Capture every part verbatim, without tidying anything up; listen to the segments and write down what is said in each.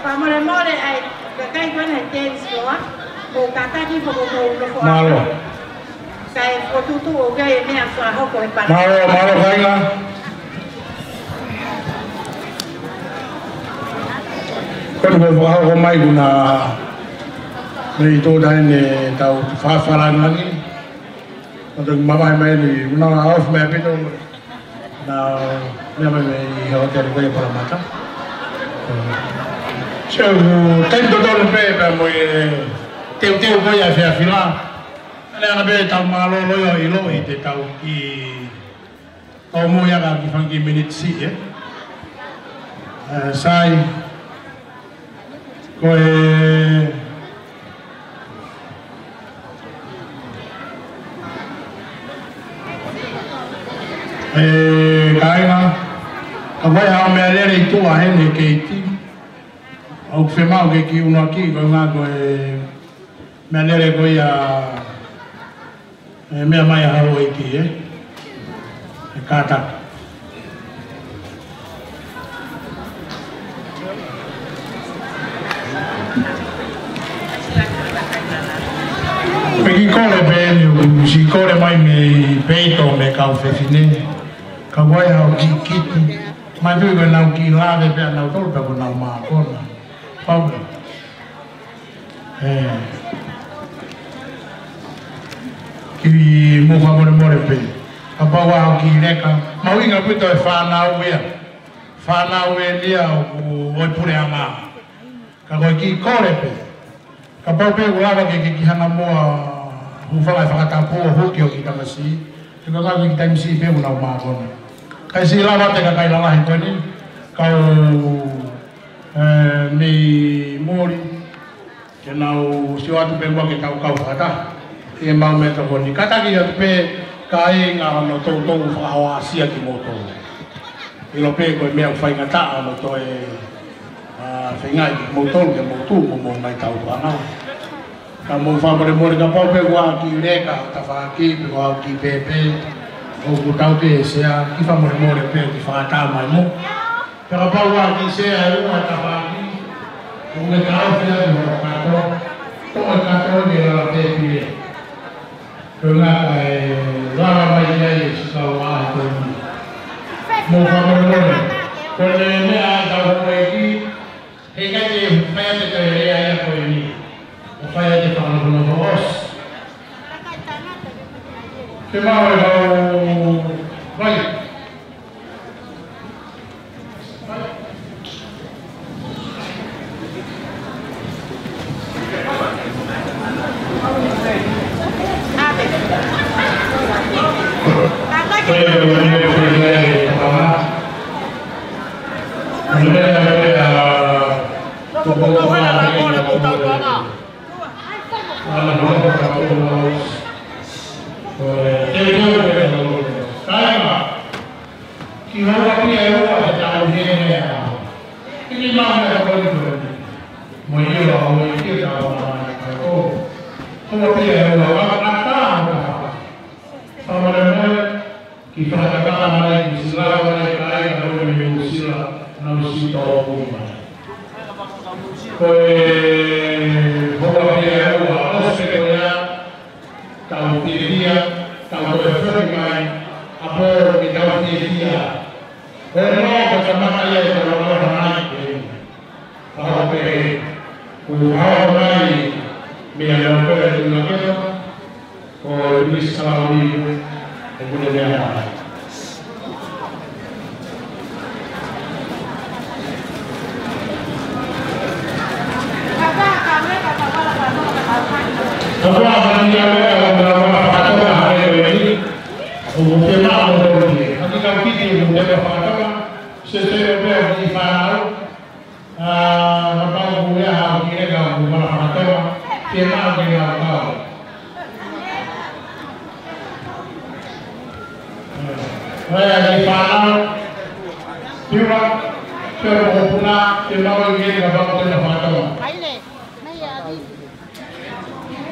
Fakamolemole ʻa e kakai ko ena ʻi he tēnisi ko ā, mou kātaki pea mou nofo ā. Mālō. Kae fokotuʻutuʻu ʻoku ʻi ai e meʻa fakahoko he palani. Mālō, mālō kāinga. Ko eni kuo fakahoko mai, kuo na mei tō taʻe ne tau fafalangi. Kuo toki mavahe mai ni, kuo na off mai pē ʻo na meʻa mai mei he hōtelu ko ia Parramatta. So, taimi totonu pē pea mo e teuteu ko ia e fefila. Lea ange pē tau mālōlō ʻo ʻiloʻi te tau kiʻi tau mo ia ka kiʻi fanga kiʻi miniti siʻi, ē. Ē, sai. Ko e, ē, kāinga, ka ʻi ai haʻo meʻalele ʻi tuʻa heni he keiti, ʻoku fiemaʻu ke kiʻi ʻunuaki, ko e ʻuhinga ko e meʻalele ko ia, ē, meʻa mai ʻa houʻeiki, ē? ʻE kātaki. Pea kiʻi kole pē eni, ʻoku siʻi kole mai mei peito mei he kau fefine. Ka ʻi ai haʻo kiʻi kiti. Mai pē ko ʻenau kiʻi lave pē ʻanautolu pea ko ʻenau mākona. Pau pē. Ē. Kiʻi mou fakamolemole pē. Kapau ʻoku kiʻi leka. Mahuʻinga ʻaupito e fānau ia. Fānau eni ia ʻoku ʻi he puleʻanga. Ka ko e kiʻi kole pē. Kapau pē ʻoku lava ke ke kiʻi hanga muʻa hūfanga he fakatapu ʻo huki hoʻo kiʻi tamasiʻi. He ko e ngaahi kiʻi taimi siʻi pē ʻoku nau mākona. Kae siʻi lava atu e kakai lalahi ko eni. Kau Ē, mei muli, ke nau sio atu pē muʻa ke tau kau fakataha. ʻI heʻemau meʻatokoni. Kātaki atu pē kāinga hono toutou fakahohaʻasia kimoutolu. ʻIlo pē ko e meʻa ʻoku faingataʻa hono toe, ā, feingaʻi kimoutolu ke mou tuʻu mo homou ngaahi tautuʻanga. Ka mou fakamolemole kapau pē ʻoku ʻi ai ha kiʻi leka ʻo e tafaʻaki, pe ʻoku ʻi ai ha kiʻi pēpē, ʻoku tau ke sea, kiʻi fakamolemole pē, kiʻi fakaʻatā mai mo. Pea kapau ʻoku ʻi ai ha kiʻi sea ʻe ua ʻo e tafaʻaki, ʻoku ke taʻofi atu hoʻo kato, toʻo e kato ke lava pē pile. Ko e ʻuhinga kae lava mai ai e sikau ʻa e koimi. Mou fakamolemole. Ko e meʻa ʻa e tau houʻeiki, heʻikai ke fai ʻa e toe lea ia ko eni. ʻO fai ʻa e fakanofonofo ʻosi. Ke mau e kau vai. Kāinga, kiʻi houa pē ʻe ua ʻe tau hene ʻa. Kiʻi mau meʻa ko eni ko eni. Mo ia ʻa houʻeiki ʻa e tau mai ʻa ko. Houa pē ʻe ua ʻa, ʻa tā ʻa tā. Fakamolemole, kiʻi fakatatala mai, kiʻi sila mai, kāinga ʻo e Nuʻu Sila, nau sito ʻo mai. Ko e houa pē ʻe ua, ʻosi pē ko ia, tau fiefia, tau toe foki mai, ʻa pō ke tau fiefia. Ko e nō ko e kamata ia e tau aloha mai ke. Pau pē, kuo hao mai, meʻa leo pē e tuna kepa, ko e Miss Salauni, ʻoku ne meʻa mai. Kapau ʻoku ʻi ai ha meʻa ʻoku mou fakatokangaʻi ʻe koe ni, ʻoku fiemaʻu mo koe ni. Hangē ko e kiʻi meʻa ʻoku mou fakatokangaʻi, se se o pea ki fānau, ā, kapau ʻoku ʻi ai ha kiʻi leka ʻoku mou fakatokangaʻi, fiemaʻu ke nau kau. Ē, ʻa e fānau, Piula, pea mo Puna, ke mau ʻi heni kapau ʻoku te na fakatokangaʻi.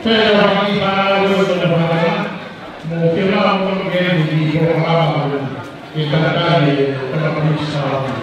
Pea ʻoku ʻi ai ha kiʻi fānau ʻoku te na fakatokangaʻi. Mo ke mau ʻi heni ki he polokalama ko eni. Ke tataki e Tama Prince Salauni.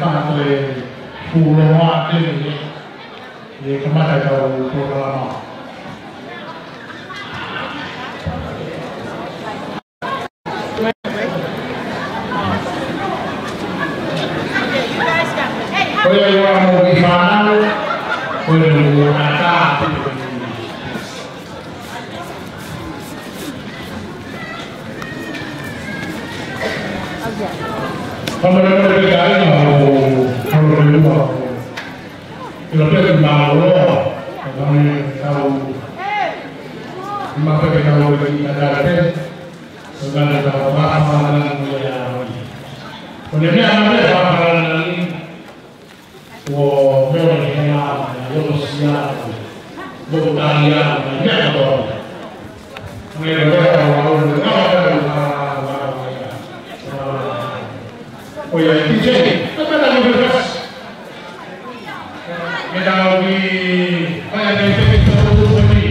fakaʻamu ke fuoloa ʻa e temi, ʻe kamata ʻetau polokalama. Ko ia ʻoku mou kiʻi fānau, ko ia ʻoku mou kātā. Fakamolemole pē kāinga, ʻoku ou ʻilo pē ʻoku mālōlō, ka ko e meʻa ke tau, ʻi ma pē ke tau ʻi he tatau pē. Ko e meʻa ke tau fakafanango ia. Ko e meʻa ke tau fakafanango ia. Kuo mole ke hanga ʻo sia, kuo talia, meʻa kotoa. Meʻa kotoa, meʻa kotoa. Ko ia, D J, ka mana ko first. Meʻa ke tau ʻi, ko ia, meʻa ke tau ʻi,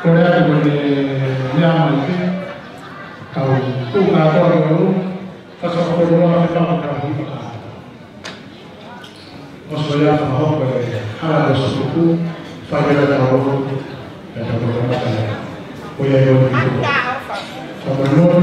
Kole atu ko e meʻa mai pē, kau tuʻu kātoa ki ʻolunga, ka sa ko e loa ke papa ka hiva ka. ʻOsi ko ia fakahoko e hala ʻo e sikupu, fai ʻa e tau ʻolunga, ʻa e tau ʻolunga ka. Ko ia ʻi ʻolunga ki ʻolunga. Ka ko e loa,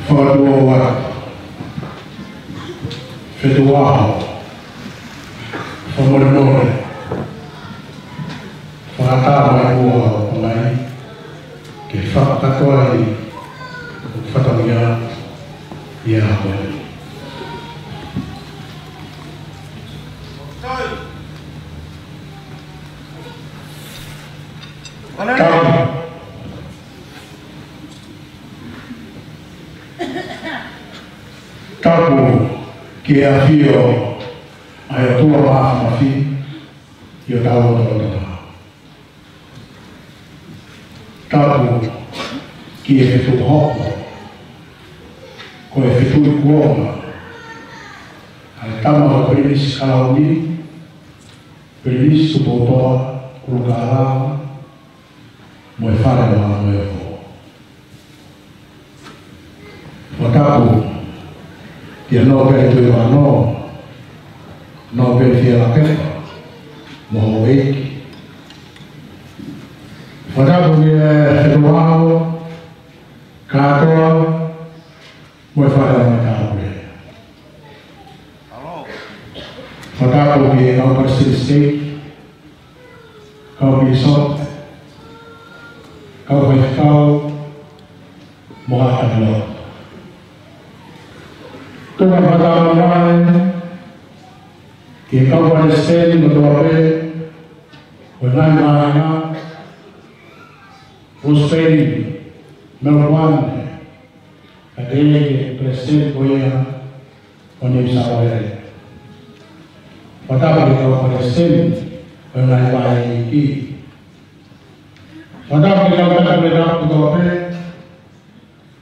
Fakatuʻoua, Fetuʻuaho, Fakamolemole, Fakatama ʻi ua o mai, ke fakakātoa ai ʻa e fatongia ʻi he ʻaho ni. Tapu. Tapu ki he ʻafio ʻa e ʻOtua Māfimafi ʻi hotau lotolotonga. Tapu ki he fetuʻu hopo, ko e fetuʻu kuonga, Tama ʻo Pilinisi Kalauni, Pilinisi Tupoutoʻa ʻUlukālala, mo e Fale ʻo Langoeofo. Fakatapu kia Nōpele Tuʻivakanō, Nōpele Fielakepa, mo houʻeiki. Fakatapu ki he Fetuʻu Aho kātoa, mo e Fale ʻo Matāpule. Fakatapu ki he kau palesiteni siteiki, kau pīsope, kau faifekau, mo haʻa takilotu. Tuku ke fakatapu mai ki he kau palesiteni kotoa pē ʻo e ngaahi vāhenga, Brisbane, Melbourne, kae pehē ki he palesiteni ko ia ʻo New South Wales. Fakatapu ki he kau palesiteni ʻo e ngaahi vāhenga iiki. Fakatapu ki he kau taki puleʻanga kotoa pē,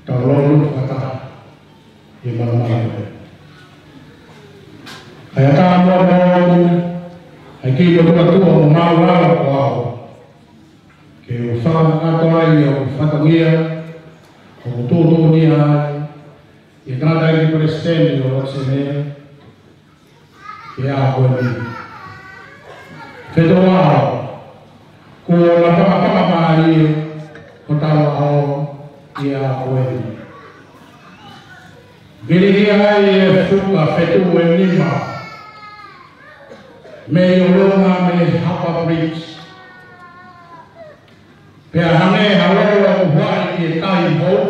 tau lōloa fakataha ʻi he malumalu ko eni. Kae ʻatā muʻa moʻoku, ʻa e kiʻi lotu ʻa e ʻOtua mo māʻulalo ko au, ke u fakakakato ai ʻa e fatongia ʻoku tuʻutuʻuni ai ʻe he tangataʻeiki palesiteni ʻo Lotisenea ʻi he ʻaho ko eni. Fetuʻu Aho, kuo lava fakapapālangi hotau ʻaho ʻi he ʻaho ko eni. Vili ai e fuka fetuʻu ʻe nima mei ʻolunga mei Harbour Bridge. Pea hangē ha lolo ʻoku huaʻi ʻi he kai hou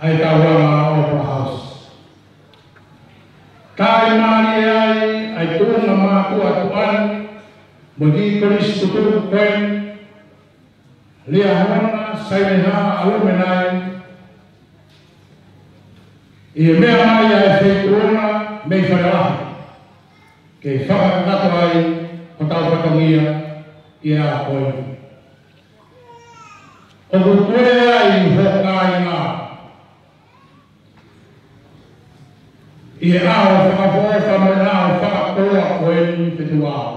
ʻa e taulanga ʻo Opera House. Taʻimālie ai ʻa e tuʻunga mātuʻa tuʻa ni mo e kiʻi kolisi tutuku ko eni, Liahona Saineha Alumni, ʻi he meʻa mai ʻa e Feituʻuna mei Fale Lahi ke fakakakato ai hotau fatongia ʻi he ʻaho ko eni. ʻOku tuʻu ai ho kāinga ʻi he ʻaho fakaʻofoʻofa mo e ʻaho fakakoloa ko eni, Fetuʻu Aho.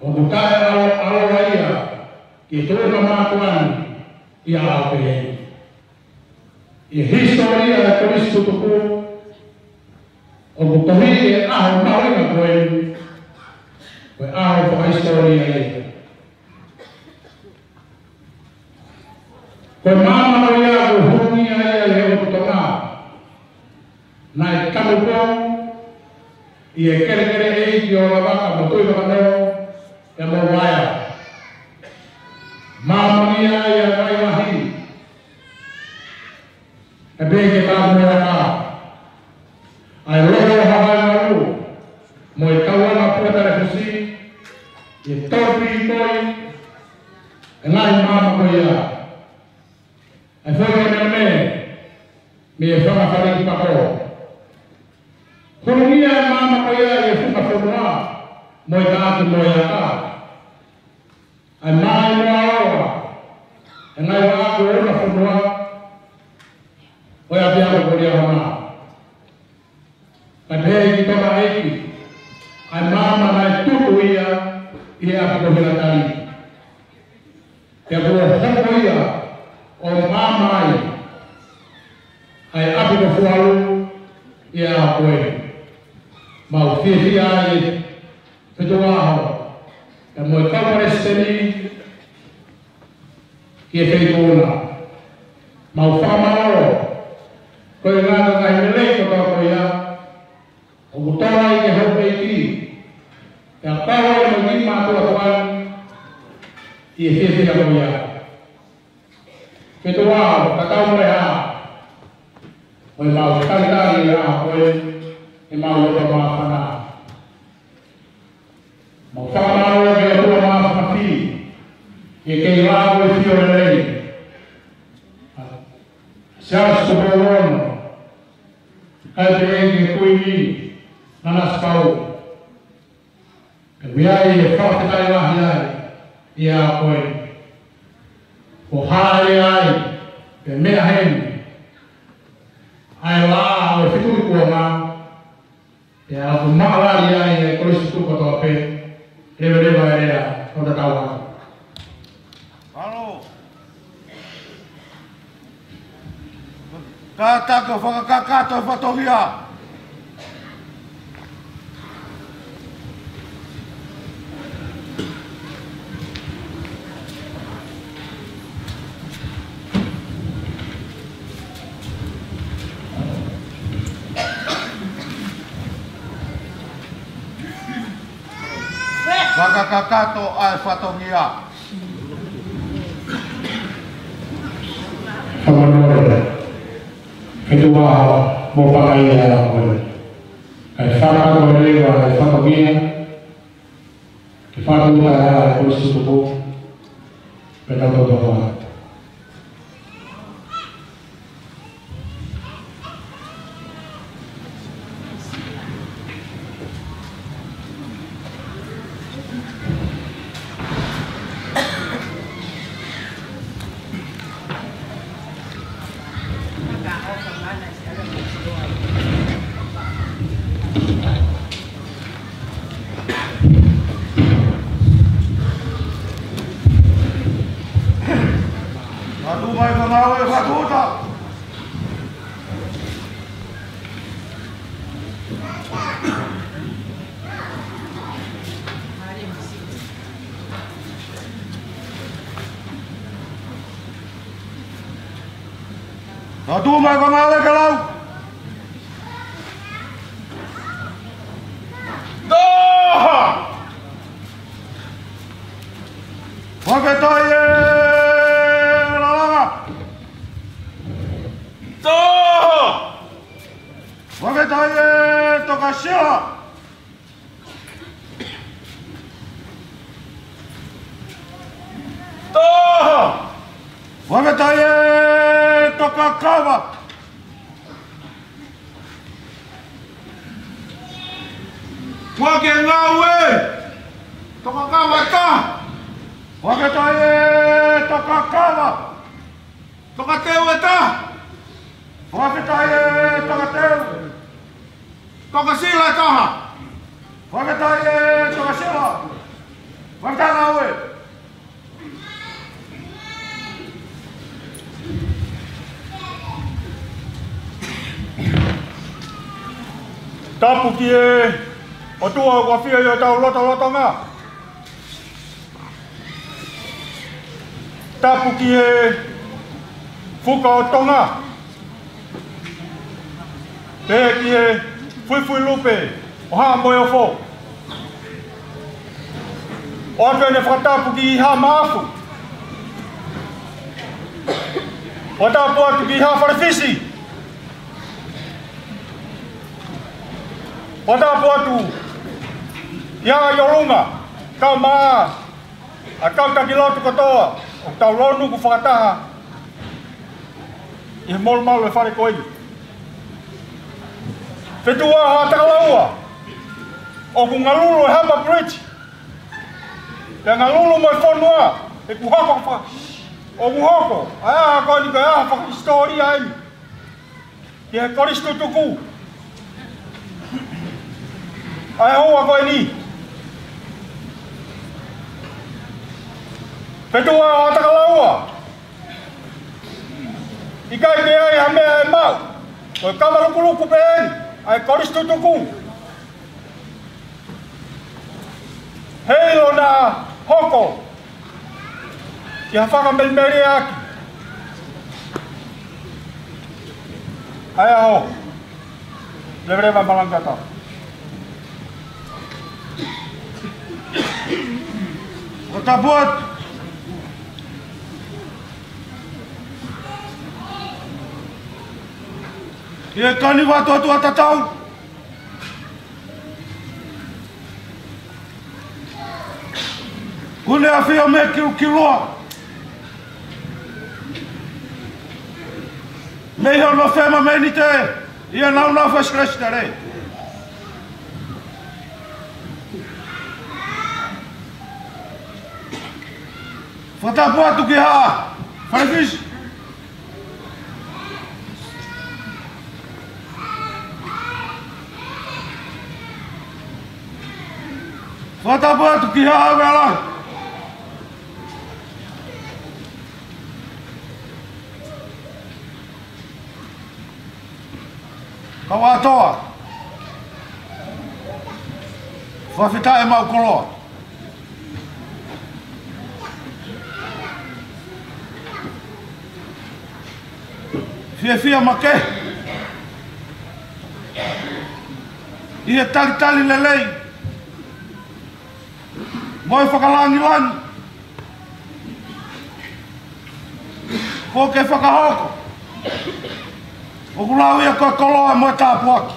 ʻOku taʻeʻaonga ia ki he tuʻunga mātuʻa ni ʻi he ʻaho pehē ni. ʻI he hisitōlia ʻa e Kolisi Tutuku, ʻoku tohi ʻa e ʻaho mahuʻinga ko eni ko e ʻaho fakahisitōlia ia. Ko e maama ko ia ʻoku hū ai ʻa e ʻOtu Tonga, naʻe tamu pē ʻi he kelekele ʻeiki ʻo Lavaka mo Tuʻivakanō, ʻa Movaea. Maama ia ʻa e ngaahi lahi, ʻa e pehē ki he Kaʻaku mo e Aka, ʻa e Lolo ʻo Havae Valu, mo e Taulanga Pua Talefusi, ʻi he tolu pīkoi ʻa e ngaahi maama ko ia. ʻA e foʻi menemene mei he Fanga Faliki Pako. Huluhia ʻa e maama ko ia ʻi he funga fonua mo e Kaʻaku mo e Aka. ʻA e maama ʻi Moaoa, ʻa e ngaahi vaʻa ako ʻo e fonua, ʻo e ʻapiako ko Liahona. Kae pehē ki he Tamaiki, ʻa e maama naʻe tutu ia ʻi he ʻapi ko Hilatali. Pea kuo hoko ia ʻo maama ai ʻa e ʻapi ko Fualu ʻi he ʻaho ko eni. Mau fiefia ai, Fetuʻu Aho, pea mo e kau palesiteni ki he Feituʻuna. Mau fakamālō, ko e ngaahi lelei kotoa ko ia ʻoku tō ai ki he houʻeiki, pea pau ai mo e kiʻi mātuʻa tuʻa ni ʻi he fiefia ko ia. Fetuʻu Aho, tatau mo e hā, ʻoku mau talitali ʻa e ʻaho ko eni, ʻemau loto māfana. Mau fakamālō ki he ʻOtua Māfimafi, ʻi he kei lava ʻo e ʻafio lelei ʻa Siaosi Tupou Ono, kae pehē ki he Kuini Nanasipauʻu. Pea ʻoku ʻi ai e fakafetaʻi lahi ai ʻi he ʻaho ko eni. Kuo hāʻele ai, pea meʻa heni ʻa e laʻā ʻo e Tuli kuonga, pea ʻoku maʻalali ai e kolisi tutuku kotoa pē, leveleva e lea ʻo tatau atu. Alo. Kātaki ʻo fakakakato e fatongia. Fakakakato ʻa e fatongia. Fakamālō. Fetuʻu Vaha mo Pangai ʻa e ʻaho ni. ʻA e fakakakato leva ʻa e fatongia. Ke fakatū ʻa e kolisi tutuku. Pea tau tau tau. Atu mai ka ngāue fatuta. Atu mai ka ngāue ka lau. Taha! Fakafetaʻi e lalanga. Taha! Fakafetaʻi e tokasila. Taha! Fakafetaʻi e tokakava. Fakangāue. Tokakava ʻe taha. Fakafetaʻi e tokakava. Tokateu ʻe taha. Fakafetaʻi e tokateu. Tokasila ʻe taha. Fakafetaʻi e tokasila. Fakafetaʻi ngāue. Tapu ki he ʻOtua ʻoku ʻafio ʻi hotau lotolotonga. Tapu ki he Fuka ʻo Tonga. Pehē ki he Fuifui Lupe ʻo Haʻa Moheofo. ʻOatu ʻene fakatapu ki Haʻa Maʻafu. Fakatapu atu ki Haʻa Falefisi. Fakatapu atu ki Haʻa ʻIolunga, kau mai ʻa e kau taki lotu kotoa ʻoku tau lonu ʻoku fakataha ʻi he molumalu e fale ko eni. Fetuʻu Vaha Takalaua, ʻoku ngalulu e Harbour Bridge. Pea ngalulu mo e fonua, he ʻoku hoko fa-, ʻoku hoko ʻa e ʻaho ko eni ko e ʻaho fakahisitōlia eni ki he kolisi tutuku ʻa e houa ko eni. Fetuʻu Vaha Takalaua, ʻikai ke ʻi ai ha meʻa ʻe maʻu, ko e kava lukuluku pē eni ʻa e kolisi tutuku. Heiʻilo naʻa hoko ki ha fakamelimeliʻaki ʻa e ʻaho. Leveleva malanga tau. Ko tapu atu. ʻI he kani vatu atu ʻa tatau. Kune ʻafio mei Kilokilo. Mei he ono fema mei ni te ia nau nau fasi lesi tale. Fakatapu atu ki Haʻa Falefisi. Fakatapu atu ki he ʻaho ʻo e ʻaho. Kau ʻAtoa. Fakafetaʻi ʻemau koloa. Fiefia makehe ʻi he talitali lelei mo e fakalangilangi kuo ke fakahoko. ʻOku lau ia ko e koloa mo e tāpuaki.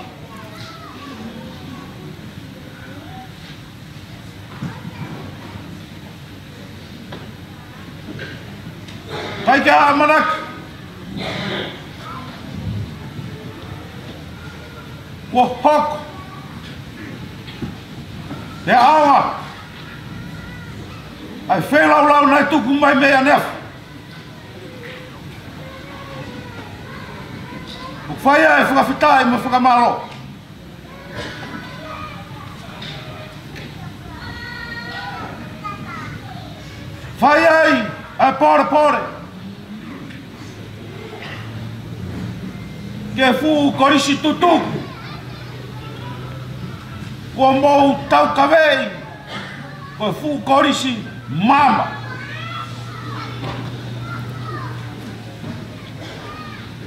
ʻIkai ke ʻamanaki kuo hoko ʻa e ʻaonga ʻa e feilaulau naʻe tuku mai mei ʻaneafi. ʻOku fai ʻa e fakafetaʻi mo e fakamālō. Fai ai ʻa e polepole ki he fuʻu kolisi tutuku kuo mou taukaveʻi ko e fuʻu kolisi maama.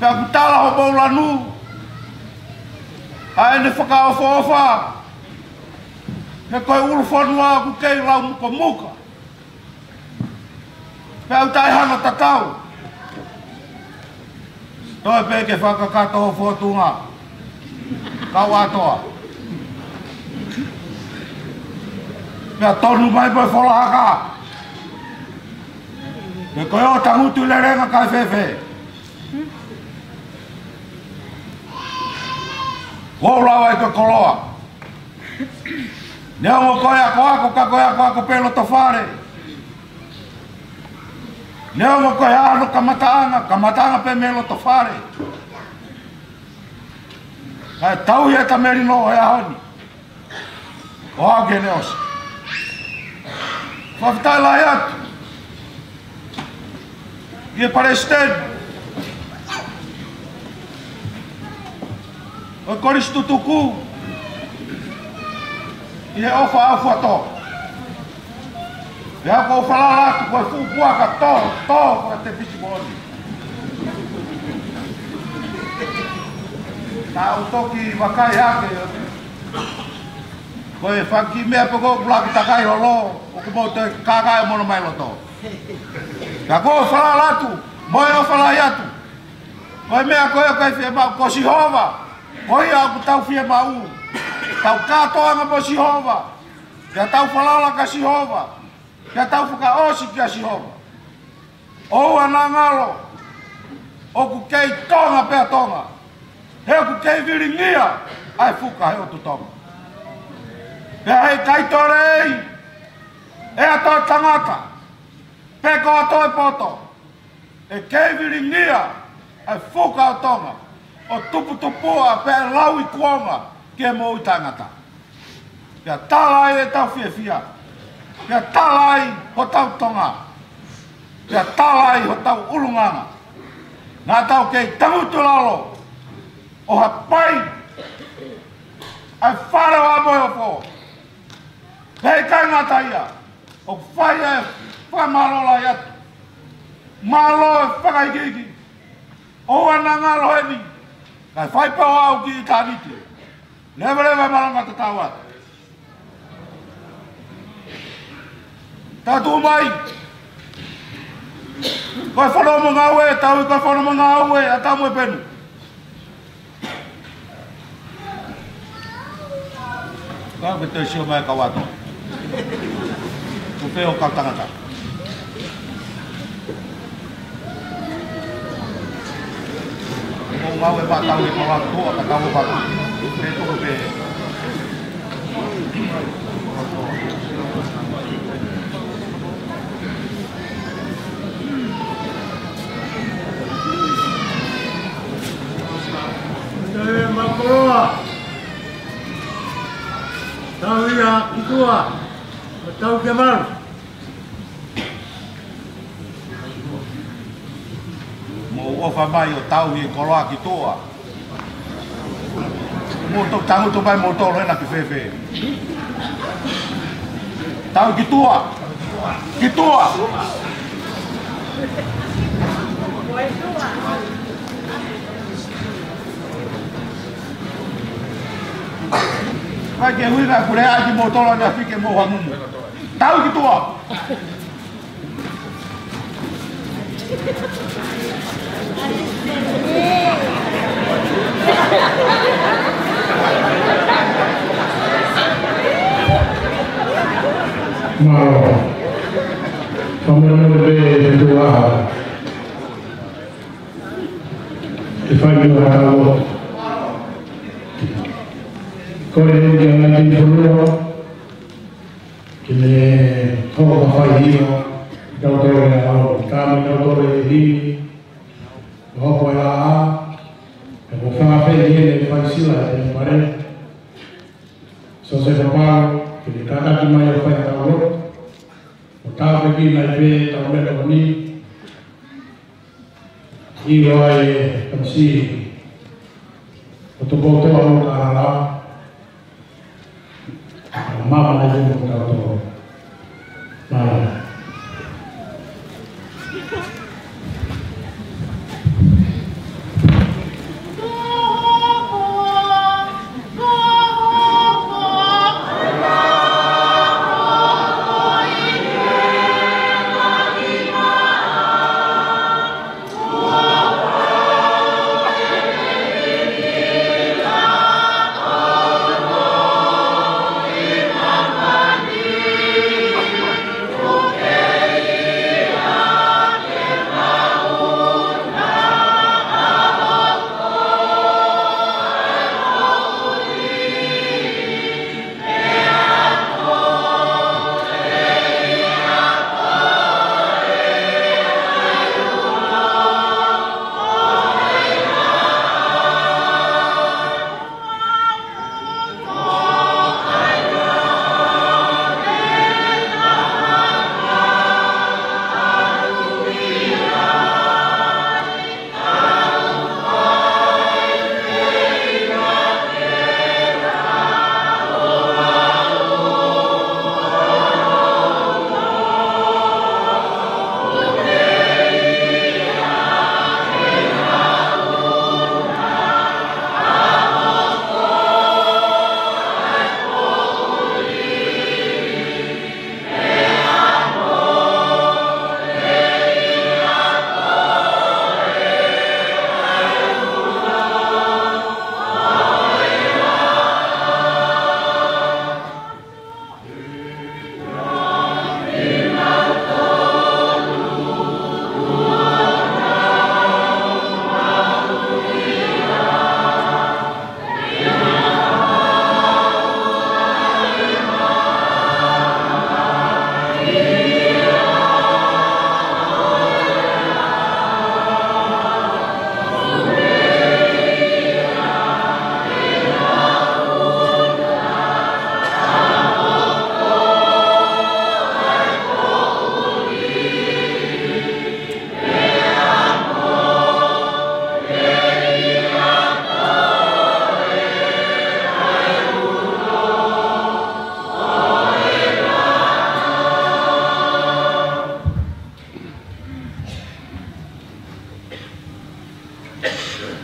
Pea ʻoku tala hoʻomou lanu ʻa ʻene fakaʻofoʻofa, he ko e ʻulu fonua ʻoku kei lau mukomuka. Pea ʻoku taʻe hano tatau. Toe pē ke fakakakato ho fōtunga, kau ʻAtoa. Pea tonu mai pē fola haka. Pea ko e ʻo tangutu lelenga kae fēfē. Kuo u lau ai ko e koloa. Neongo ko e akoako, ka ko e akoako pē loto fale. Neongo ko e hā hono kamataʻanga, kamataʻanga pē mei loto fale. Kae tauhi ʻeta melino he ʻaho ni ʻo aʻu ki heʻene ʻosi. Fakafetaʻi lahi atu ki he palesiteni ʻo e kolisi tutuku ʻi he ʻofa ʻa Fuatoa. Pea ʻoku ou falala atu ko e fuʻu puaka tō, tō fakatefiti moʻoni. Naʻa ku toki vakai hake ko e fanga kiʻi meʻa pē ʻoku laki takai holo, ʻoku mou toe kākā e mono mai loto. Ka ʻoku ou falala atu mo e ʻofa lahi atu, ko e meʻa ko ē ʻoku ʻikai fiemaʻu, ko Sihova, ko ia ʻoku tau fiemaʻu. Tau kātoanga mo Sihova, pea tau falala kia Sihova, pea tau fakaʻosi kia Sihova. ʻOua naʻa ngalo ʻoku kei Tonga pē ʻa Tonga, he ʻoku kei vilingia ʻa e fuka he ʻotu Tonga. Pea heʻikai toe lelei ʻe ha toe tangata pe ko ha toe poto ʻe kei vilingia ʻa e fuka ʻo Tonga ʻo tuputupuʻa pea ʻe lau ʻi kuonga ki he moʻui taʻengata. Pea tala ai ʻetau fiefia, pea tala ai hotau Tonga, pea tala ai hotau ʻulungaanga. Naʻa tau kei tangutu lalo ʻo hapai ʻa e fale ʻo ʻAmoheofo. Pea ʻikai ngata ia, ʻoku fai e fakamālō lahi atu. Mālō e fakaikiiki. ʻOua naʻa ngalo heni, kae fai pē ʻo aʻu ki ʻitāniti. Leveleva e malanga tatau atu. Tau tuʻu mai. Ko e fono mo ngāue, tau ʻi ko e fono mo ngāue ʻa Tamu e Penu. Ka ke toe sio mai kau ʻAtoa. Ko pē ʻo kau tangata. Ko ngāue pātau e pala tua ka kau pala. Pē toko pē. Tau ia ki tua. Tau ke malu. Mou ʻofa mai ʻo tauhi e koloa ki tuʻa. Mou tau tangutu mai, mou tolo ena ki fēfē. Tau ki tuʻa. Ki tuʻa. Mai ke hui na kule aki mou tolo na fike mou hamumu. Tau ki tuʻa. Mālō. Fakamolemole pē ʻe tuʻa. ʻE fai mo ha tau. Ko e ʻuhinga ia ʻa e fonua. Ke ne hoko ko e fai ʻo e tautolu ʻa e ʻaho, ka mo e tautolu ʻi heni, ʻo hoko e laʻā, ka ko e fakaafeʻi ʻe he faisila ʻe he pale. Siosefa Pau, ke ne kātaki mai ʻo fai ʻa e tau, ʻo tāpuekina ai pē ʻetau meʻa ko eni, ʻilo ai e tamasiʻi ʻo Tupoutoʻa ʻo Kahala, ʻa e maama ʻa e ʻEiki mo kitautolu. Mālō.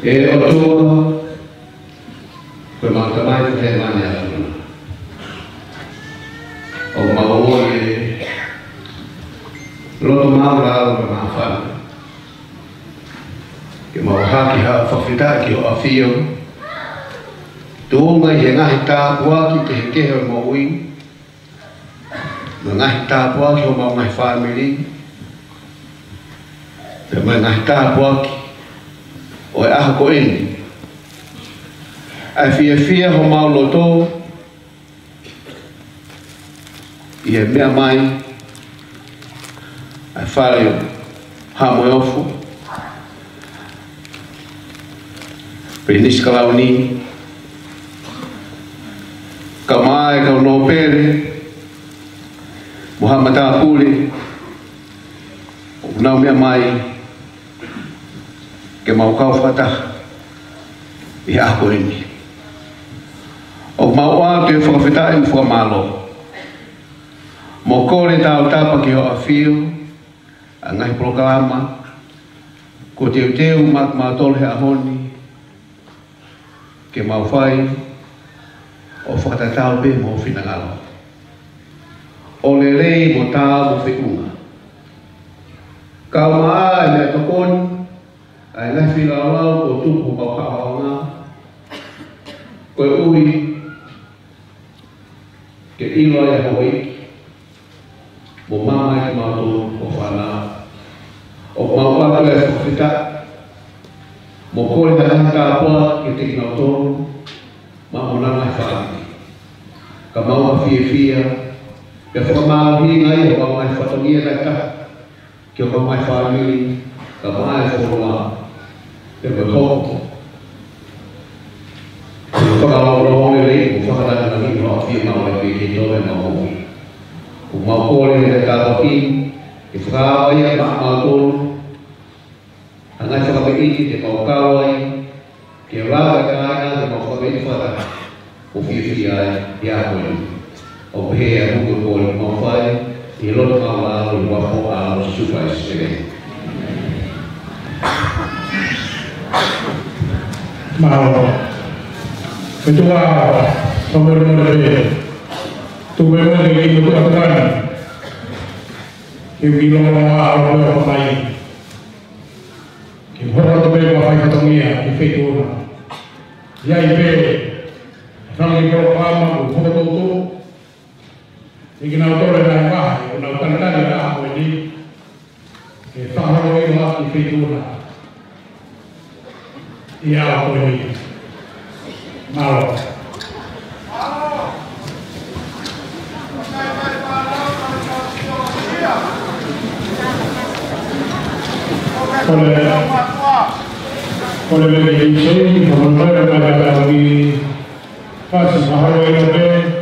ʻE ʻOtua, ko homau Tamai ʻoku ʻi hēvani ʻa e ʻOtua. ʻOku mau ʻi he loto maʻulalo mo māfana. Ke mau ʻohake ha fakafetaʻi ki hoʻo ʻAfio. Tuʻunga ʻi he ngaahi tāpuaki kehekehe ʻo e moʻui, mo e ngaahi tāpuaki ʻo homau ngaahi fāmili, pea mo e ngaahi tāpuaki ʻo e ʻaho ko eni. ʻA e fiefia homau loto ʻi he meʻa mai ʻa e fale ʻo Haʻa Moheofo, Pilinisi Kalauni, kae ʻumaʻā e kau nōpele, Mo haʻa matāpule ʻoku nau meʻa mai ke mau kau fakataha ʻi he ʻaho ko eni. ʻOku mau ʻoatu e fakafetaʻi mo e fakamālō, mo kole tautapa ki hoʻo ʻafio ʻa e ngaahi polokalama kuo teuteu maʻa kimautolu he ʻaho ni ke mau fai ʻo fakatatau pē mo ho finangalo, ʻo lelei mo taau mo feʻunga. Kau mai ʻa e meʻatokoni ʻa e ngaahi feilaulau kuo tuku homau haʻofanga, koeʻuhi ke ʻilo ai ʻa e houʻeiki mo mamae kimautolu ko e fānau. ʻOku mau ʻoatu e fakafetaʻi mo kole ha ngaahi tāpuaki kiate kinautolu maʻa honau ngaahi fāmili. Ka mau fiefia pea fakamālohinga ai homau ngaahi fatongia takitaha ki homau ngaahi fāmili, kae ʻumaʻā e fonua, pea mo e hoko. Fakalaulauloto lelei mo fakalangilangi hoʻo ʻafio maʻu ai pē kitautolu ʻi heʻemau moʻui. ʻOku mau kole he taimi ni ke fakaava ia maʻamautolu ha ngaahi fakameʻite te mau kau ai ke lava e kāinga ke mau fakameʻite fakataha mo fiefia ai ʻi he ʻaho ko eni. ʻOku pehē ʻa e moʻui ko eni mau fai ʻi he lotu māʻulalo ʻi he huafa ʻo Sīsū Kalaisi, ʻēmeni. Mālō. Metua, fakamolemole pē. Tuku pē mo ke kiʻi motuʻa tuʻa ni. Ke u kiʻi longolongo ʻaupito pē ʻo fai. Ke u hoko atu pē ko ha faifatongia ki he feituʻu na. ʻI ai pē fanga kiʻi polokalama kuo fokotuʻutuʻu ʻe kinautolu ʻi he ngaahi vahe ʻoku nau talitali ʻa e ʻaho ko eni ke fakahoko ʻi he feituʻu na ʻi he ʻaho ko eni. Mālō. Kole, kole pē ke ʻi ai ha meʻa ʻe fai ʻaki ʻa e fasi mahalo ʻi he pē.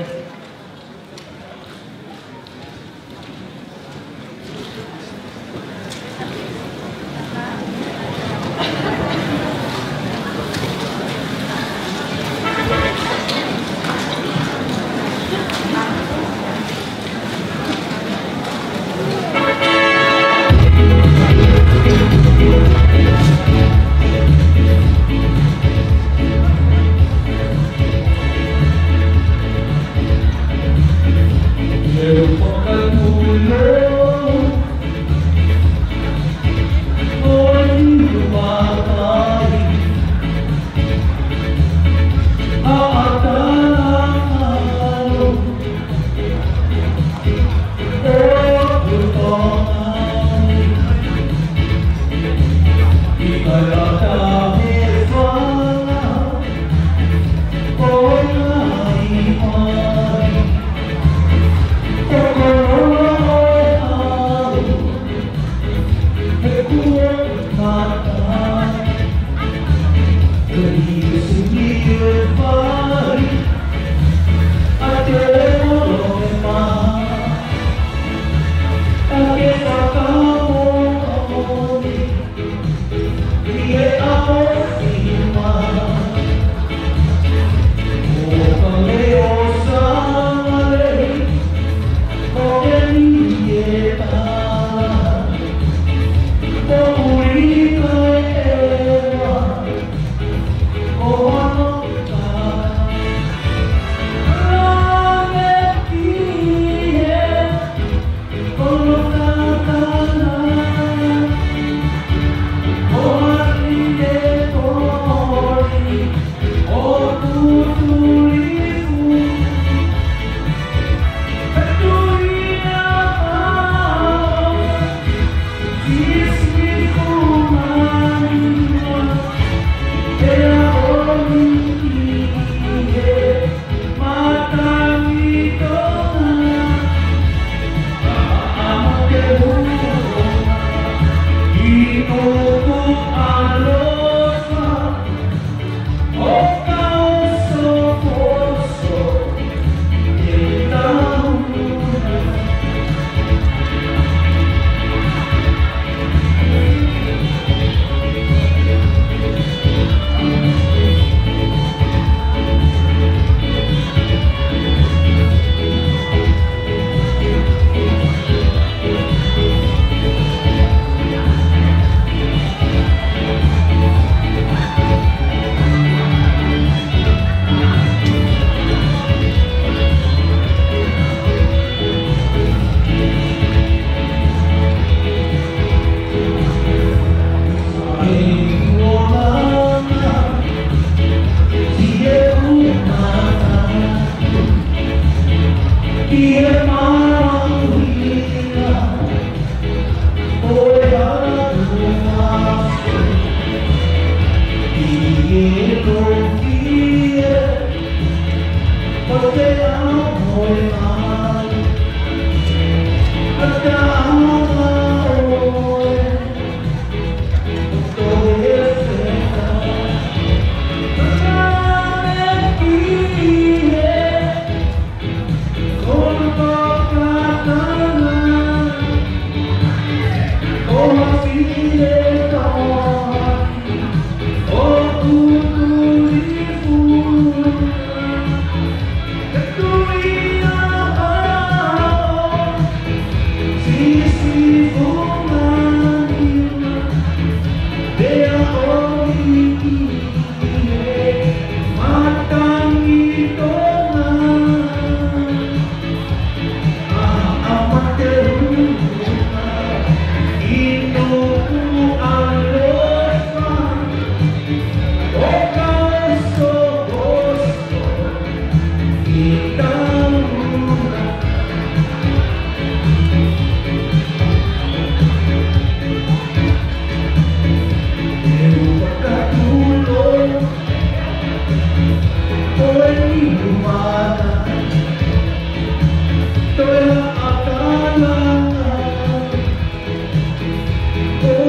Mālie. Ko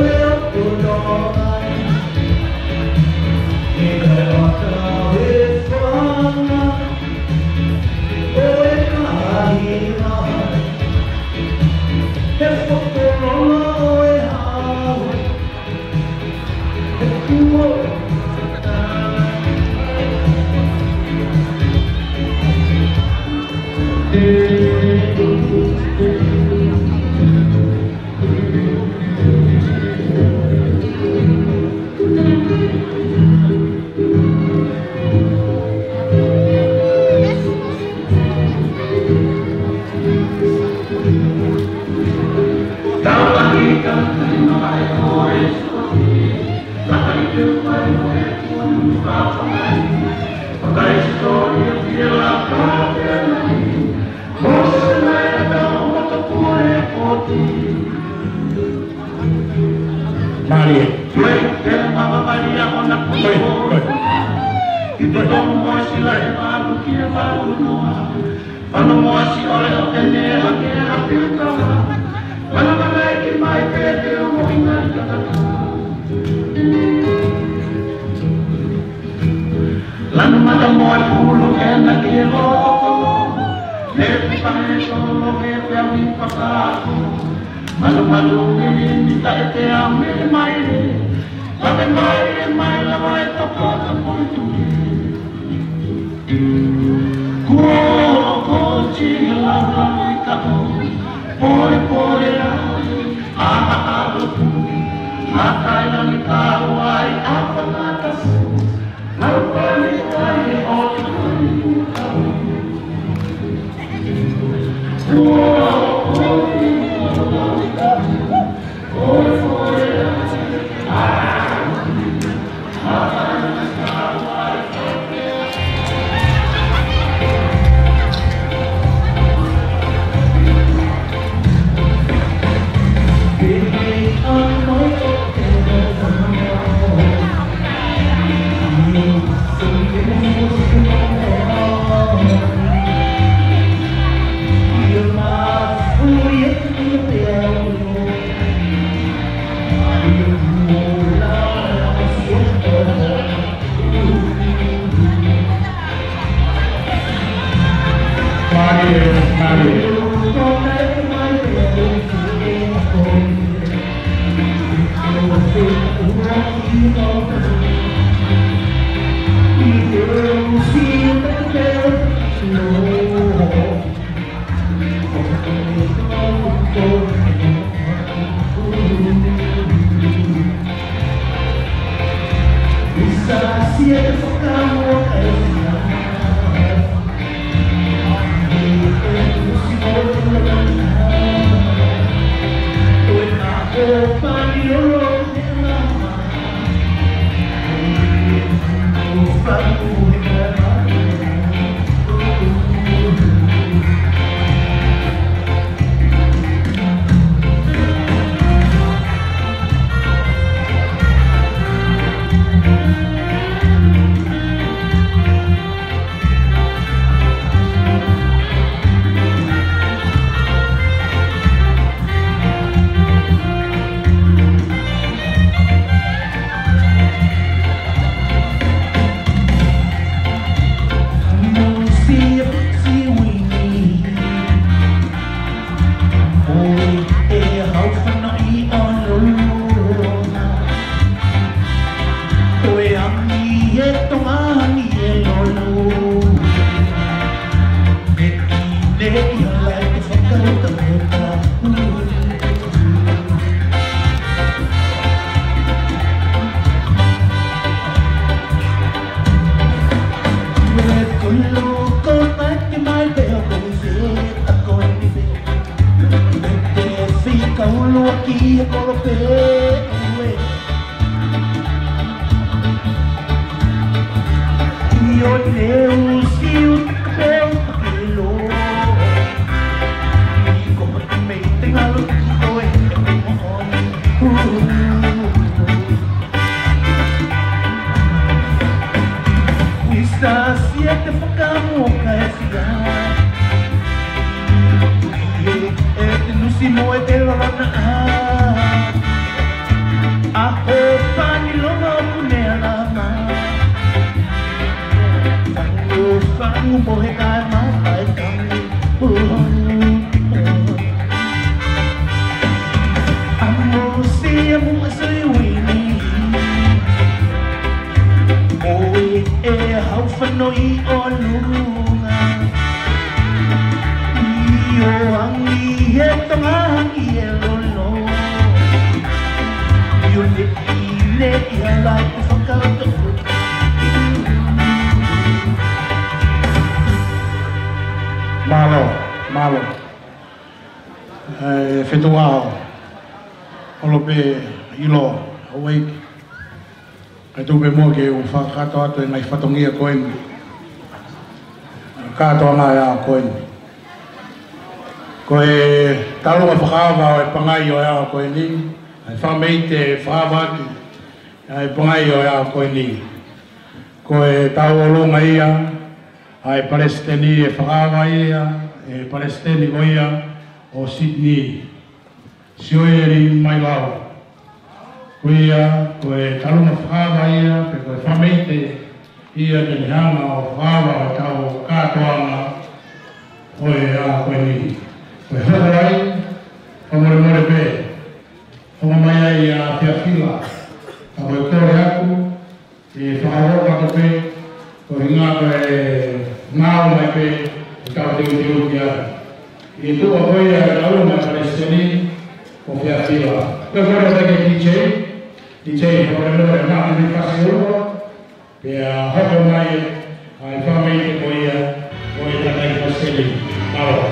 ia, ko ia. Ko ia. Lanu mata moa pulu ena ke lo. Le pipane solo he pe awi paka. Malu malu mili mita e te a mili mai. Lave mai mai lava e toko ka pui tuki. Kuo ko ti he lava i ka o. Pole pole a. A a a lo pu. A kai la mi ka wai a pa na ka su. Siete fakamoka e fia. ʻE te nusi mo e te lolo naʻa. ʻA ko pani lolo kune alama. Fangu, fangu mo he kae mapa e kami. ʻAmosi ʻa muʻa sui uini. Mo e hau fano ʻi ʻolunga. ʻIo angi he tonga angi he lolo. ʻIo ne ʻi ne ʻi ala te fakauta. Mālō, mālō. ʻE fetuʻu ʻaho, ʻolo pē ʻilo, ʻaueiki. Kae tuku pē muʻa ke u fakakakato atu e ngaahi fatongia ko eni. Kātoanga e ʻaho ko eni. Ko e taulunga fakaava ʻo e pangai ʻo e ʻaho ko eni. ʻA e fakameite fakaava ʻaki ʻa e pangai ʻo e ʻaho ko eni. Ko e tauʻolunga ia, ʻa e palesiteni ʻe fakaava ia, ʻe palesiteni ko ia, ʻo Sydney. Sioeli Mailau. Ko ia, ko e taulunga fakaava ia, pe ko e fakameite ia te ne hanga ʻo fakaava ʻa e tau kātoanga ʻo e ʻaho ko eni. Ko e hoko ai, fakamolemole pē, hoko mai ai ʻa Fiafila, ka ko e kole atu, ʻe fakaʻofa atu pē, ko e hinga ko e ngāue mai pē, ʻe kau teuteu ki ai. ʻI he tuʻa ko ia ʻe ʻalu mai palesiteni, ko Fiafila. Ko e kole atu ki he D J, D J, ko e kole atu ki he D J, pea hoko mai ʻa e fakameite ko ia, ko e takai palesiteni. Mālō.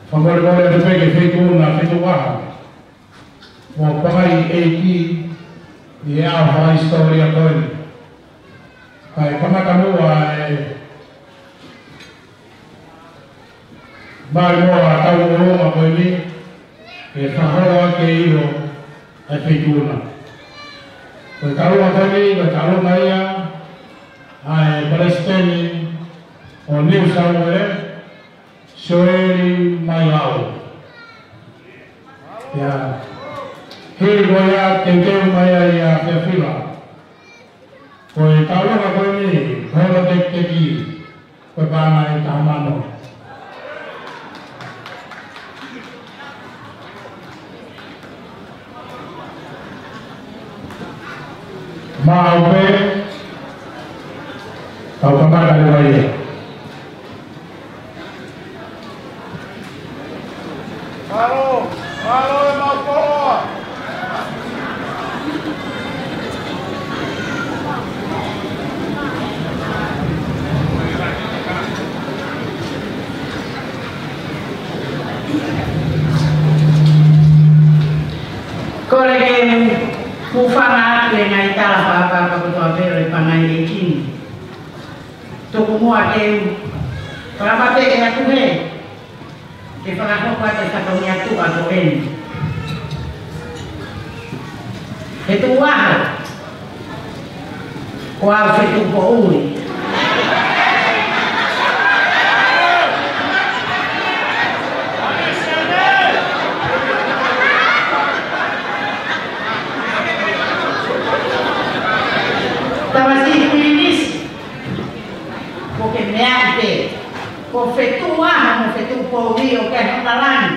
Fakamolemole atu pē ki he Feituʻuna Fetuʻu ʻAho mo Pangai ʻEiki ʻi he ʻaho fakahisitōlia ko eni. Kae kamata muʻa e maimoa tauʻolunga ko eni, ke fakaholo ʻaki e ʻilo ʻa e Feituʻuna. Ko e tauʻolunga ko eni, ko e tauʻolunga ia ʻa e Palesiteni ʻo New South Wales, Sioeli Mailau. Ia, hili ko ia, teuteu mai ai ʻa Fiafila. Ko e tauʻolunga ko eni, ko hono tekiteki, ko e paʻanga ʻe taha mano. Maʻu pē, tau kamata leva ia. Mālō, mālō e mau koloa. Kole ke u hūfanga atu he ngaahi tala fakaʻapaʻapa kotoa pē ʻo e Pangai ʻEiki ni. Tuku muʻa ke u fakamāpeʻe atu he ke fakahoko atu e fatongia tuʻa ko eni. Fetuʻu ʻaho, ko au fetuʻu poʻuli. Tamasiʻi Pilinisi, ko ke meaʻi pē, ko fetuʻu ʻaho mo fetuʻu poʻuli ʻoku ʻi hona langi.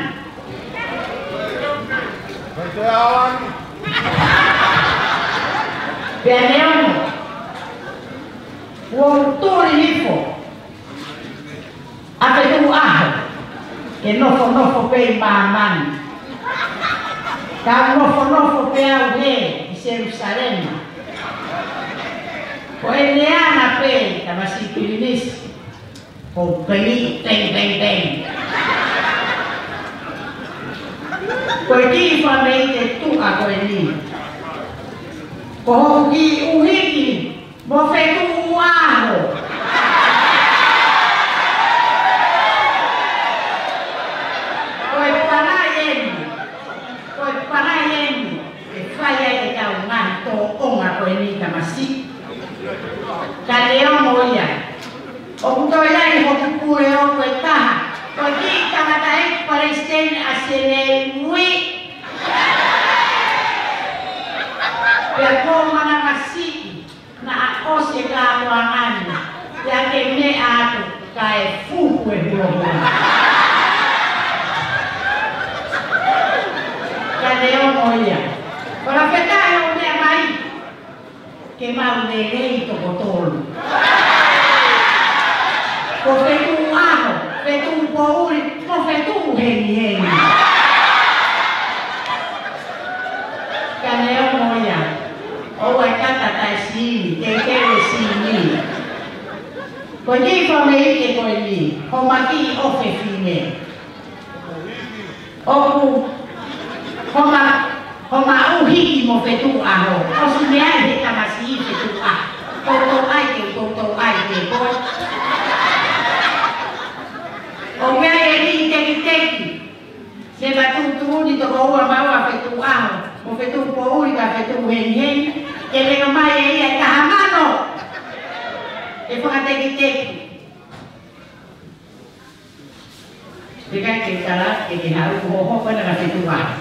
Pea neongo ʻoku ou tuli hifo ʻa fetuʻu ʻaho ke nofonofo pē ʻi māmani, ka u nofonofo pē au hē ʻi Selusalema. Ko e lea na pē, Tamasiʻi Pilinisi, ko peni, peni, peni, peni. Ko e kiʻi fakameʻite tuʻa ko eni, ko hoku kiʻi ʻuhiki mo fetuʻu ʻaho. Ko e Pangai ʻeni, ko e Pangai ʻeni ʻe fai ai ʻetau ngaahi tōʻonga ko eni, Tamasiʻi. Ka neongo ia, ʻoku toe ʻi ai hoku pule ʻoku ʻe taha, ko e kiʻi tangataʻeiki Palesiteni ʻa Senē Ui. Pea ko Manavasiʻi, naʻa ʻosi e kātoanga ni, pea ke meʻa atu kae fuhu e hulohula. Ka neongo ia, fakafetaʻi hoʻo meʻa mai, ke mau lelei toko tolu. Ko fetuʻu ʻaho, fetuʻu poʻuli, mo fetuʻu hengihengi. Ka neongo ia, ʻoua ʻe kata taʻe sini, ke ke le sini. Ko e kiʻi fakameʻite ko eni, ko e kiʻi ʻofefine. ʻOku, ko e, ko e ʻuhiki mo fetuʻu ʻaho. ʻOsi meaʻi he tamasiʻi fetuʻu ʻaho. Toutou ʻai ke, toutou ʻai ke, ko e. ʻOku meaʻi e kiʻi tekiteki. Mei he tuʻutuʻuni toko ua maua fetuʻu ʻaho, mo fetuʻu poʻuli ka fetuʻu hengihengi. Ke lea mai ʻe ia ʻe taha mano. ʻE fakatekiteki. Pea ke tala, ke ke haʻu ko hoʻo hoko na ka fetuʻu ʻaho.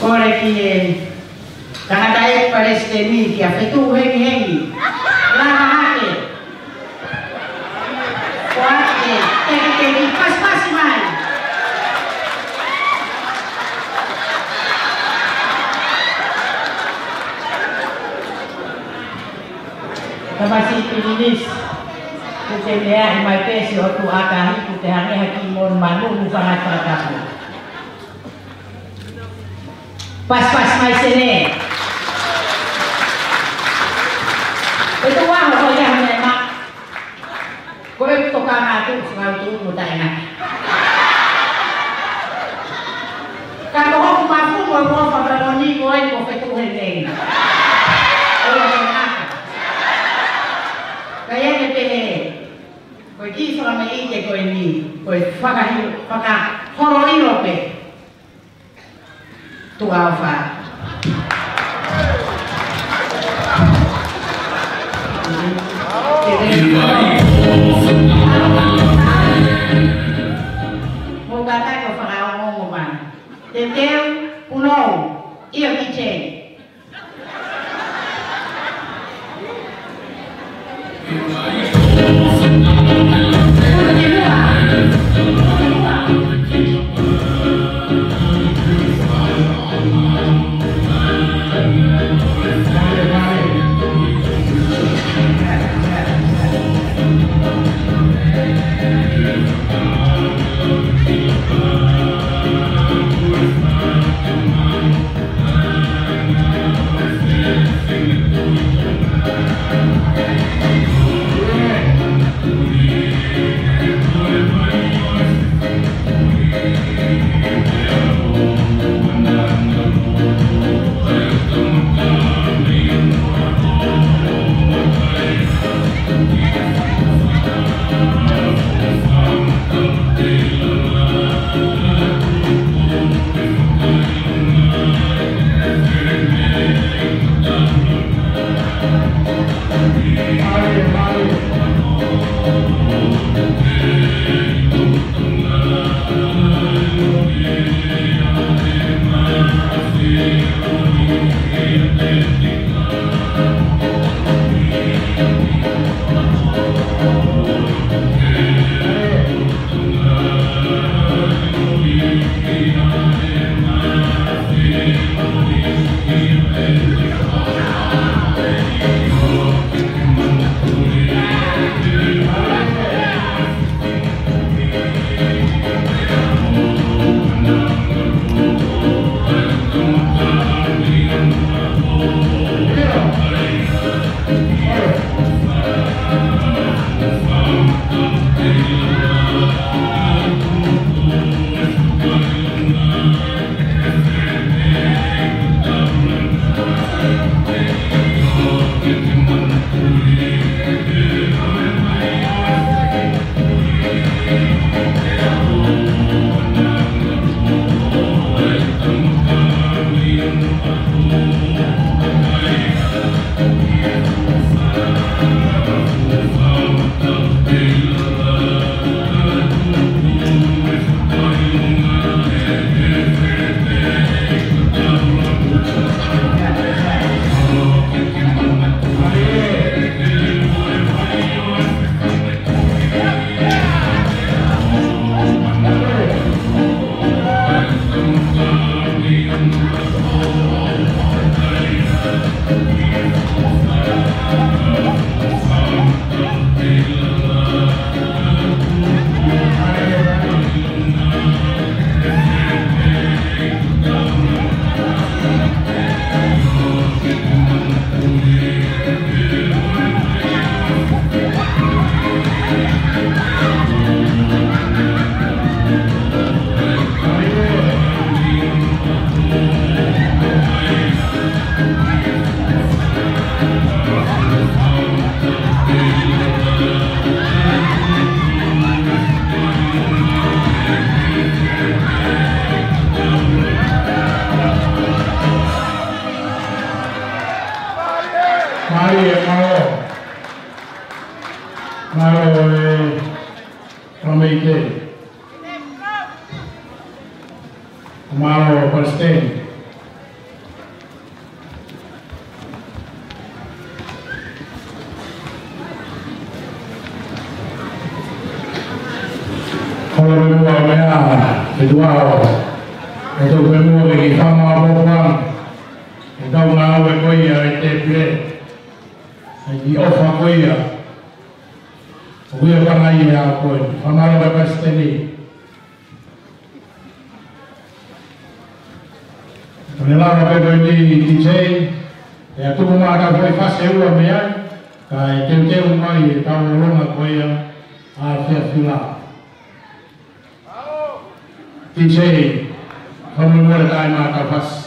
Kole ki he tangataʻeiki Palesiteni kia fetuʻu hengihengi. Lava hake. Ko ake, ke ke ke pasipasi mai. Tamasiʻi Pilinisi, ʻoku ke meaʻi mai pē siʻotu ʻakahi, ʻoku ke hangē ha kiʻi monumanu, ʻoku fanga fakatapu. Pasipasi mai Senē. ʻE tuʻu ʻaho ko ia hane ma. Ko e toka Pangatu, pangatu, mo taina. Ka ko hoku mafu mo ko fakamoʻoni ko e ko fetu he nei. ʻO ia ko e aka. Ka ia ke pehē. Ko e kiʻi fakameʻite ko eni. Ko e fakahi-, fakaholo ʻilo pē. Tuʻa ʻofa. Mou kātaki ʻo fakaongoongo mai. Teuteu, punou, ʻio ki te. Mālie, mālō. Mālō e fakameʻite. Mālō Palesiteni. Holo pē muʻa meʻa, ʻe tuʻa ʻo. ʻE tuʻu pē muʻa ke kiʻi fakamaʻopoʻopo ange ʻetau ngāue ko ia ʻi he tēpile. ʻA e kiʻi ʻofa ko ia. ʻOku ʻi ai pē ngaahi ʻa ko e. Fakamālō ki he Palesiteni. Ko e lava pē ko eni ki te, ʻe tuku mai ʻetau foʻi fasi ʻe ua mei ai, kae teuteu mai ʻetau ʻolunga ko ia, ʻA e fiefia. T J, fakamolemole kae ʻikai ke u fasi.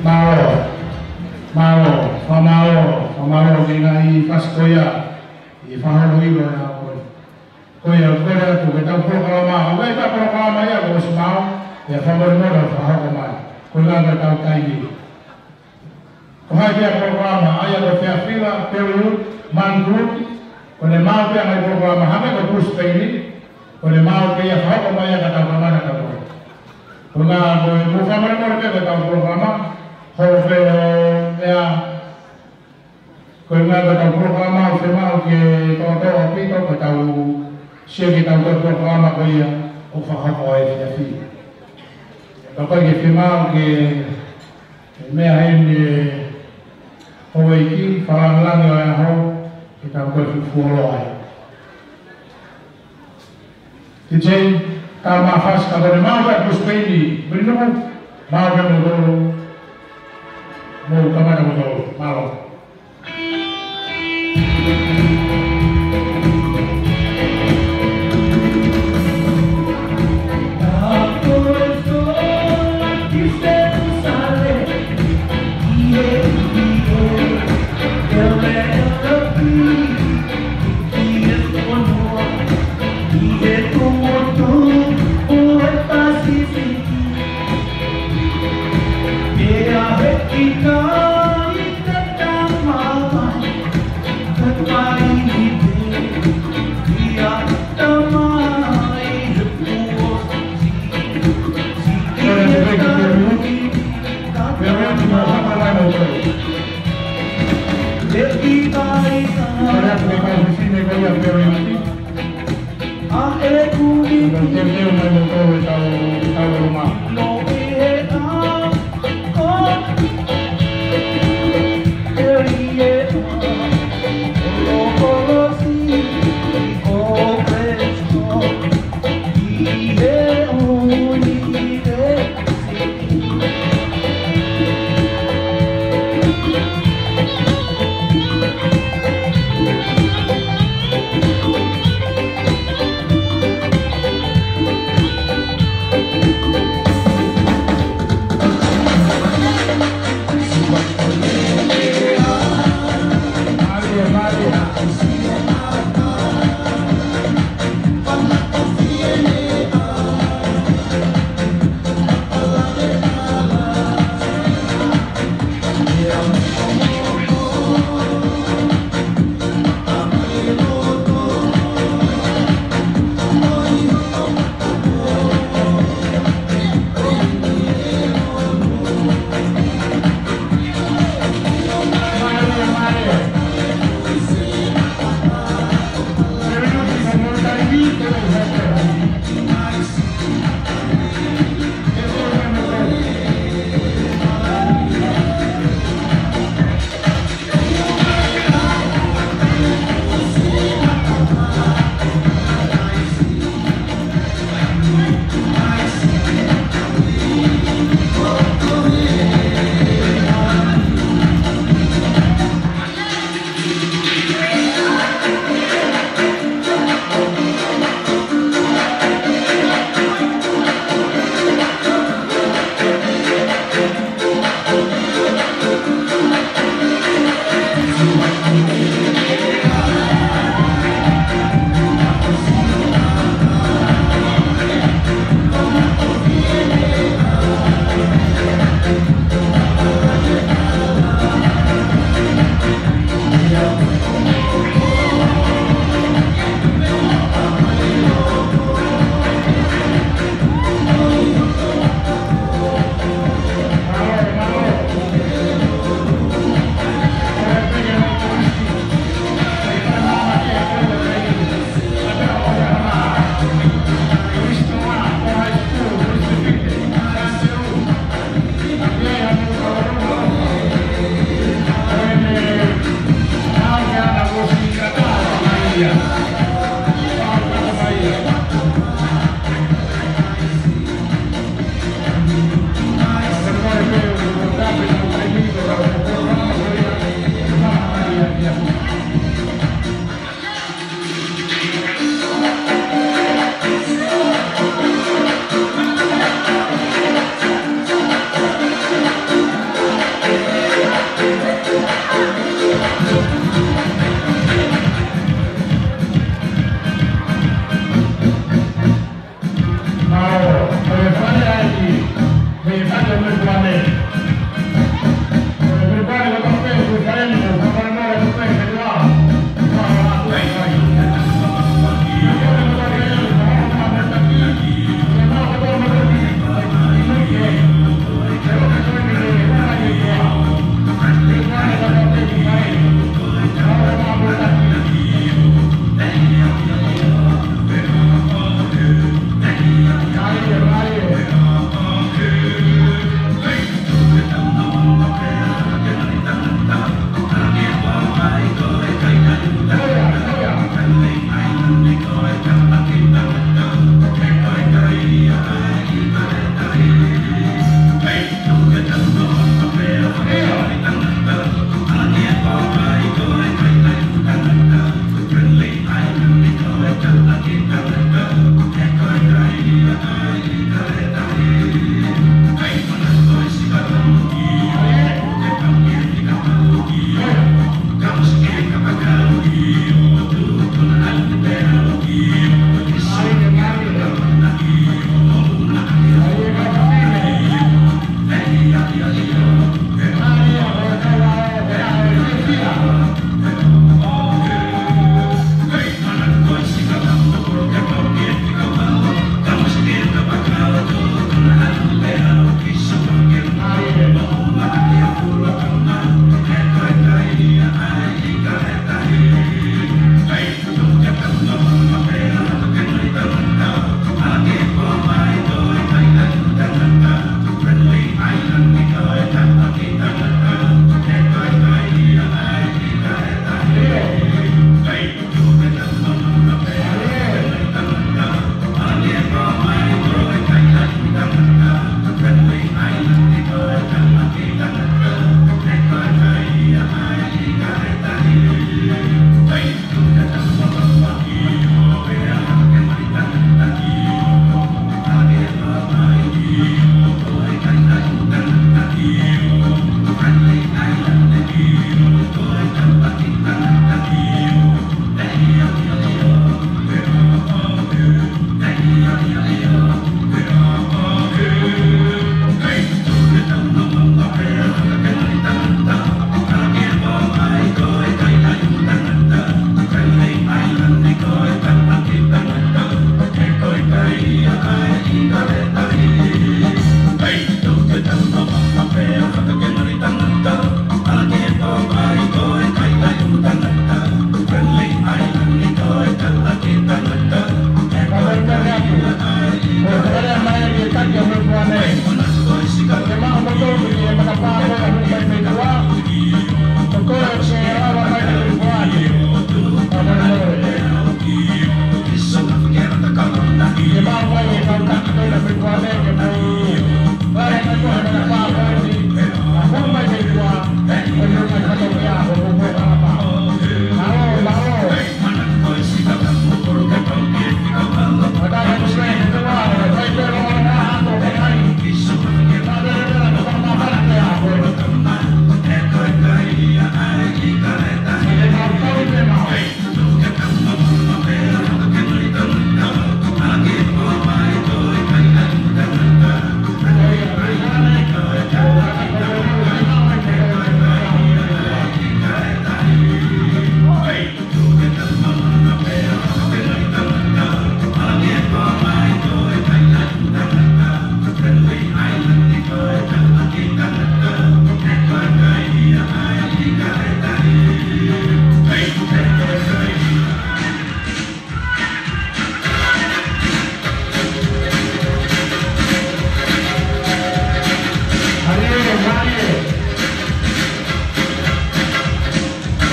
Mālō, mālō, fakamālō, fakamālō ki he ngaahi fasi ko ia, ʻi he fakahoko ʻilo ʻa e ngāue ko ē. Ko ia, ko ia, ko e tau polokalama, ʻoku ʻi ai pē polokalama ia kuo ʻosi maʻu, pea fakamolemole ʻo fakahoko mai. Ko e ngata ʻetau taimi. Hai pea polokalama, ʻa ia ko Feafila Pelu Mantu, ko ʻene maʻu pē ʻa e polokalama hangē ko Brisbane, ko ʻene maʻu pē ia fakahoko mai ia ka tau kamata kātoa. Ko e ʻuhinga ko e mou fakamolemole pē ko ʻetau polokalama, holo pē ʻo meʻa, ko e ʻuhinga ko ʻetau polokalama ʻoku fiemaʻu ke toʻotoʻo ʻaupito, ko ʻetau sio ki heʻetau toe polokalama ko ia ʻoku fakahoko he efiafi ni. Ka ko e ke fiemaʻu ke meʻa heni ʻe houʻeiki, fakalāngilangi ʻo e ʻaho, ke tau toe fufuoloa ai. T J, tā mafasi ka ko ʻene maʻu pē ʻa Brisbane, Brisbane, maʻu pē moutolu, mou kamata moutolu, mālō.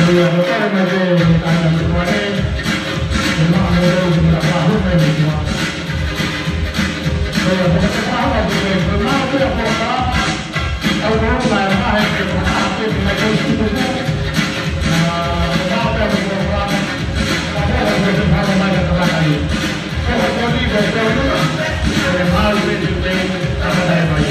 Ia, ko e tau mai ke, ke tau mai ke, ke maʻa mo e tau ke mata pāhu mai ni kua. Ia, ko e tau pāhu mai ke, ke maʻa ke a kua ka, au ko e maʻa he ke kua ka, ke ke mai ke usi tuku. Ia, ko e maʻa ke a kua ka, ka kua ka ke pāhu mai ke kamata ni. Ko e tau ni ke tau ni, ko e maʻa ke ke kamata e mai.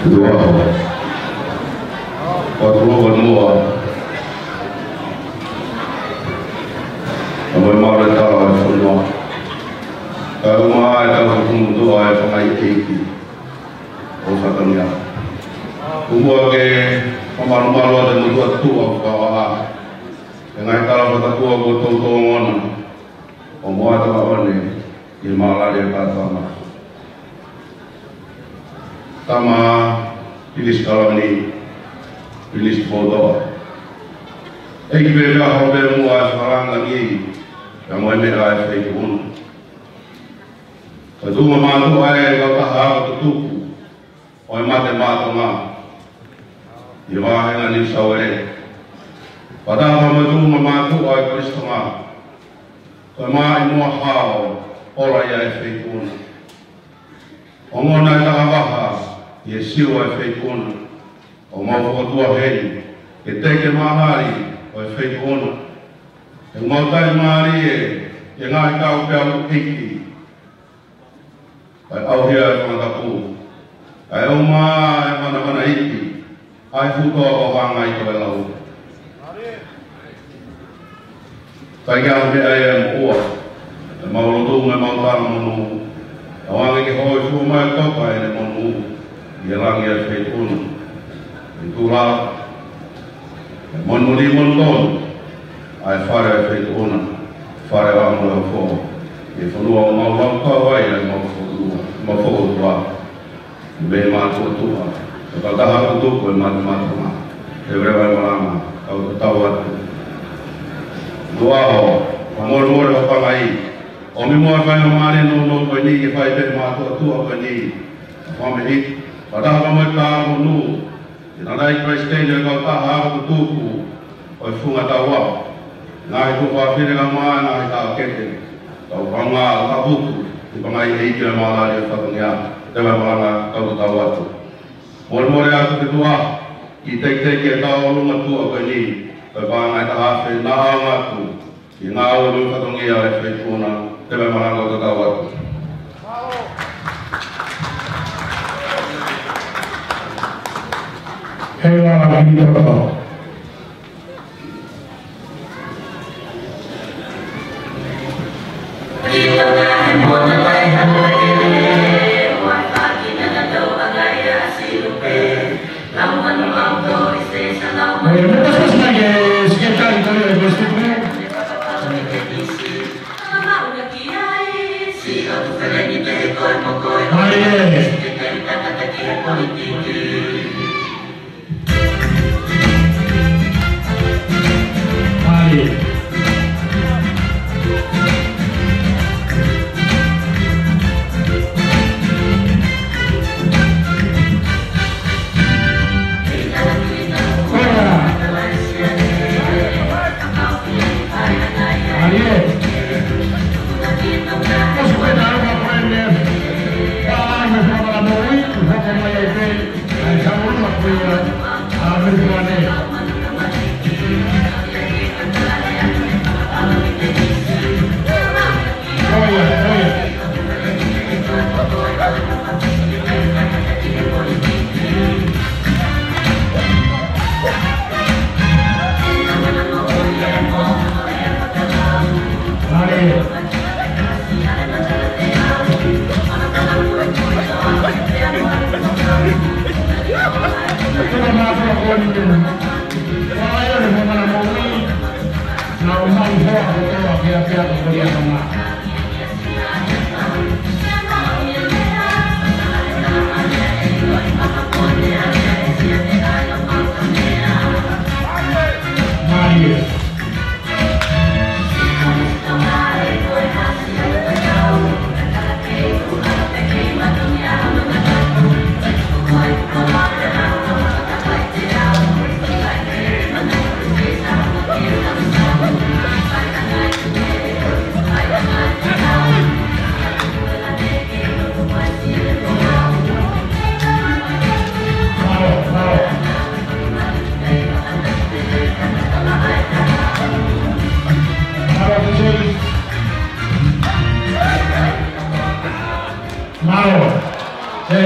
Tuʻa. Patu loko muʻa. Ka mai mālō e tala e fonua. Kae ʻumaʻā e kau fakumutuʻa e fanga ʻeiki ʻo Fatongia. Kuo pau ke fakamalumalu atu e motuʻa tuʻa ʻo Fakavaʻa. ʻI he ngaahi tala fakatātā kuo toutou ongona. ʻO moʻui atu ʻa ʻOne, ʻi he mālali e kātoanga. Tama, Pilinisi Kaloni, Pilinisi Moʻotoa. ʻEiki pē ka hao pē muʻa e fakalāngilangi, ka mo e meʻa e feituʻu na. Ko e tuʻunga mātuʻa e kautaha ako tutuku ʻo e Mate Maʻa Tonga ʻi he vāhenga New South Wales. Fakataha mo e tuʻunga mātuʻa e Kolisi Tonga. Ko e maʻimoa hao, ola ia e feituʻu na. Ongona e takavaha ʻi he siu ʻa e feituʻu na. ʻOku mau fakatuʻaheʻi ke teke mālali ʻo e feituʻu na. ʻOku mau taʻimālie ʻi he ngaahi kau peau ʻeiki. Kae ʻauhia e fanga tapu. Kae ʻumaʻā e manavana ipi. ʻA e futo ʻo hanga ʻi ko e lau. Kae ʻikai ha meʻa ia ʻe moʻua. ʻE mau lotu mo e mau tala monū. ʻOange ke hōifua mai toka ʻene monū. ʻI he langi ʻa e feituʻu na. ʻE tula. ʻE monumoʻoni monū tonu. ʻA e fale ʻa e feituʻu na. Fale ʻa Moleofo. ʻI he fonua ʻoku mau lau kau ai ʻa e mau fokotuʻa. Mau fokotuʻa. Mei mātuʻa tuʻa, ʻo ka taha atu tuku e Mate Maʻa Tonga. Te veva e malanga, kau tatau atu. Tuʻa ho, ka molemole ho pangai. ʻOmi muʻa e faingamālie nounou ko eni, ke fai pē mātuʻa tuʻa ko eni. Fāmili, fakataha mo e tāmonū. ʻI he nai Palesiteni ʻo e kautaha ako tutuku. ʻO e funga tauʻa. Ngaahi tuʻu fafine ka mai, ngaahi taʻokete. Kau kaungā ʻo ka puku, ʻi pangai ʻeiki ʻa e mālali ʻo Fatongia, te vai malanga kau tatau atu. Molemole atu ke tuʻa, ʻi teitei ke tau ʻolunga tuʻa ko eni, ko e pānga ʻe taha afe naʻa ʻaonga atu, ʻi he ngāue mo e fatongia ʻa e feituʻu na, te vai malanga kau tatau atu. Hei lala ki toko.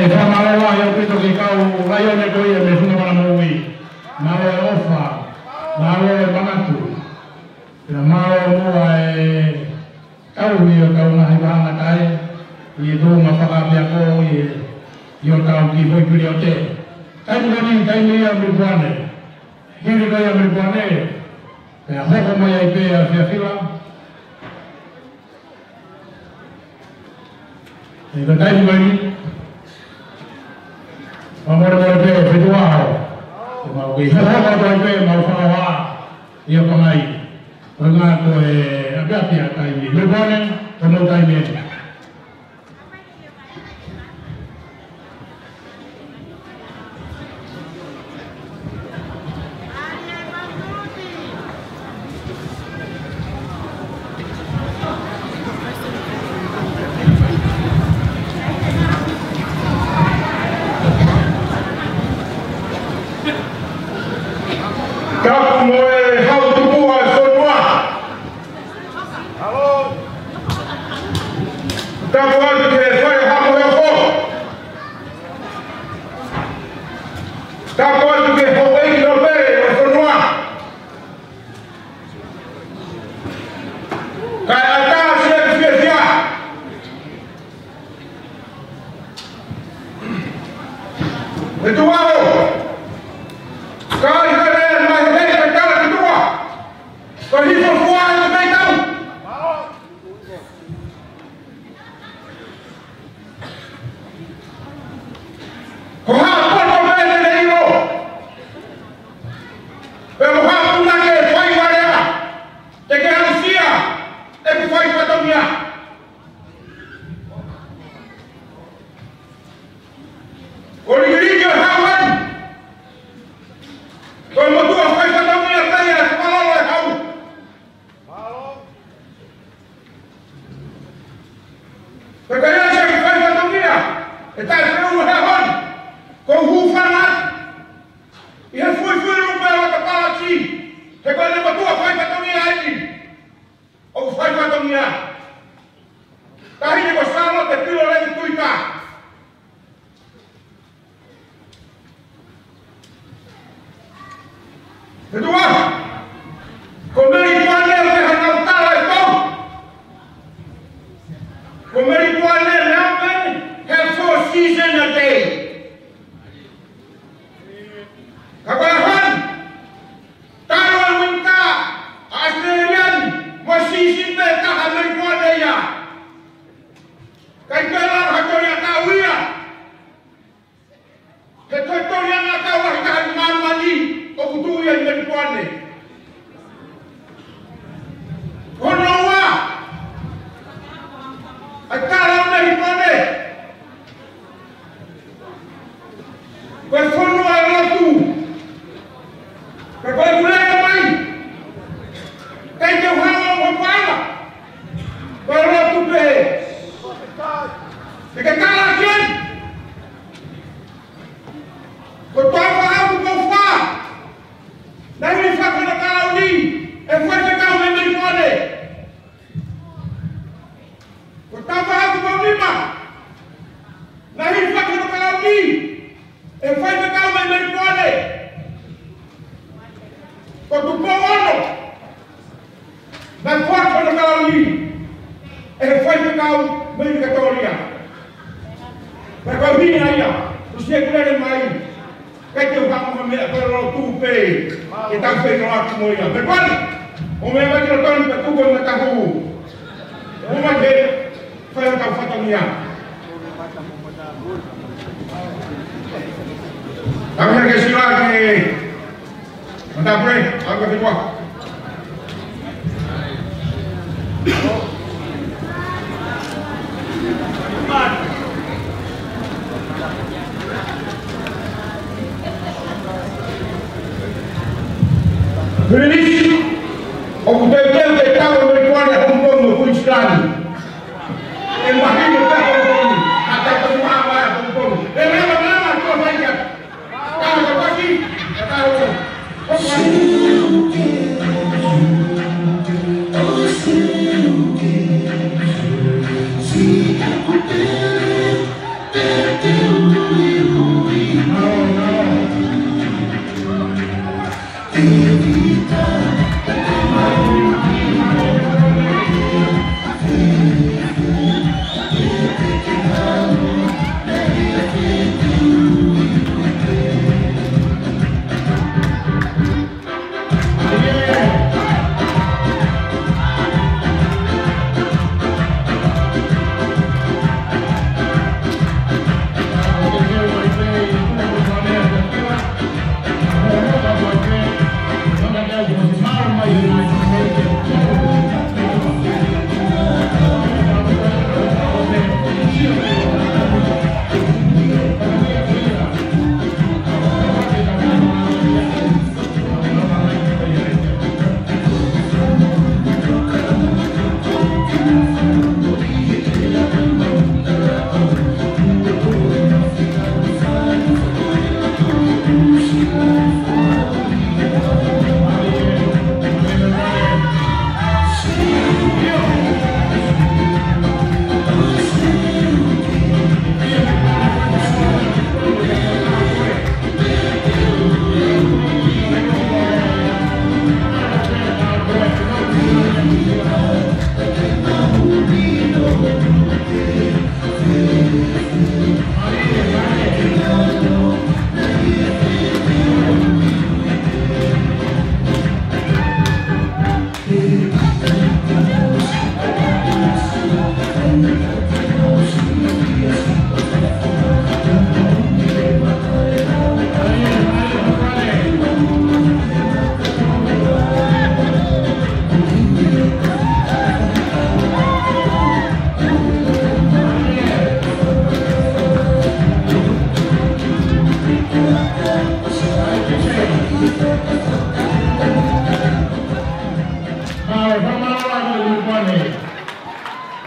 Fakamālō lahi ʻaupito ki he kau laione ko ia mei he funga mana moʻui. Mālō e ʻofa, mālō e manatu. Pea mālō muʻa e tauhi ʻo e kau ngaahi vāhenga taʻe, ʻi he tuʻunga fakaapiako ʻi he, ʻi hotau kiʻi foʻi piliote. Taimi ko eni, taimi ia ʻa Melipoane. Hili ko ia ʻa Melipoane, pea hoko mai ai pē ʻa Fiafila. ʻE ka taimi ko eni, fakamolemole pē, Fetuʻaho. Ko mau kei hohoko atu ai pē, mau fakahoa, ʻio pangai. Ko e ngā ko e ʻapiʻapi ʻa e taimi. Melipoane, ko hoʻomou taimi eni. Tapu mo e hau tupuʻa ʻo e fonua. Tapu atu ki he faihaʻa mo e hoko. Tapu atu ki he houʻeiki ʻo e fonua. Kae ʻatā siʻeku fiefia. Fetuʻaho. Ka ʻi he lea mai he lea ka tala ki tuʻa. Ka hifo fua ʻi he peitau. Ko haʻo poto pē te ke ʻilo. Pea mo haʻo punake fai varea. Te ke aʻusia ʻeku fai fatongia. Ko Likiliki ʻo e Hau eni. Ko e motuʻa fai fatongia pē ia ʻe fakalolo e hau. Pea ka ʻi ai siʻeku fai fatongia ʻe taʻefeʻunga he ʻaho ni, ʻoku ou hūfanga atu ʻi he fuifui lupe ʻo e palati, he ko ʻene motuʻa fai fatongia eni. ʻOku fai fatongia. Taʻahine ko Sālote Pilo Levi Tuita. Fetuʻaho. Ko Melipoane ʻoku ʻi ai haʻanau tala ʻe tolu. Ko Melipoane, Melbourne, have four season a day. Ka ko e ʻaho ni, talu e uinitā ʻAositelēlia ni, mo e sīsini pē taha ʻa Melipoane ia. ʻIkai ke lava ha toli ʻakau ia. He ko e toli ʻakau lahi taha ʻi māmani ʻoku tuʻu ia ʻi Melipoane. Ko hono ua, ʻa e tala ʻo Melipoane, ko e fonua ʻo e lotu. Ka ko e kule mai, ʻikai te u hanga ʻo paʻanga. Ko e lotu pē. Te ke tala ki ai. Ko Tuʻaʻofa Tupoufua, naʻe hilifaki hono kalauni ʻe he faifekau mei Melipoane. Ko Tuʻaʻofa Tupounima, naʻe hilifaki hono kalauni ʻe he faifekau mei Melipoane. Ko Tupou Ono, naʻe foaki hono kalauni ʻe he faifekau mei Vikatōlia. Pea ko e ʻuhinga ia, ʻosi ʻeku lele mai, ʻikai te u hanga ʻo meʻa, ko e lotu pē ke tau feʻiloaki mo ia. Melipoane, ʻomai mai ki loto ni pea tuku e matahuʻi. Ō mai ke fai hotau fatongia. Tau hea ke sila ke Mataʻi pule, ʻalu ka te kua. Pilinisi, ʻoku teuteu ke tau ʻa Melipoane ʻa Hongo Kongo mo Kuinisilani. ʻE mahino pē Hongo Kongo, ʻa tautolu ʻa Hongo Kongo. ʻE lava, lava, tō mai ia.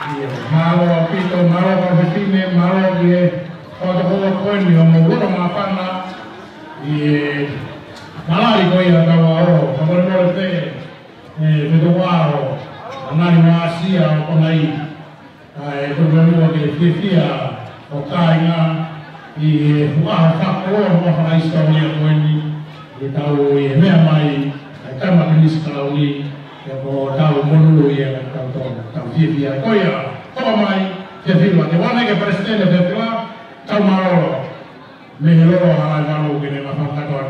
Mālō ʻaupito, mālō kau fefine, mālō ki he fakatokouaʻi ko eni ʻo mou loto māfana ʻi he malali ko ia ʻa e ʻaho. Fakamolemole pē, ē, Fetokua ʻo Nali Masia ʻo konei. ʻA e, ko e meʻa ke fiefia ʻo kāinga ʻi he ʻaho fakakoloa mo fakahisitōlia ko eni, ʻi heʻetau ʻi he meʻa mai ʻa e tama Pilinisi Kalauni, ʻa ia ko hotau monū ia ʻa kitautolu, tau fiefia. Ko ia, tau mai, fiefia, ke ʻoange ki he Palesiteni ʻo e Fiefia, tau mālōlō, mei he lolo ʻa Halaevalu ke ne mafakatoa.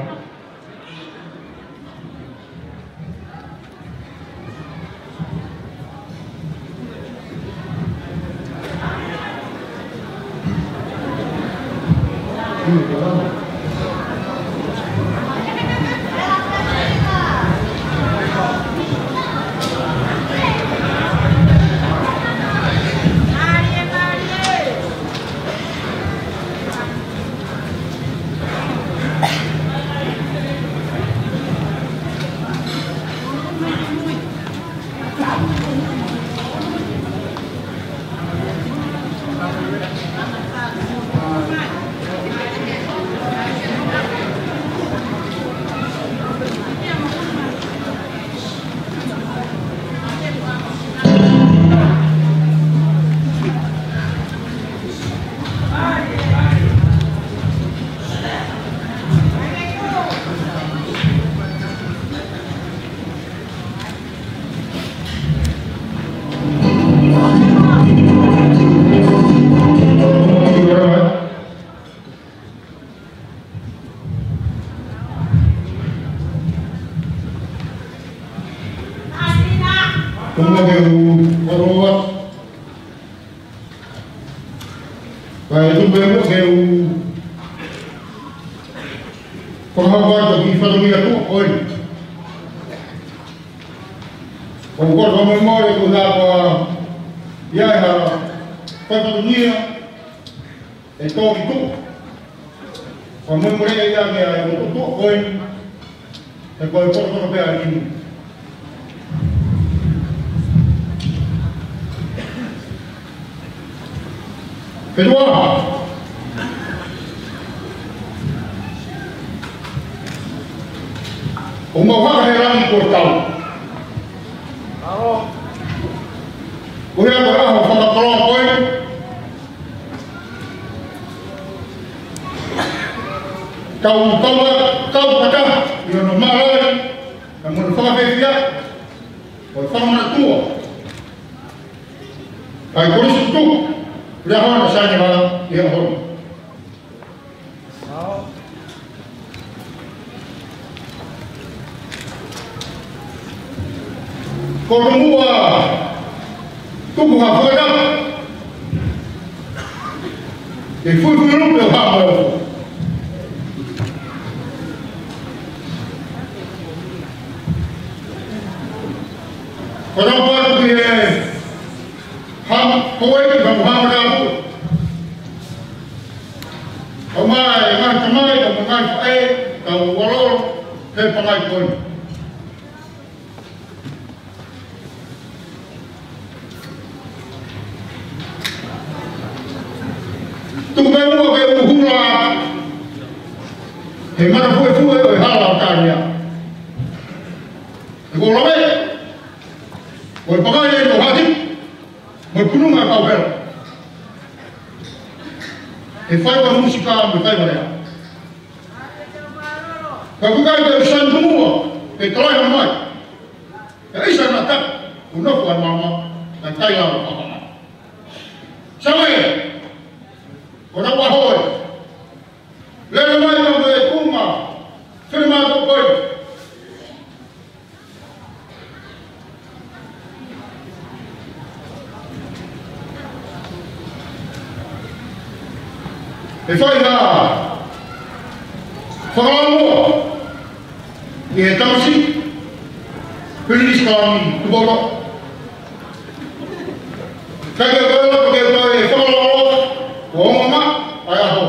Tuku ke u koloa. Kae tuku ke u fakahoko atu ki he fatongia tuʻa ko eni. ʻOku ou kole fakamolemole ko e hā ko ia ʻa e fatongia ʻe tō ki tuʻa. Fakamolemole ia ke ʻai ʻo tuʻu ko eni, he ko e potopoto pē ʻa e ʻEiki. Fetokua. ʻOku mau haka he langi kuo tau. Ko ia ko e ʻaho fakakoloa ko eni. Tau kau, kau fakataha ʻi hono mālōlō, ka mo hono fakafiefia, ʻo fakamanatua ʻa e Kolisi Tutuku, lea hono saini hala ʻi he ʻaho ni. Ko e muʻa tuku ha fakataha. Ke fuifui lupe ʻo hamo. Ko e muʻa tuku e hamo, ko e ki hamo hamo na pu. Kau mai, ngaahi tamai, kau ngaahi faʻē, kau alo, he pangai ko eni. Tuku muʻa ke u hula he matafuefueʻi ʻo e hala ʻo Talia. He ko e lave, ko e pangai ʻe tau hati, mo e pununga ʻa e kau hela. He faiva musika, mo e faiva lea. Ka ʻoku ʻikai ke u sani tuʻu muʻa, pe talaʻehai mai. He ʻisa naʻa tau, ʻoku nofo ai mama, naʻe taila ʻo papa mai. Samoa, ko e lau ʻaho ē. Lele mai ka mo e kunga, fili mai ko koe. ʻE fai ha fakalaumua ʻi he tamasiʻi Pilinisi Kalauni Tupou. Kae ke kole ke toe fakalaumua, ʻo ongo mai ʻa e ʻaho.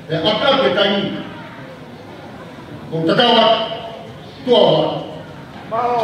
ʻE ʻata ke taimi. ʻO tatau atu. Tuʻa ʻofa. Mālō.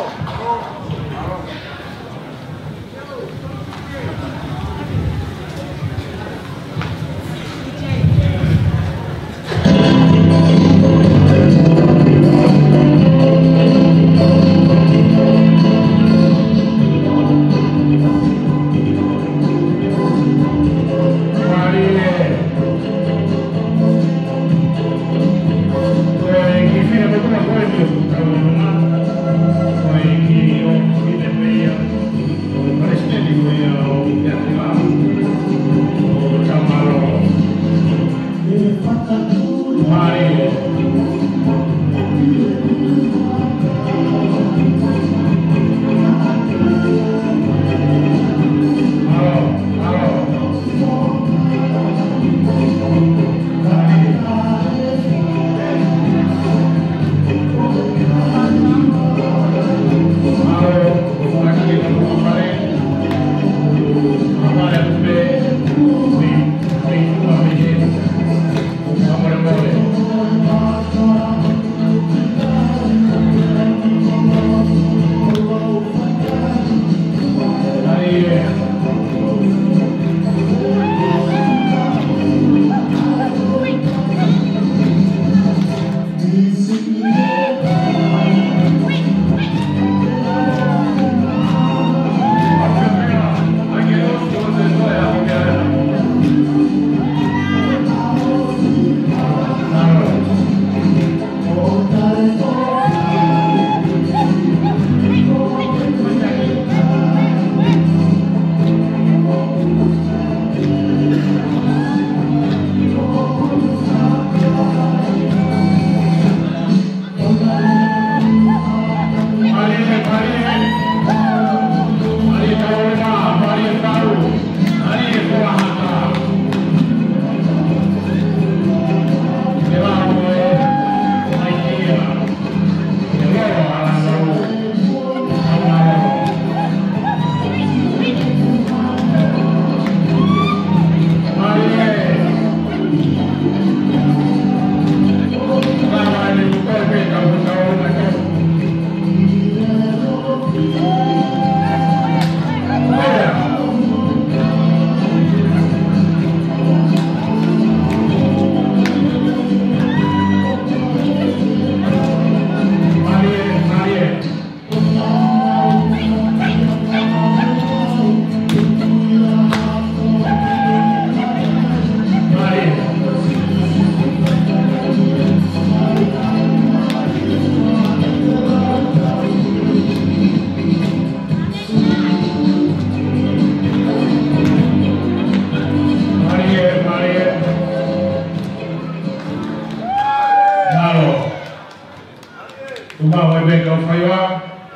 Faiva,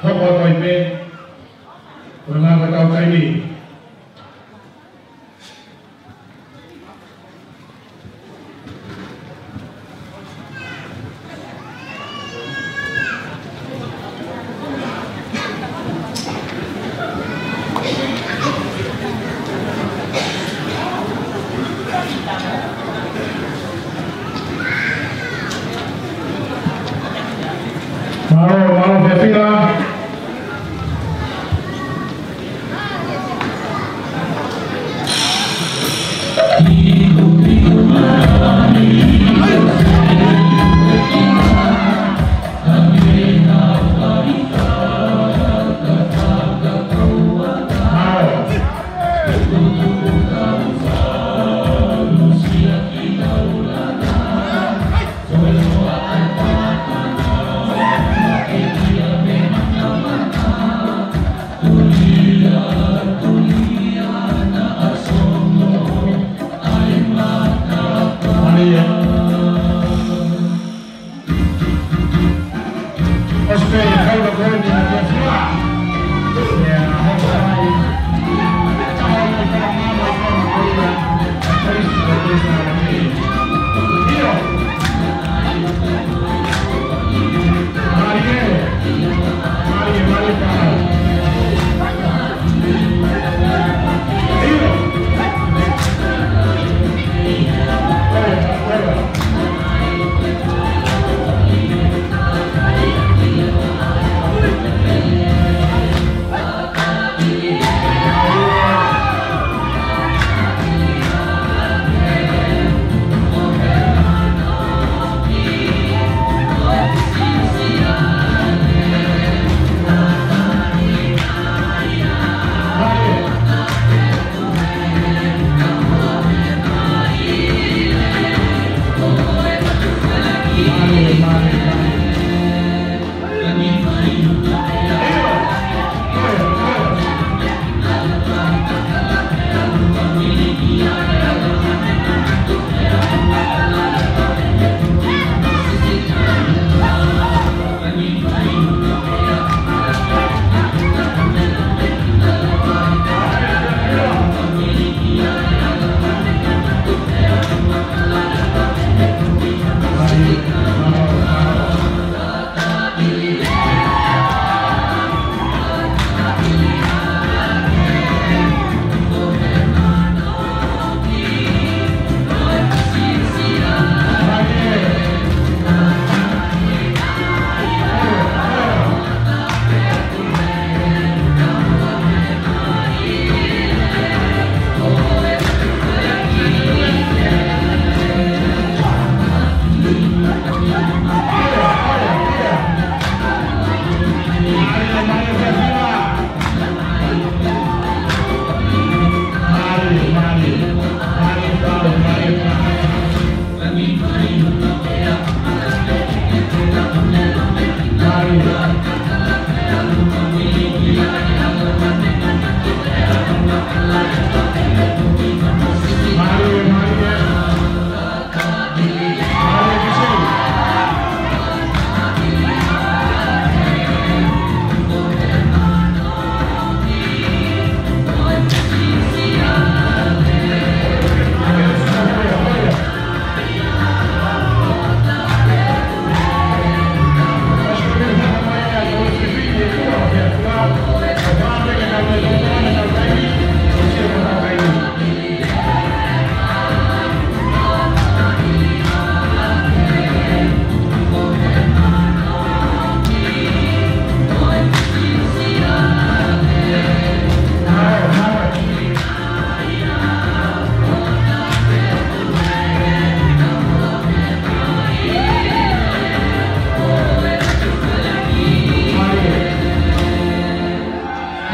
hoko atu ai pē, ko e ngaahi ko e tau taimi. Mālō, mālō, Fiafila.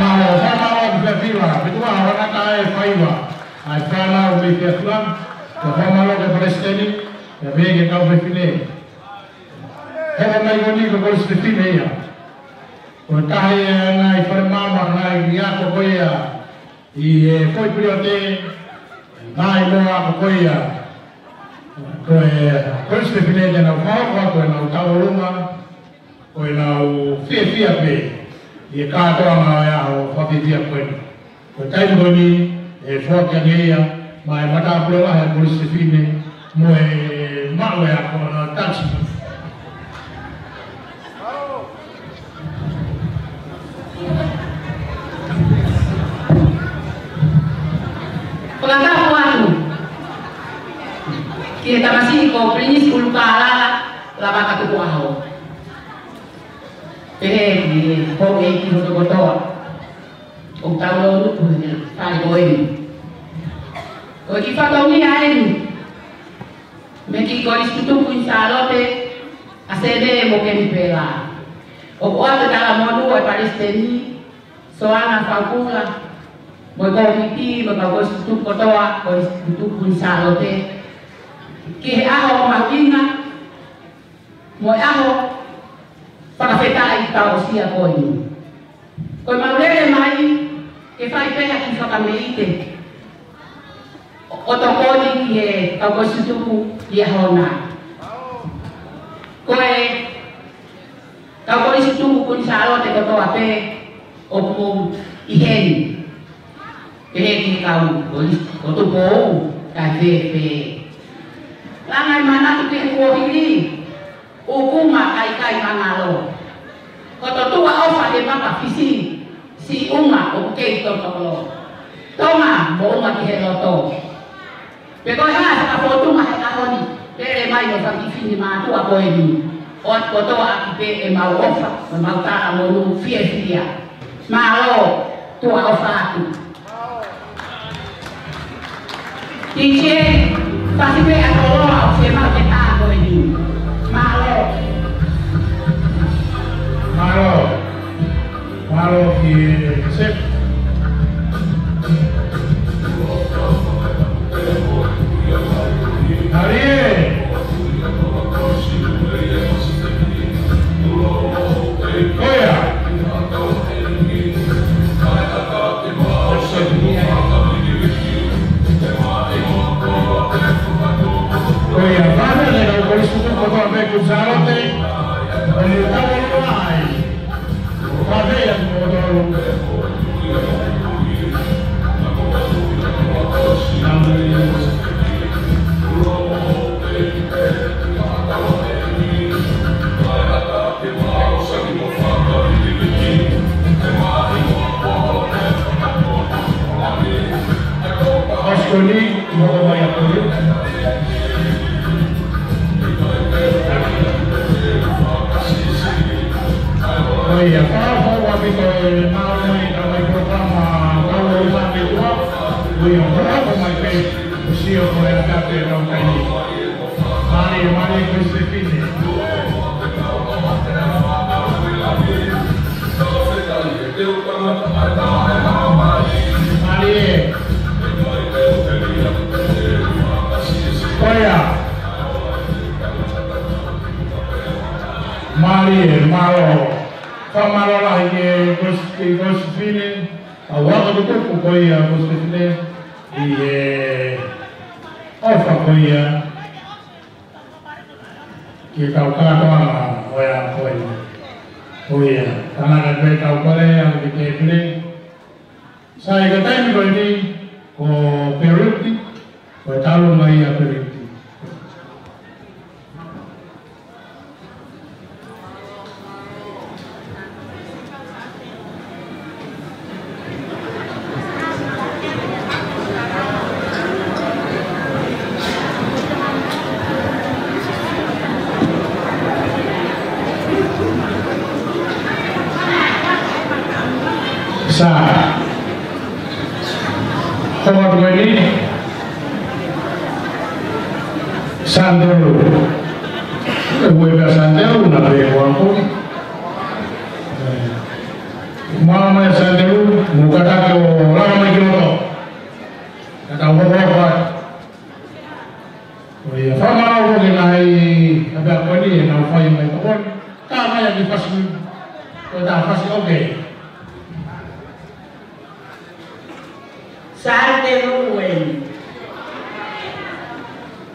Mālō, fakamālō ki Fiafila, pea tuku ā hono ʻai faiva ʻa e fānau mei Fiafila, pea fakamālō ki he palesiteni, pea mei he kau fefine. Hoko mai ko eni ko e kolisi fefine ia. Ko e taha ia e ngaahi fale maama, ngaahi ako ko ia ʻi he foʻi pilione, ngaahi ako ko ia. Ko e kolisi fefine te nau fakahoko atu ʻenau tauʻolunga. Ko ʻenau fiefia pē ʻi he kātoanga ʻo e ʻaho fakafiefia ko eni. Ko e taimi ko eni ʻe foaki ange ia maʻa e matāpule lahi ʻa e Kolisi Fefine mo e maʻu e ako ʻa e taxi. Fakatapu atu ki he tamasiʻi ko Pilinisi ʻUlupālala Lavaka Tukuʻaho. Pehē ki he houʻeiki hono kotoa ʻoku tau lōnuku he fale ko eni. Ko e kiʻi fatongia eni mei he kiʻi Kolisi Tutuku ʻi Sālote, ʻa Sene mo Kenipela. ʻOku ʻoatu e talamonū ʻa e Palesiteni, Soana Faukula, mo e kōmiti, mo e kau Kolisi Tutuku kotoa, Kolisi Tutuku ʻi Sālote, ki he ʻaho mahuʻinga mo e ʻaho fakafetaʻi tauʻasia ko eni. Ko ʻemau lele mai ke fai pē ha kiʻi fakameʻite ʻo tokoni ki he kau Kolisi Tutuku ʻi he ʻaho na. Ko e kau Kolisi Tutuku ʻi Sālote kotoa pē ʻoku mou ʻi heni. Pehē ki he kau Kolisi ko Tupou, kae fēfē. Langa e manatu ki he kuohili, ʻukunga kae ʻikai mangalo. Ko hoto tuʻa ʻofa he mapa Fisi, siʻi ʻukunga ʻoku kei totolo. Tonga, mou ʻukunga ki he loto. Pe ko e hā e fakafōtunga he ʻaho ni, lele mai ʻo faki fini mātuʻa ko eni. ʻOatu kotoa ʻaki pē ʻemau ʻofa, ʻemau talamonū fiefia. Mālō, tuʻa ʻofa atu. T J, fasi pē ʻa e koloa ʻoku fiemaʻu ke tā ko eni. Mālō. Mālō. Mālō ki he Sep. Harie. Ko ia. Ko ia, fānau, ne kau Kolisi Tutuku kotoa pē ʻi Sālote. Ko ia, tau ʻai. Pastor Lee, mo mai a Pulu. Ko ia, fakaʻapaʻapa ʻaupito e maʻu mai ʻa e polokalama kau ʻo e mātuʻa. Ko ia, fakaʻapaʻapa mai pē, ʻo sio ko e ʻapiako ʻoku ʻi ai. Mālie, mālie ko e sefine. Mālie. Ko ia. Mālie, mālō. Fakamālō lahi ki he Kolisi, ki he Kolisi Fefine, ʻa e ako tutuku ko ia Kolisi Fefine, ʻi he ʻofa ko ia ki he kau kātoanga ʻo e ʻaho ko eni. Ko ia, tānaki pē kau pale, ʻalu ki he tēpile. Sai, ko e taimi ko eni, ko Periti, ko e talu mai ʻa Periti. Sa. Ko atu mai ni. Sandelu. E ue pē Sandelu na pe ko ako. Mālō mai Sandelu, mo kātaki ʻo lava mai ki loto. Ka tau hoko hoko ai. Ko ia, fakamālō ki he ngaahi ʻapiako ni, ʻenau fai mai tokoni. Tā mai ʻaki fasi, ko tā fasi, okay. Sandelu eni.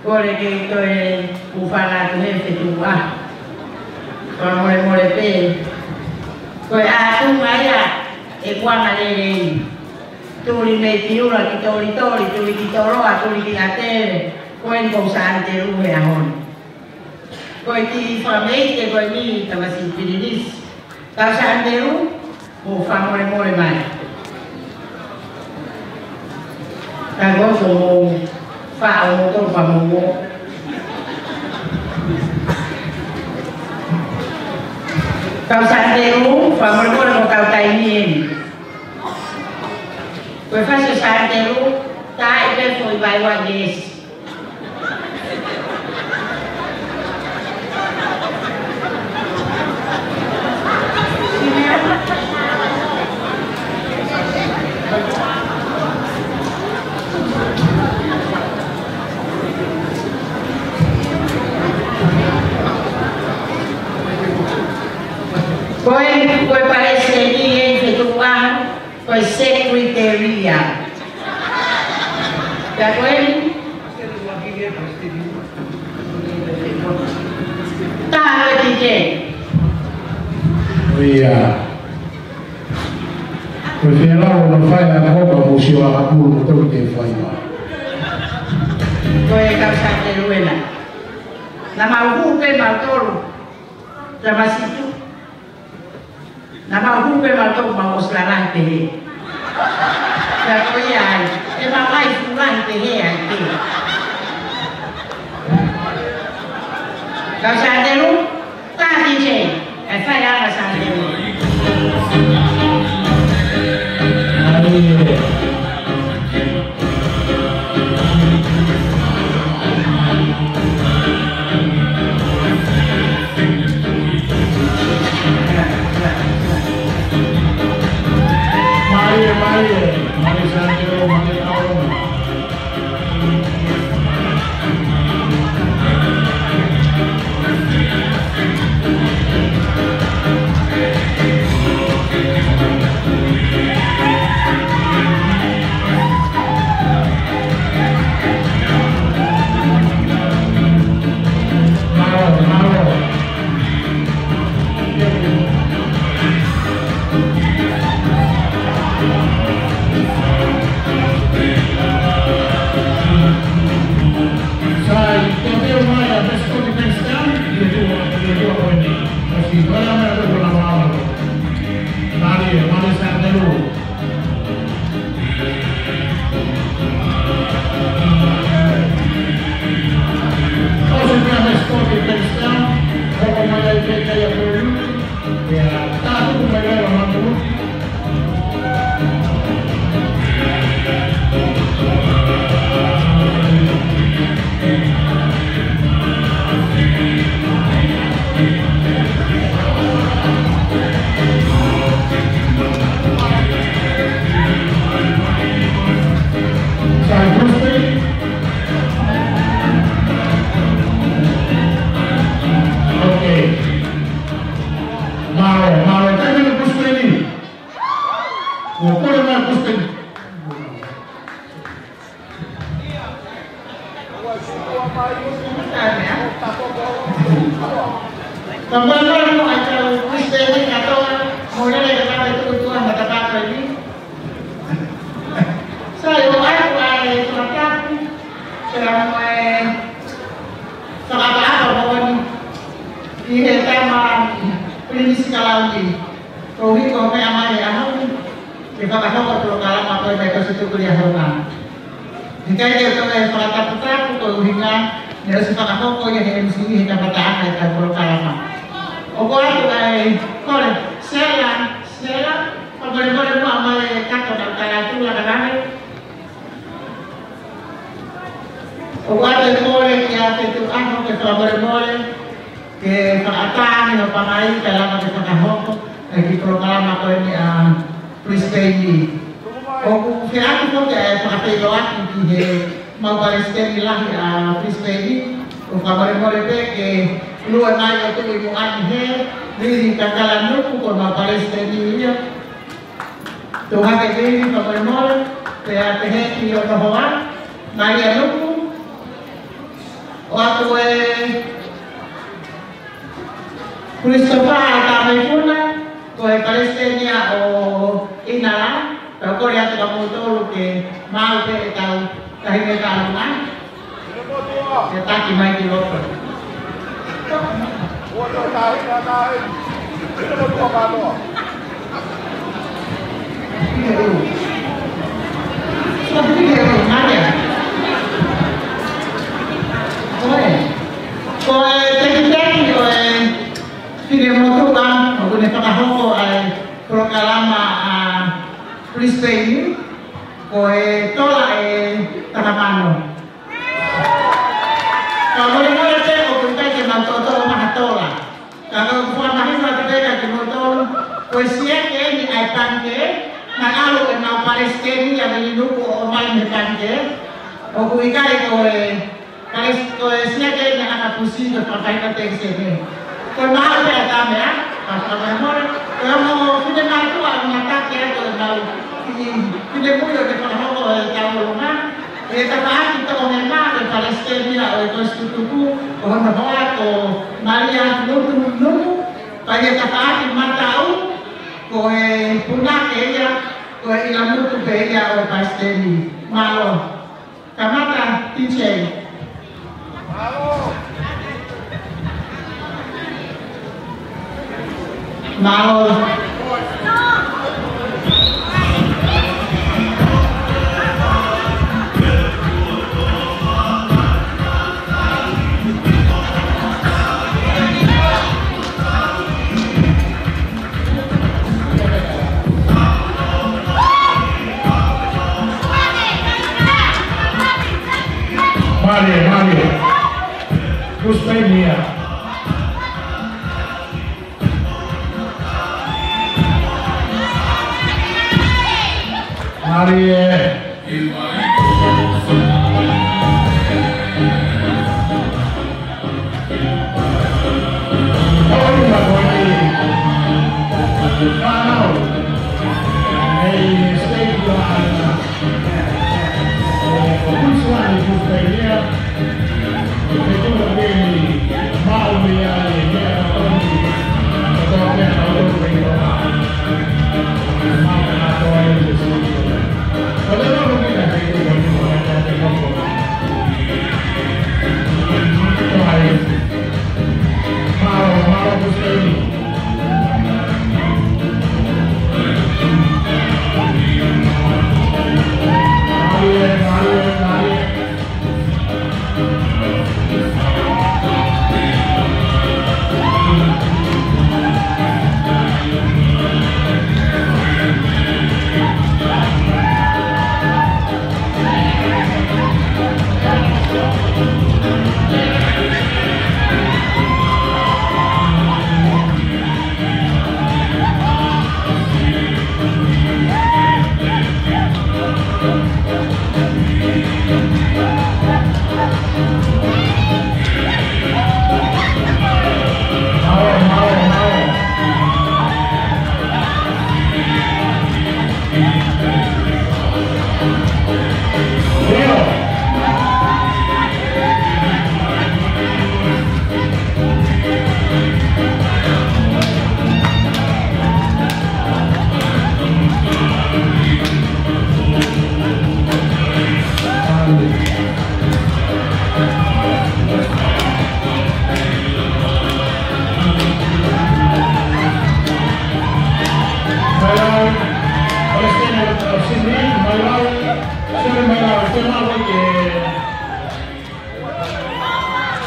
Kole ke toe ʻuhinga atu he fetuʻu. Fakamolemole pē. Ko e ʻatunga ia ʻeku anga lelei. Tuli mei Piula ki Tolitoli, tuli ki Toloa, tuli ki ʻAtele, ko eni ko Sānitelū he ʻaho ni. Ko e kiʻi fakameʻite ko eni, tamasiʻi pilinisi. Kau Sānitelū, mou fakamolemole mai. Ka ko e foʻi mou faʻo mo tō pa mo mo. Kau Sānitelū, fakamolemole mo kau taimi eni. Ko e fasi ʻo Sānitelū, tā ʻi pē foʻi vai vai gesi. Ko e, ko e palesiteni ʻi he fetuʻu ʻaho, ko e sekeliteli ia. Ka ko eni, tā ko e tike. ʻIo. Ko e fēlau ʻo e fai ʻa e koka mo sio ʻa e kulu mo toki te fai mai. Ko e kau Sānitelū ena. Naʻa mau hū pē mautolu. Tamasiʻi. Naʻa mau hū pē mautolu mau ʻosi lalahi pehē. Pea ko ia ai, ʻe mau ʻai fuʻu lahi pehē ai pē. Kau Sānitelū, tā tike, ʻe fai ʻa Sānitelū. Mālie, mālie, mālie Sānitelū, mālie ʻaonga. Sai, tō pē mai ʻa e Pēsiteni Penisetani, ʻi he tuʻa, ʻi he tuʻa ko eni. Kasi, para mai ʻa e tuʻa na mālō. Mālie, mālie Sānitelū. ʻOsi pē ʻa e Pēsiteni Penisetani, hoko mai ai pē kai a pōlu. Ia, tā tuku mai ai ʻa Matu. Sai, Bruce Lee. Okay. Mālō, mālō, taimi ni Bruce Lee. Mo kole mai Bruce Lee. Ka mālō mo e kau Kulisitiane kātoa, mou lele ke tau tuʻu tuʻa matapā ko eni. Sai, ʻoatu ʻa e fakatapu, pea mo e fakaʻapaʻapa moʻoni ki he tama Pilinisi Kalauni. Koeʻuhi ko e meʻa mai he ʻaho ni, ke fakahoko e polokalama ko eni kuo ʻosi tuku lia hono. Heʻikai ke u toe fakataputapu koeʻuhi naʻe ʻosi fakahoko ia he M C he kamataʻanga ʻetau polokalama. ʻOku ʻoatu ʻa e kole, Sela, Sela, fakamolemole muʻa mai e kato na kala tula ka lave. ʻOku ʻoatu e kole kia Fetuʻaho ke fakamolemole, ke fakaʻatā ange hoʻo pangai kae lava ke fakahoko e kiʻi polokalama ko eni ʻa Brisbane. ʻOku fie ʻoatu foki ʻa e fakafeʻiloaki ki he mau palesiteni lahi ʻa Brisbane. ʻOku fakamolemole pē ke lue mai ʻo tuʻu ʻi muʻa ni he Lili Kakalanuku ko e mau palesiteni ia. Tauhake Lili, fakamolemole, pea pehē ki hono hoa, Malia Nuku, ʻoatu e Christopher Tameifuna, ko e palesiteni ia ʻo ʻInalā, pea u kole atu kia moutolu ke maʻu pē ʻetau taʻahine taʻelonga. Ke taki mai ki loto. Ko e, ko e tekiteki ʻo e finemotuʻa ʻoku ne fakahoko ʻa e polokalama ʻa Brisbane, ko e tola ʻe taha mano. Ka molemole pē ʻoku ʻikai ke mau toʻotoʻo mai ha tola. Ka ʻoku ou fakamahino atu pē kia kimoutolu, ko e siake eni ʻa e pangikē, naʻe ʻalu ʻemau palesiteni ʻa Vilinuku ʻo ʻomai mei he pangikē. ʻOku ʻikai ko e palesiteni, ko e siake eni ʻa Hakapusi ko e fakafainateki sene. Ko e maʻu pē ʻa e tame, ʻa, ka fakamolemole, ko e ongo finemātuʻa ʻoku na taki atu ʻemau, ʻi, finemui ʻoku ne fakahoko ʻetau taʻelonga. ʻE tafaʻaki Toʻohema ko e palesiteni ia ʻo e Kosipeli Tutuku, ko hono hoa ko Malia Nukunuku, pea ʻe tafaʻaki Mataʻu, ko e punake ia, ko e ʻilamutu pē ia ʻo e palesiteni. Mālō. Kamata, T J. Mālō. Mālie, mālie. Kusi pē ia. Mālie.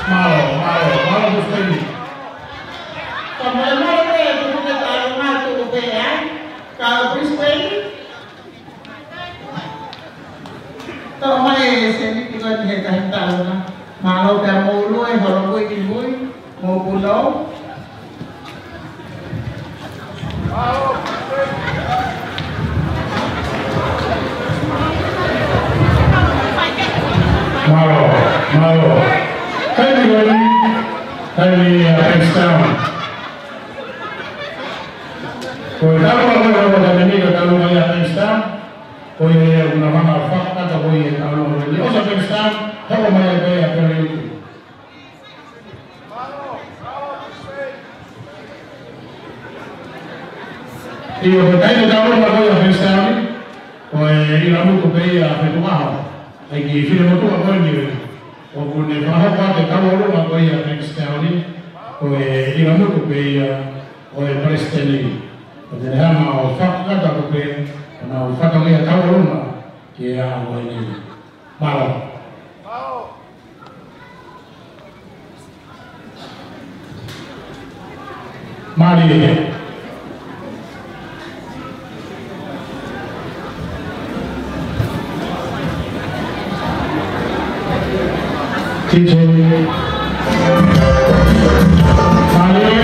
Mālō, mālō, mālō, Brisbane. Ka mālō, mālō, pē, tuku ke taʻelonga tuku pē, ē? Ka Brisbane. Toʻo mai e sēniti ko eni he taʻelonga. Mālō pē mo ʻoua ʻe holo kui ki mui, mo punou. Mālō, mālō. Taimi ko eni, taimi ʻa Bankstown. Ko e taʻelonga ko ē ʻa e Akademi, ko e taʻelonga ia ʻa Bankstown. Ko ia ʻoku na hanga ʻo fakakakato ko ia e taʻelonga ko eni. ʻOsi ʻa Bankstown, hoko mai ai pē ʻa Pele Utu. ʻIo, ko e taimi tauʻolunga ko ia ʻa Bankstown, ko e ʻilamutu pē ia ʻa Fetuʻaho. ʻA e kiʻi finemotuʻa ko eni ʻoku ne fakahoko atu e tauʻolunga ko ia ʻa Bankstown, ko e ʻilamutu pē ia ʻo e palesiteni. Ko e hanga ʻo fakakakato atu pē, ko ʻenau fatongia tauʻolunga ki he ʻaho ko eni. Mālō. Mālie. T J. Mālie.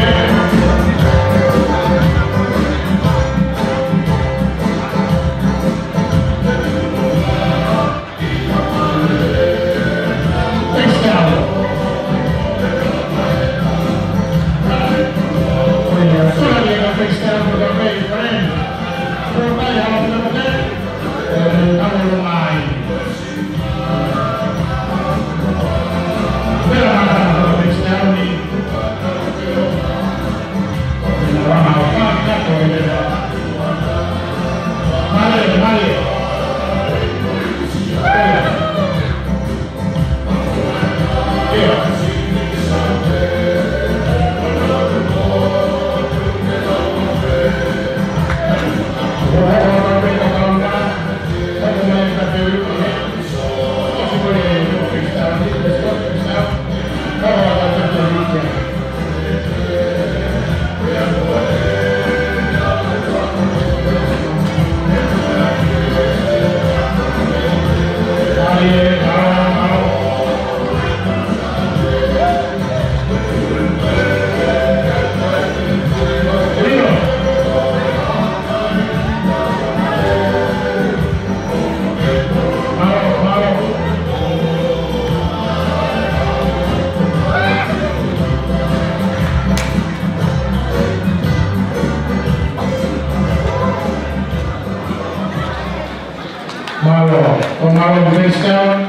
Mālō, ʻo mālō Bankstown,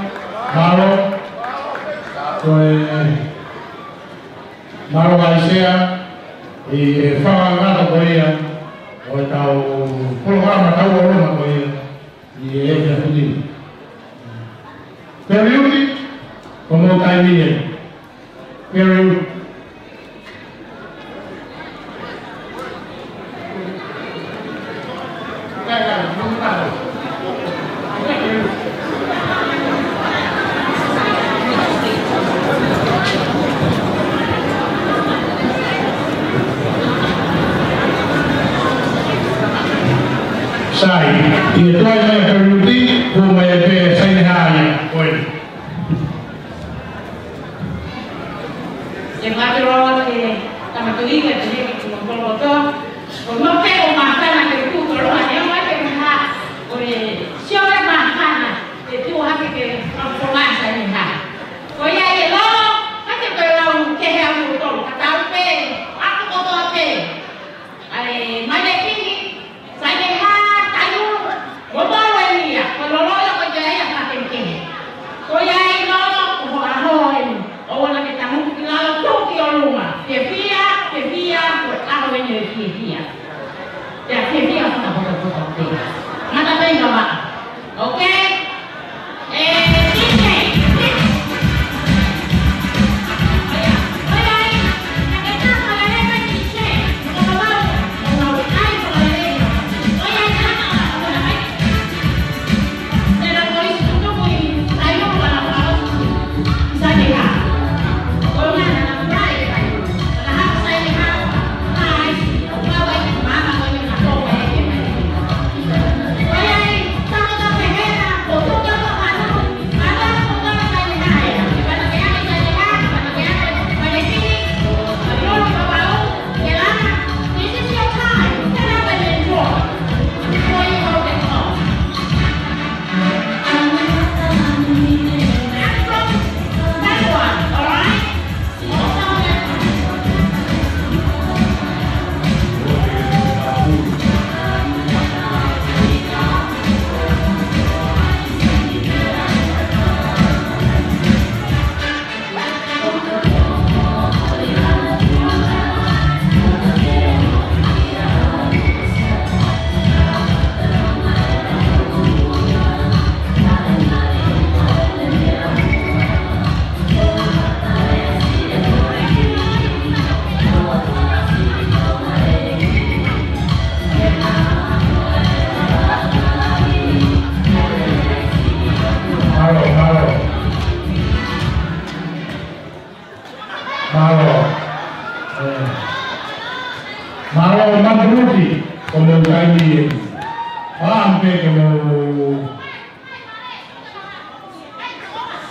mālō, ko e mālō ʻa e Sea, ʻi he fakakakato ko ia ʻo ʻetau polokalama tauʻolunga ko ia ʻi he efiafi ni. Peliuti, ko hoʻomou taimi ē. Peliuti. Sai, ʻi he tuai mai ʻa Peliuti, hū mai pē Sainehā ia, ko ē. ʻE mālō ʻaupito, Tama Tuʻi, ʻa e tēneki ki mo kolokoto. ʻO mau pē ʻo māfana ke tuʻu tolo ʻa e ʻaho ke maha. ʻO e sio ke māfana ke tuʻu hake ke mafonga Sainehā. Ko ia ʻe lō, ka te pē lau ke he au tolo, ka tau pē, ako kotoa pē. ʻA e mai e kiʻi, Sainehā, Taiulu, mo Malu eni ia, ko e lolo ia ko ia ia ka te kehe. Ko ia ʻi lolo, ko ho ʻaho eni, ʻoua naʻa ke tangutu ki lalo, tuʻu ki ʻolunga, fiefia, fiefia,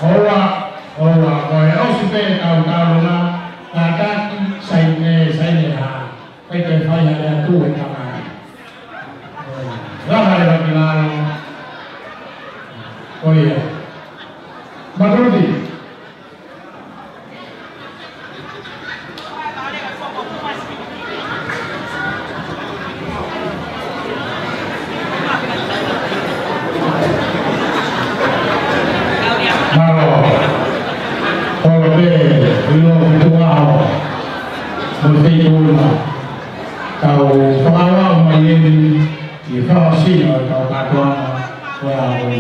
ʻOua, ʻoua, ko e ʻosi pē ʻetau taulunga, kātaki, sai, ē, sai ʻe hā. ʻIkai ke fai ha lea tuʻu ʻe taha. Lava leva ki lalo. Ko ia. Matuti. Mālō. Holo pē, ʻilo ki tuʻa ʻo. Mo te tuna. Tau whakawa mai eni, i whakasino tau kātoanga, ko e ʻaho ni.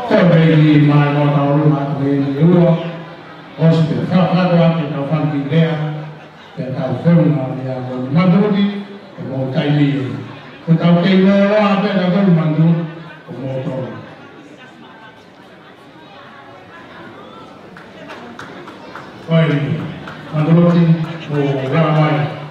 Tau pē ki mai mo tau luma ko eni ua. ʻOsi pē, whakakato ake tau fanga kiʻi lea, pea tau feʻunga lea ko Matuti, ko mo taimi e. Ko tau kei loloa pē ka ko Matuti, ko mo tau. Ko eni, Matuti, ko Lamai.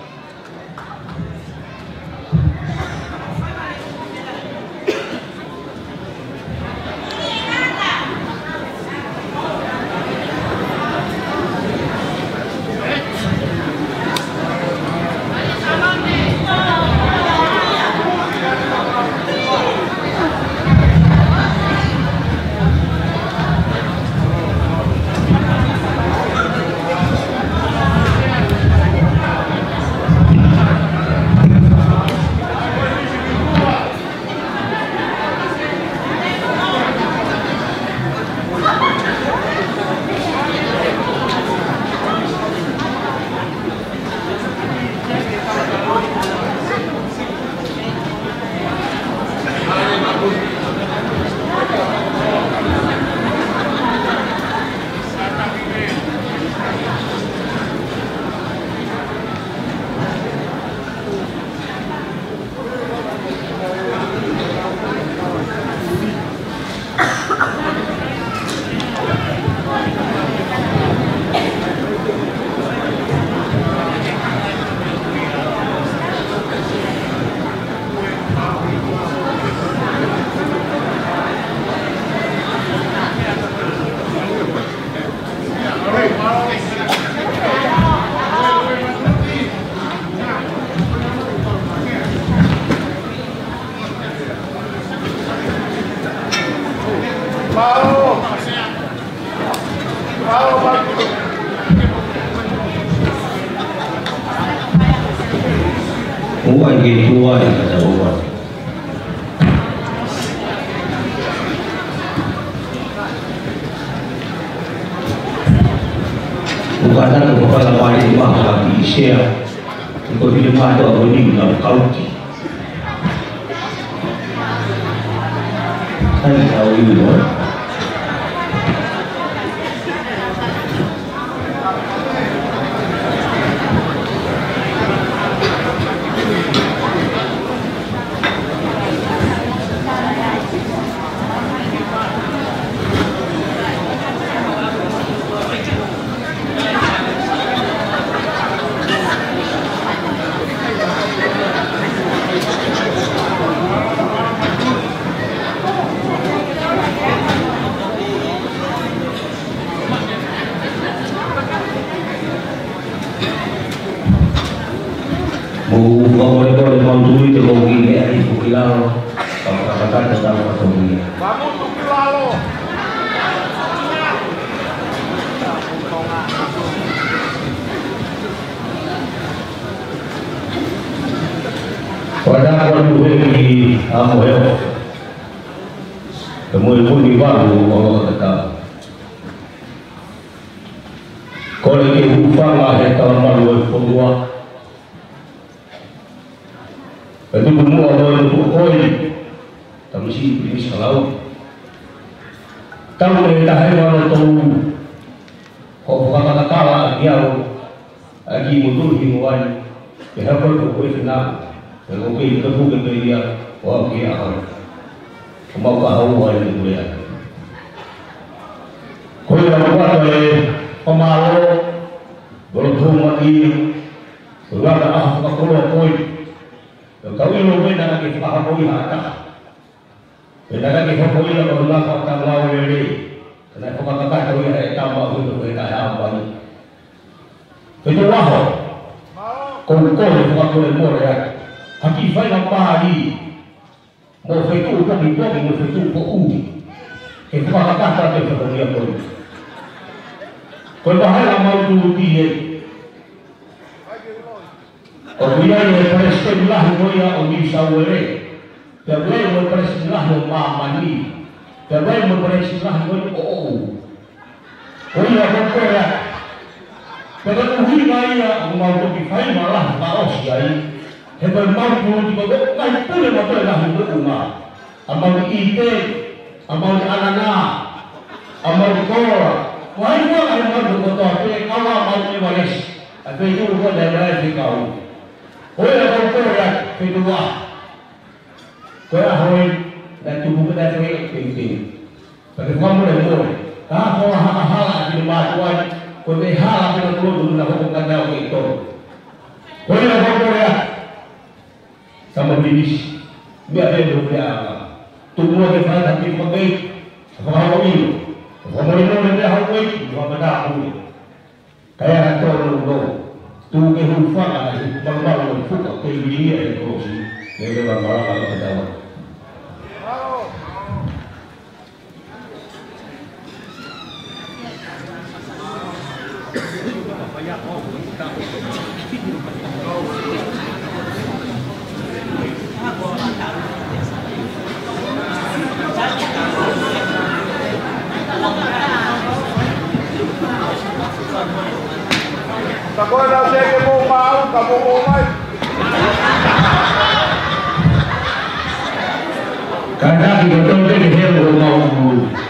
ʻOua ʻe ke tuai ka ta ʻoua. ʻOku ʻatā ke u fakamatala mai ʻi he maha ki sea. ʻI ko vile mātou a ko ni na kauti. Hai, how are you, boy? Mou fakamolemole, mau tui te mou kiʻi meʻa hifo ki lalo, ka fakakakato tau fatongia. Ko ʻetau ʻalu heni ki ʻAmoheo. Ko e moʻui puni valu ʻo Loʻotatau. Kole ke hūfanga he talamalu ʻo e fonua. Pea tuku muʻa mo e tuʻu ko eni, Tamasiʻi Pilinisi Kalauni. Talu mei taha hiva noa tolu, ko e fakakatakala ʻaki au, ʻaki mo tolu hiva wai, ke hapa ko e fina, ke ko ke ika puke pē ia, ʻo au ke ʻaho. Ko mau ka hau ai ni kuea. Ko ia ʻoku ʻatā e, ko mālō, bolo tō ma ia, ko ngata ʻaho fakakoloa ko ē. Ko e kau ʻilo pē naʻa ke fakahoko ʻi ha taha. Pea naʻa ke hoko ʻi ha kau ngata ʻaho fakatangau lelei. Ka naʻe faka ʻOku ou kole fakamolemole atu ha kiʻi faingamālie mo e feituʻu pokipoki mo e feituʻu poʻuli ke fakakakato atu e fatongia ko eni. Ko e vahehā ʻemau tūtī ē, ʻoku ʻi ai e palesiteni lahi ko ia ʻo New South Wales, pea ʻoku ʻi ai mo e palesiteni lahi ʻo māmani, pea ʻoku ʻi ai mo e palesiteni lahi ko ia ʻo ʻoʻou. Ko ia ʻoku ou kole atu, pea ko e ʻuhinga ia ʻoku mau toki fai ma lahi fakaʻosi ai, he ko ʻemau tūtī ko e ngaahi pule mo e ngaahi moʻunga, ʻa Maʻuʻite, ʻa Maʻuʻanana, ʻa Maʻukola, ko hai fua ngaahi moʻunga kotoa pē, kau ʻa Maʻuʻevalesi, ʻa e feituʻu ko ē naʻe ʻi ai e fekau. Ko ia ʻoku ou kole atu, feituʻu ʻa Ko e ʻaho ē, naʻe tupu pē naʻe fai ʻa e teitei. Pea ke fakamolemole, ka ko e hā ha hala ʻa e finemātuʻa ni, ko e hala pē naʻe tuʻu ʻo tuʻu na hoko ka naʻe ʻoku ʻi tonu. Ko ia ʻoku ou kole atu, Tama Pilinisi, meʻa pē mo e meʻa ʻa ka. Tuku muʻa ke fai ha kiʻi fakakei, fakahoko ʻilo. Fakamolemole meʻa hau ʻeiki, fakamatapule. Kae ʻatā tonu no, tuku ke hūfanga ʻa e malumalu ʻo e fuka kei vilingia ʻe he kolosi, mei he malanga ʻo e tau. Ka ko e lau te ke mou maʻu, ka mou ō mai. Ka taki ko tau te ke helu ʻo maʻu.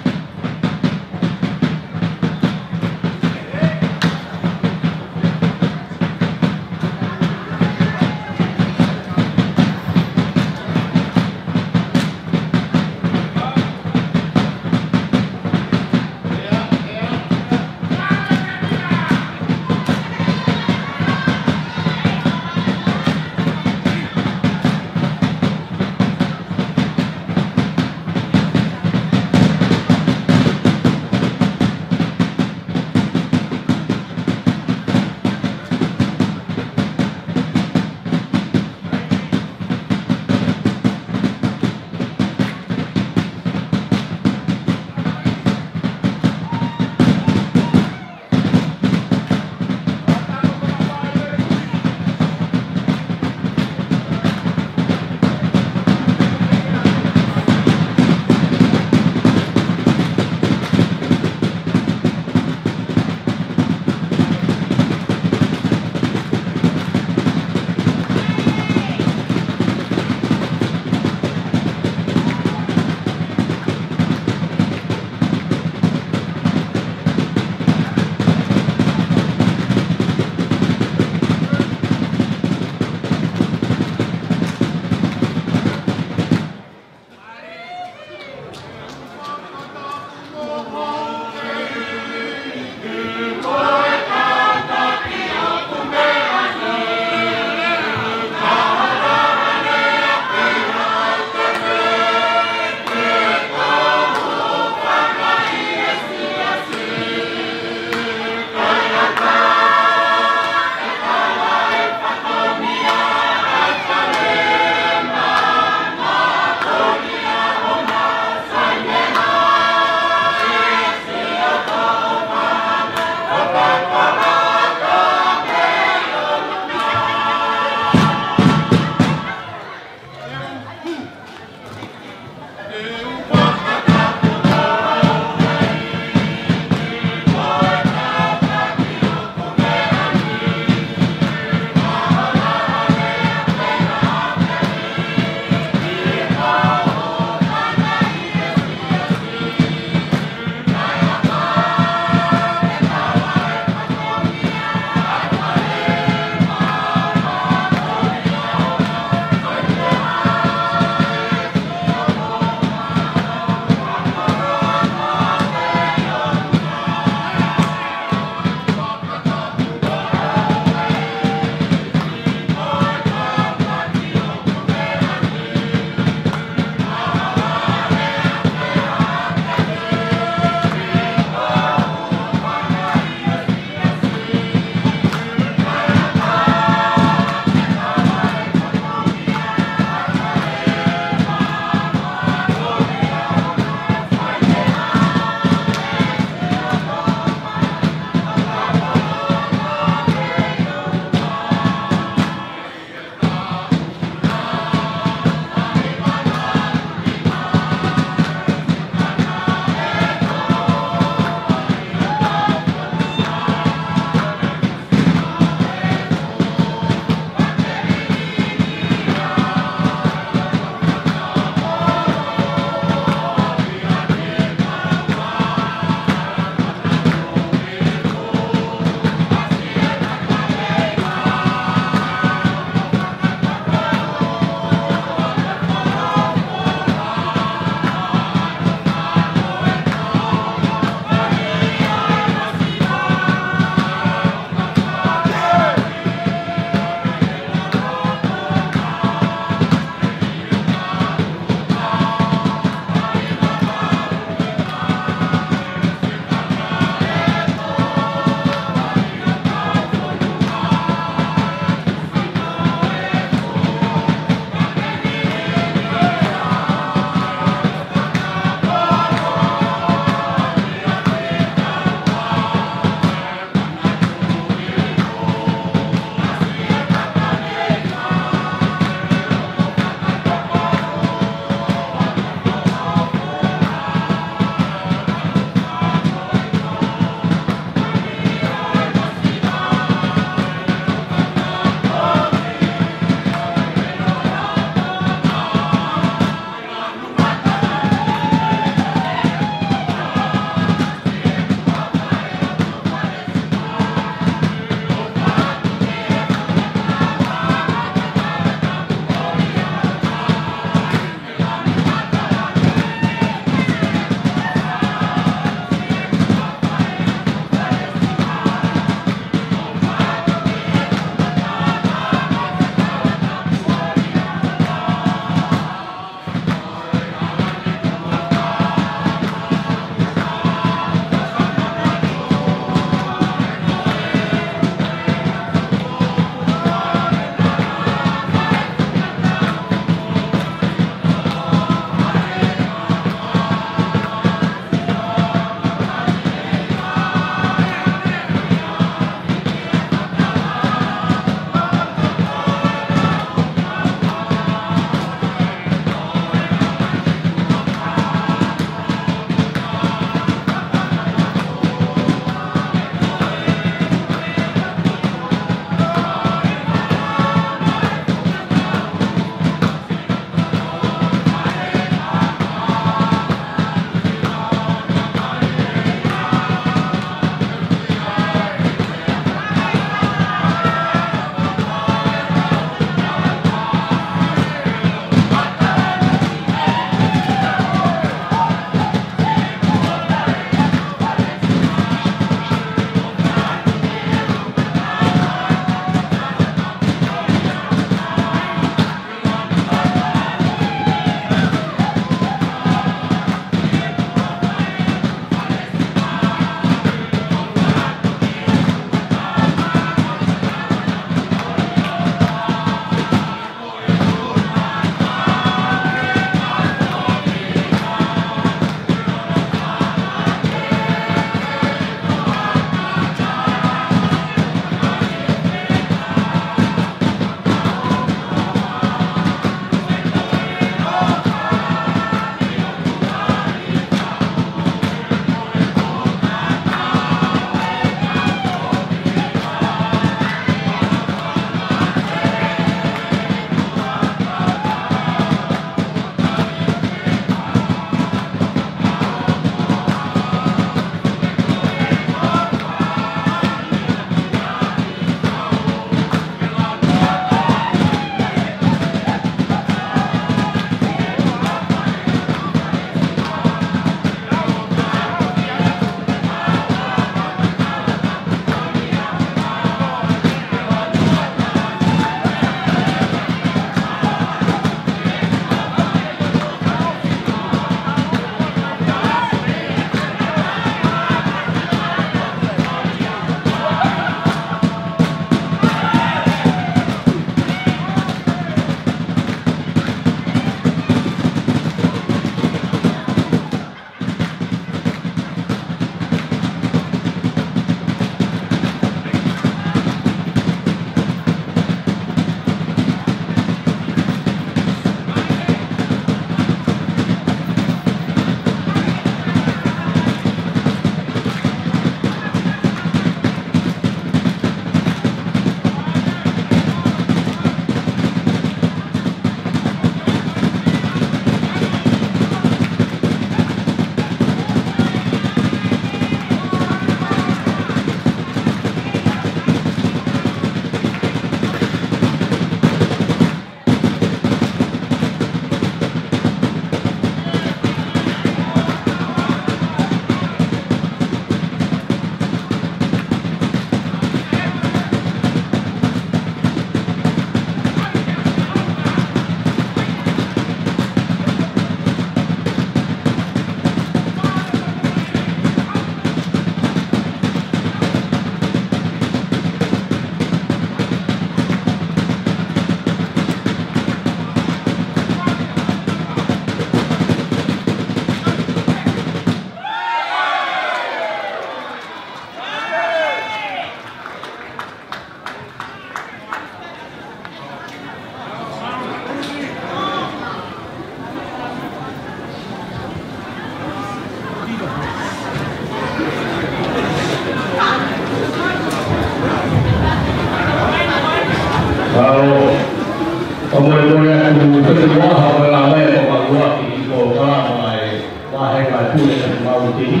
Fakamolemole atu, ko e ʻuhinga ʻoku ou lava ʻo fakaʻuhinga ki he polokalama ʻa e Vahenga Pule ʻa Mautini.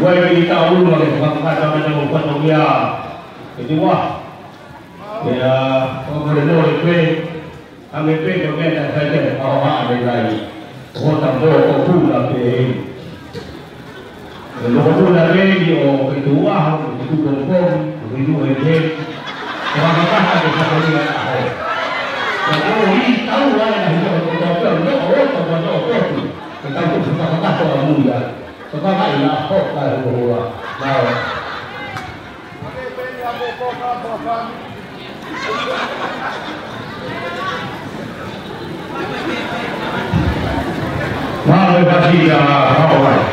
Ua e kiʻi taʻu ʻuluaki ke fakakata mai ʻa e fatongia ʻi he ua. Pea fakamolemole pē, hangē pē ko e meʻa naʻe fai ki he ʻaho ʻa e meʻa ni. Ko hota mō ko puna pē. ʻE loko puna pē ni ʻo ke tuʻu ʻaho, ke tuʻu pongipongi, ke tuʻu ʻi he. Ko e ʻaho kata ke fatongia ʻaho. Ka ko e ʻi tau ai na hiko ko tau pē, no o to ko no o to. Ke tau tuʻu fakakata ʻa mui ai. Ko tau ai na ho ka e hohoa. Nā ʻō. Mālō e pasi ia, mālō ai.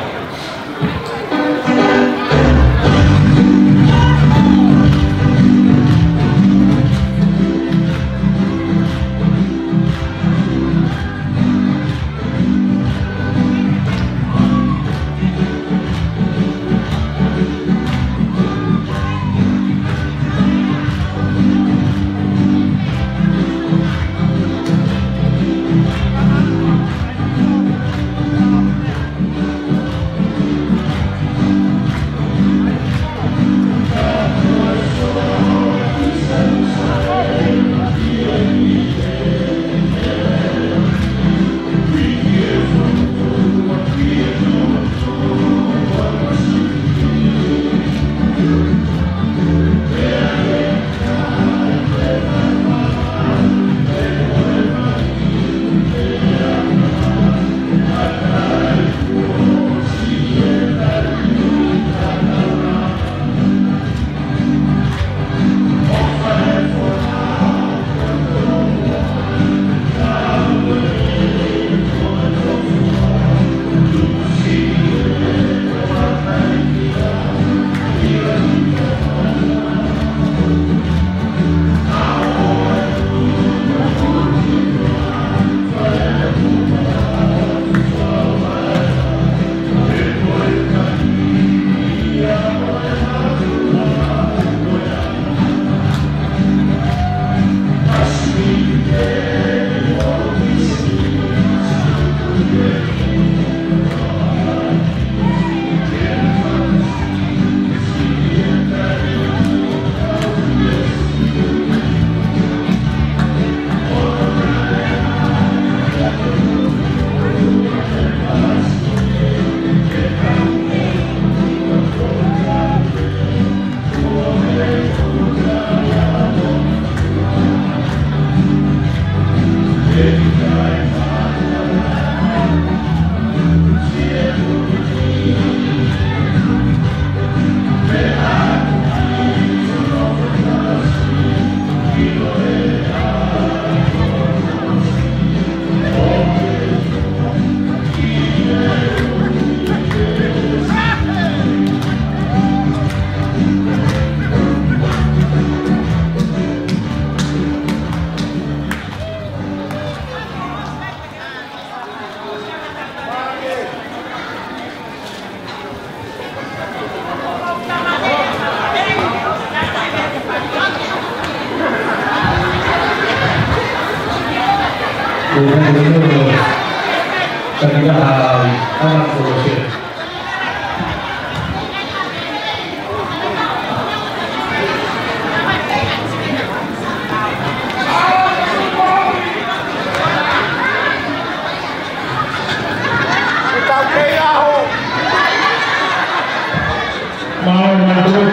Mālō e mātuku,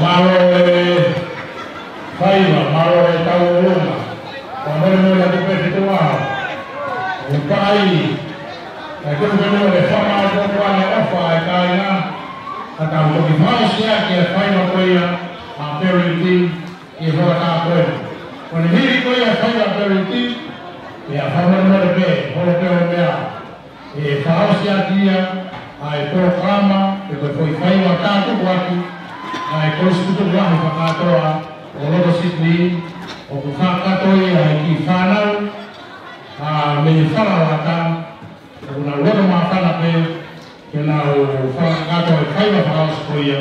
mālō e faiva, mālō e tauʻolunga. Fakamolemole atu pē ki he tuʻa. ʻOku ʻikai, ʻikai ke u pehē ʻe fakaʻofoʻofa ʻa e kāinga, ka tau toki fakaʻosi ʻaki e faiva ko ia ʻa Periuti ʻi he fakataha ko eni. Ko ʻene hili ko ia e faiva ʻa Periuti, pea fakamolemole pē, holo pē ʻo meʻa. ʻE fakaʻosi ʻaki ia ʻa e polokalama, pe ko e foʻi faiva tātuku ʻaki ʻa e Kolisi Tutuku Lahi fakakātoa ʻo loto Sydney, ʻoku fakakātoa ia ʻe he kiʻi fānau, ʻa, mei Falelata, ʻoku nau loto māfana pē ke nau fakakātoa e faiva fakaʻosi ko ia,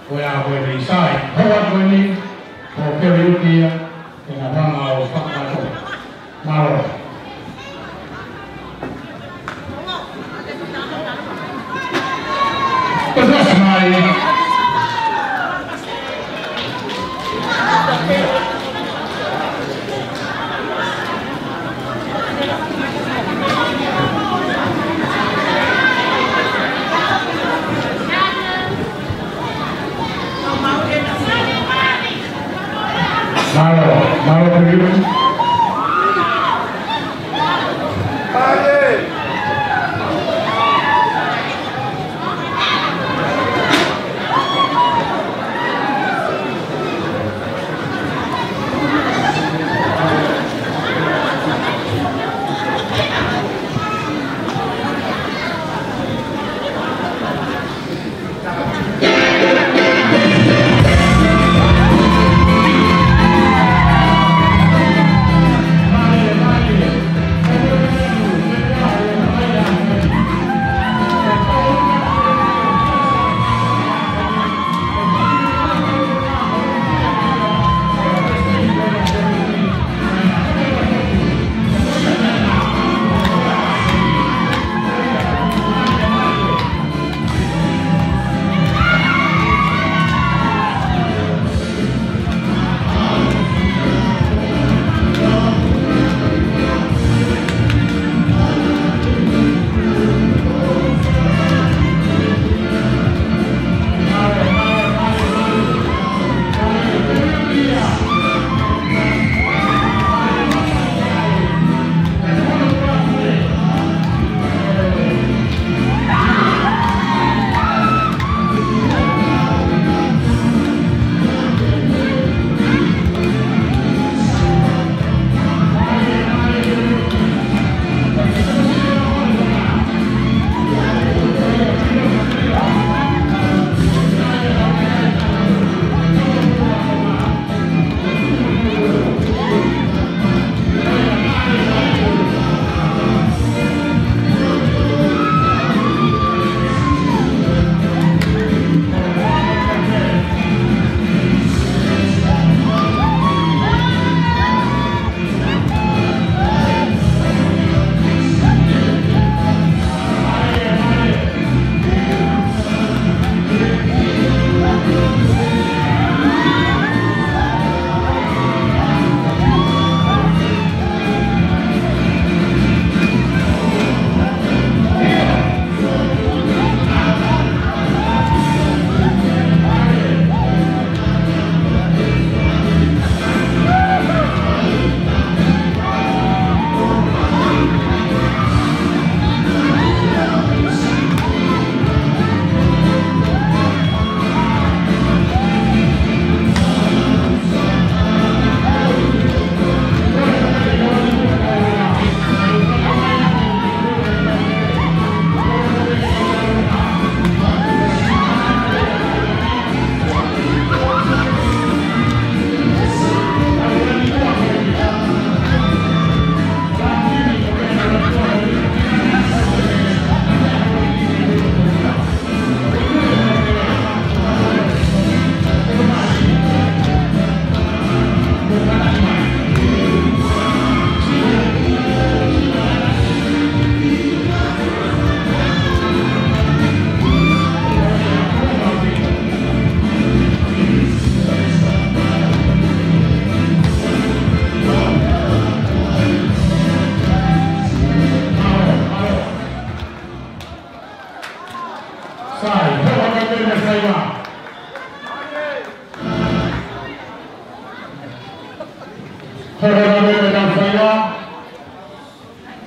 ko e ʻaho ko eni. Sai, hoko atu ko eni, ko Periuti ia, ke na hanga ʻo faka-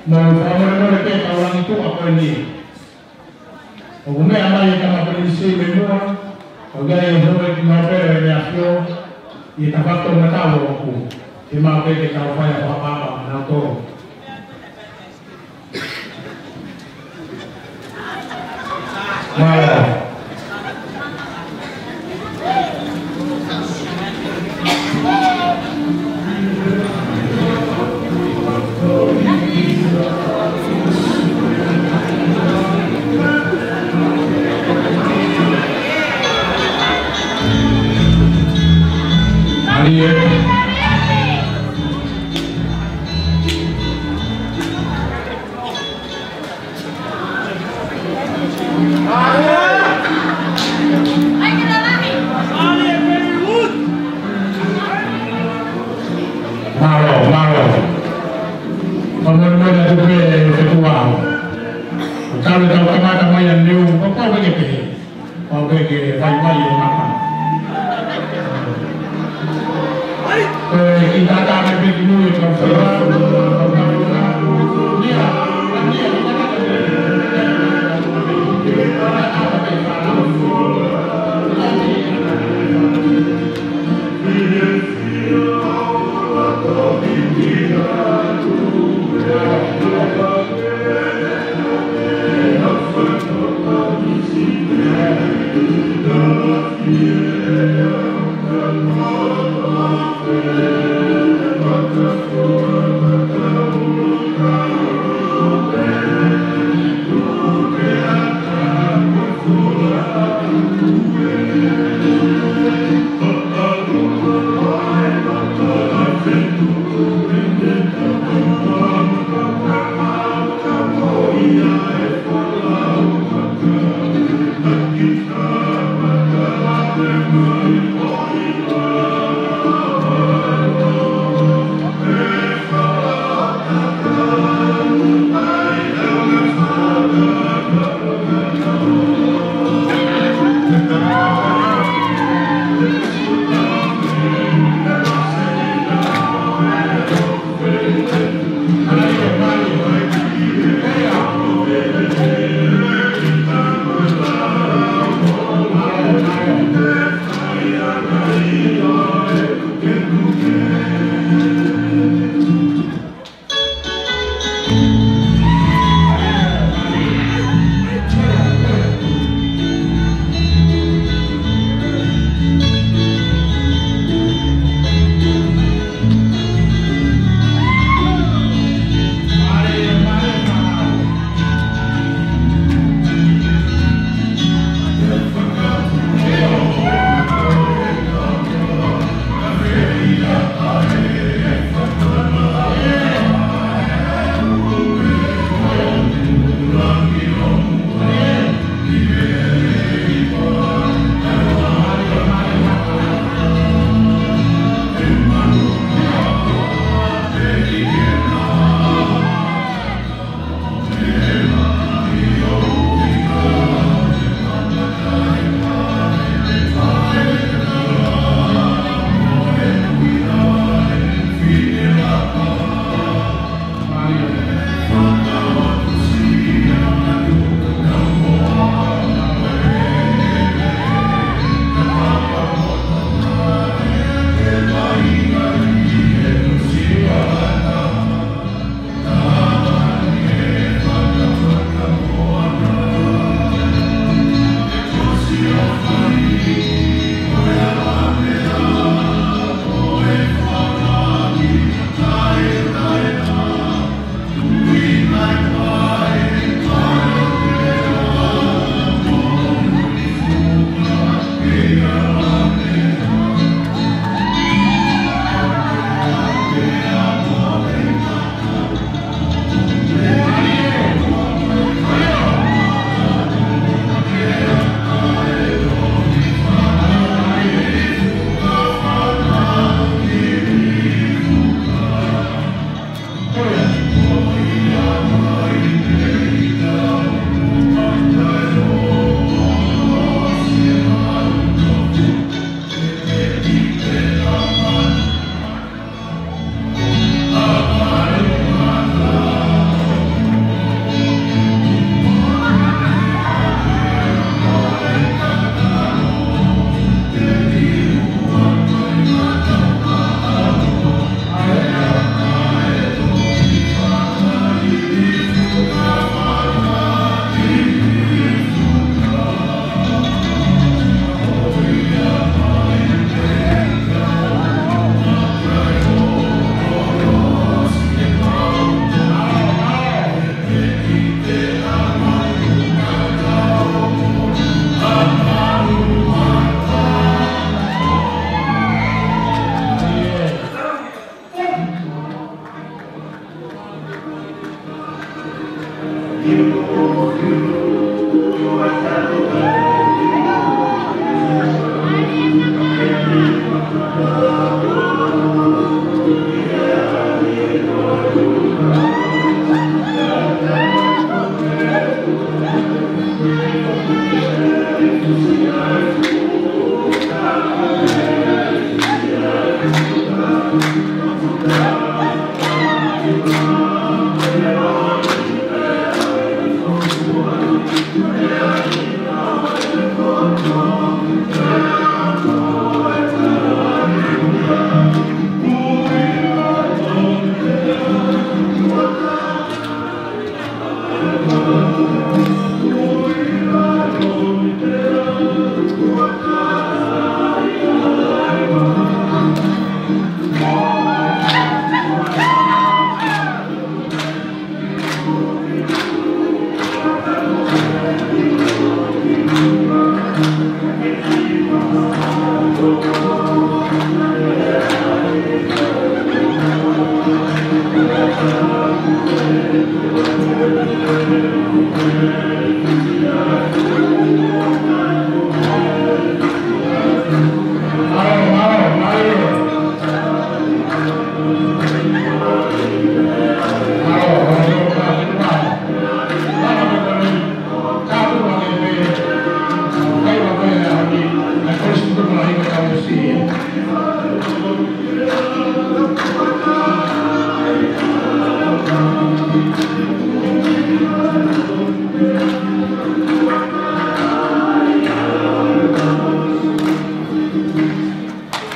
Mo e fakamolemole pē ʻetau langi tuʻa ko eni. ʻOku meʻa mai e Tama Pilinisi mei muʻa, ʻoku ʻi ai e houʻeiki nōpele ʻo ʻEne ʻAfio, ʻi he tafaʻaki ʻo e matau ʻoku. Ke mau pē ke tau fai ʻa e fakapaʻanga ʻa nautolu. Mālō. Mālie. Mālō, mālō. Fakamolemole atu pē, ʻe fetuʻu au. ʻOku tau kamata mai ʻa e niu, ʻoku pau pē ke pehē. Pau pē ke fai mai e maka. Ko e kiʻi tata mai pē ki mui e kau fai.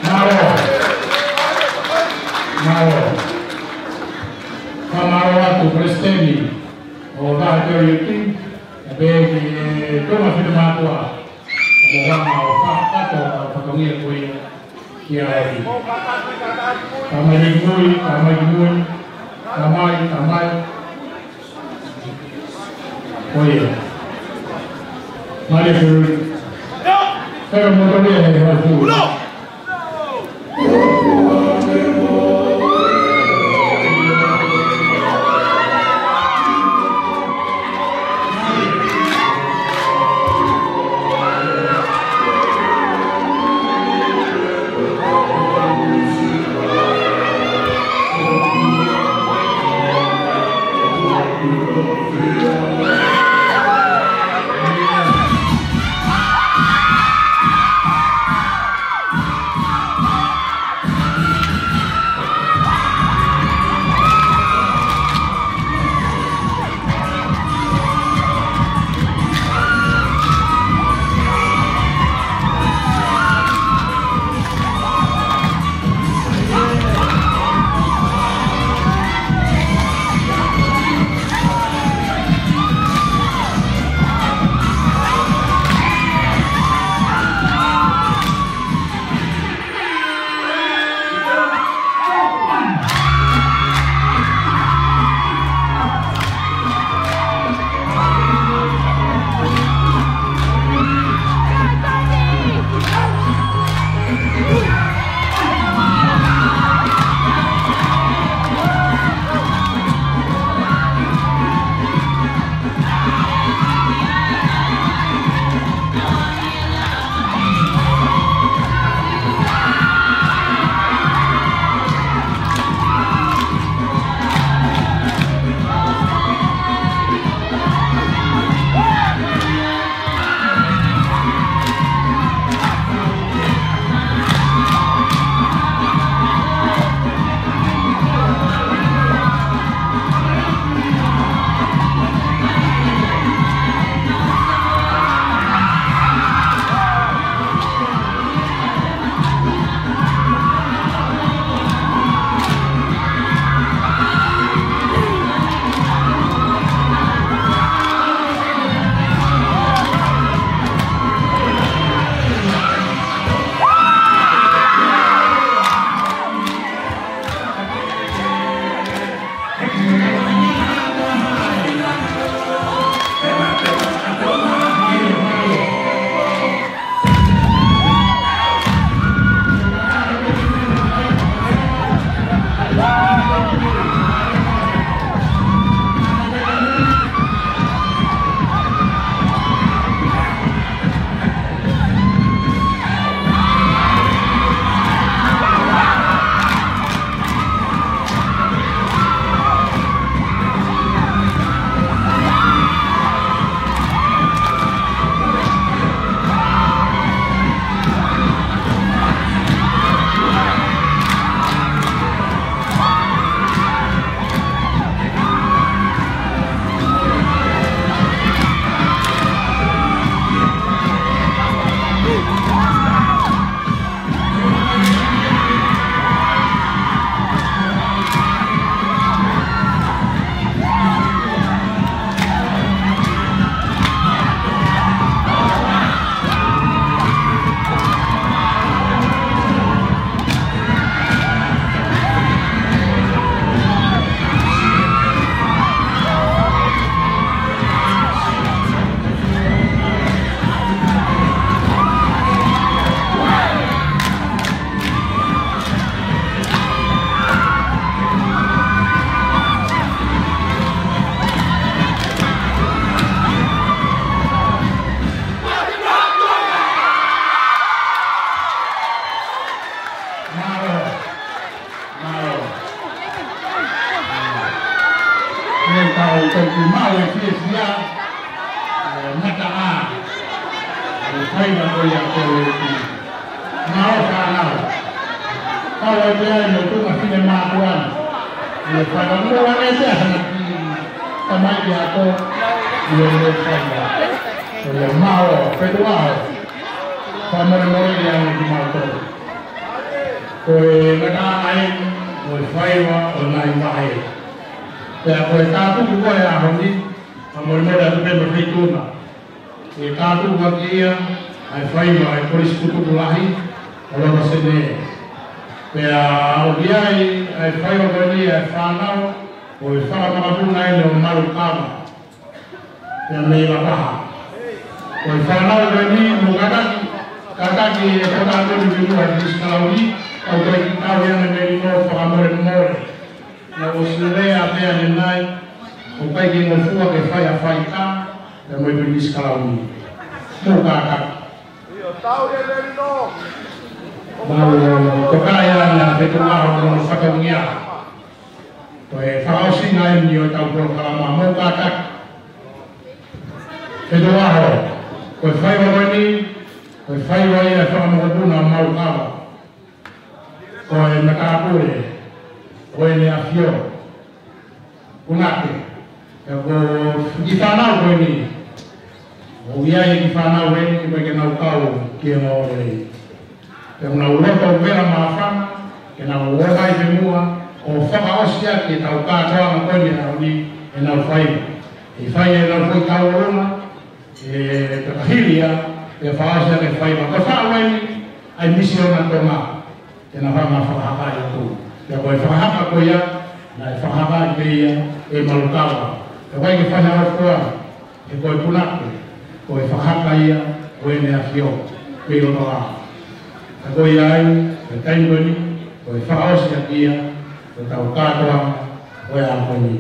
Mālō. Mālō. Fakamālō atu Palesiteni ʻo e Vahe Kalioti, ʻa pē ki he Tonga Finemātuʻa, ʻo mo hanga ʻo fakakakato ʻa e fatongia ko ia ki ai. Tamai ki mui, tamai ki mui, tamai, tamai. Ko ia. Mālō e kuru. Kae mo tole e hau kuru. Ko e tau toki maʻu e fiefia, e mataʻā, e faiva ko ia ko e ki. Maʻu fānau. Kau ai pē ai mo e tuʻunga finemātuʻa ni. ʻE fānau mo ane te hana ki tamai ki ako. ʻIo mo e faiva. Ko ia maʻu, Fetuʻaho. Fakamolemole ia mo kimautolu. Ko e mataʻā eni, ko e faiva ʻo Naivahe. Pea ko e kātuku ko e ʻaho ni, fakamolemole atu pē mo Feituʻuna. ʻE kātuku ʻaki ia ʻa e faiva ʻa e Kolisi Putuku Lahi ʻo Lava Sene. Pea ʻoku ʻi ai ʻa e faiva ko eni ʻa e fānau ʻo e fanga makapuna eni ʻo Malukava. Pea mei Lapaha. Ko e fānau ko eni mo kātaki, kātaki e kota atu ni ki muʻa ʻa e Pilinisi Kalauni, ʻoku ʻikai ke tau ia ne mei mo fakamolemole. Naʻa ku ʻosi lea pē ʻanenai, ʻoku ʻikai ke ngofua ke fai ʻa faika, pea mo e Pilinisi Kalauni. Mo kātaki. Mau toka ia na Fetuʻaho mo fatongia. Ko e fakaʻosinga eni ʻo ʻetau polokalama mo kātaki. Fetuʻaho, ko e faiva ko eni, ko e faiva ia ʻa e fanga makapuna Malukava. Ko e matāpule ʻo ʻEne ʻAfio. Punake, pea ko e kiʻi fānau ko eni. ʻOku ʻi ai e kiʻi fānau eni, ʻoku ʻikai ke nau kau ki he ongoongolelei. Pea ʻoku nau loto vela māfana, ke nau ō mai pē muʻa, ʻo fakaʻosi ʻaki ʻetau kātoanga ko eni ʻa eni, ʻenau faiva. ʻE fai ʻenau foʻi tauʻolunga, ʻe takahili ia, ʻe fakaʻosi ʻaki e faiva. Ko e faʻu eni ʻa e Misiona Tonga, ke nau hanga fakahakaʻi atu. Pea ko e fakahaka ko ia, naʻe fakahakaʻi pē ia ʻe Malukava. Pea ʻoku ʻikai ke fai ha ʻofa, he ko e punake, ko e fakahaka ia ʻo ʻEne ʻAfio, mei loto ā. Pea ko ia ai, ko e taimi ko eni, ko e fakaʻosi ʻaki ia, ko ʻetau kātoanga, ko e ʻaho ko eni.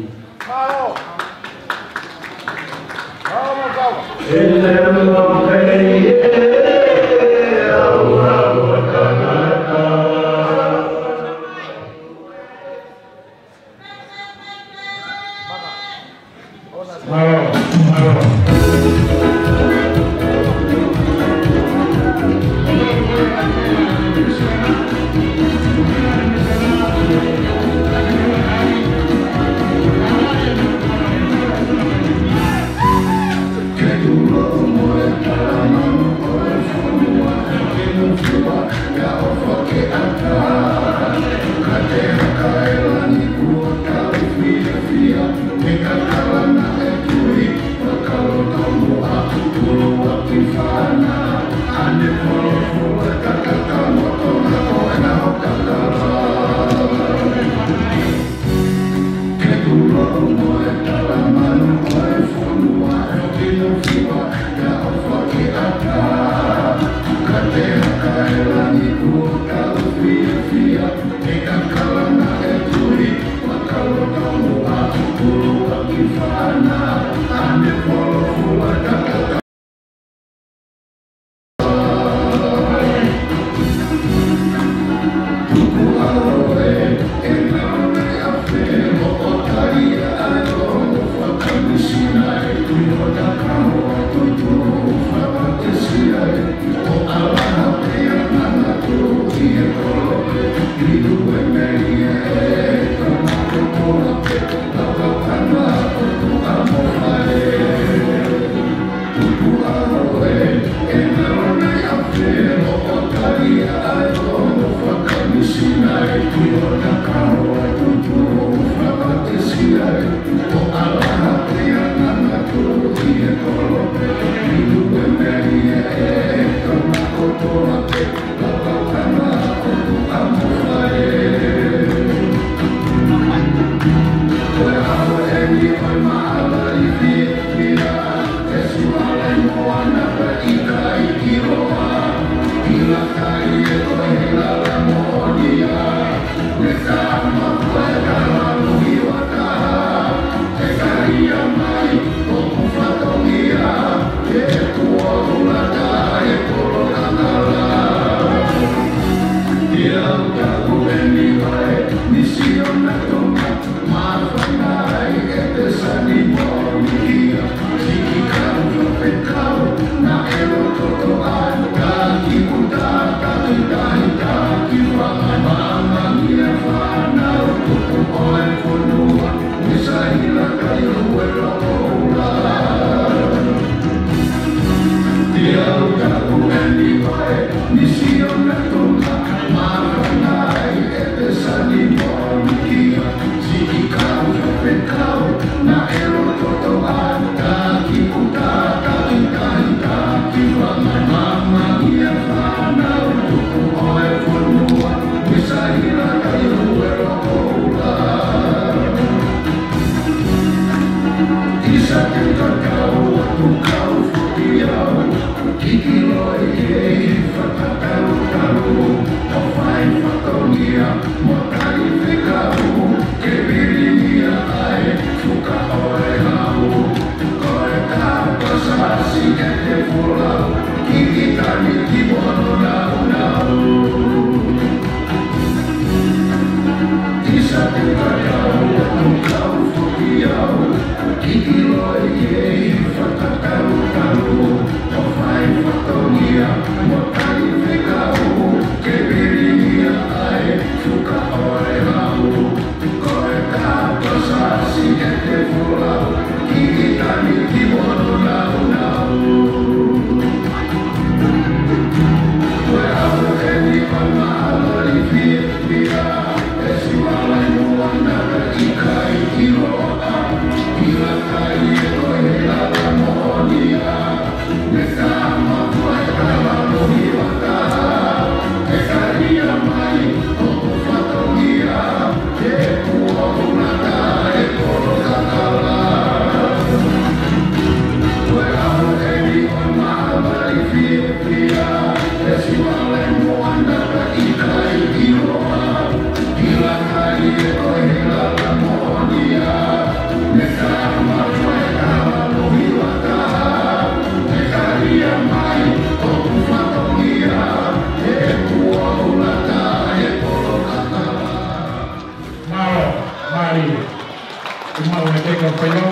Mau e teka o faiva,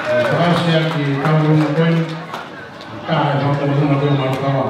e fakaʻosi ʻaki e taulunga ko eni, ka e fakaʻosi ʻaki e malukawa.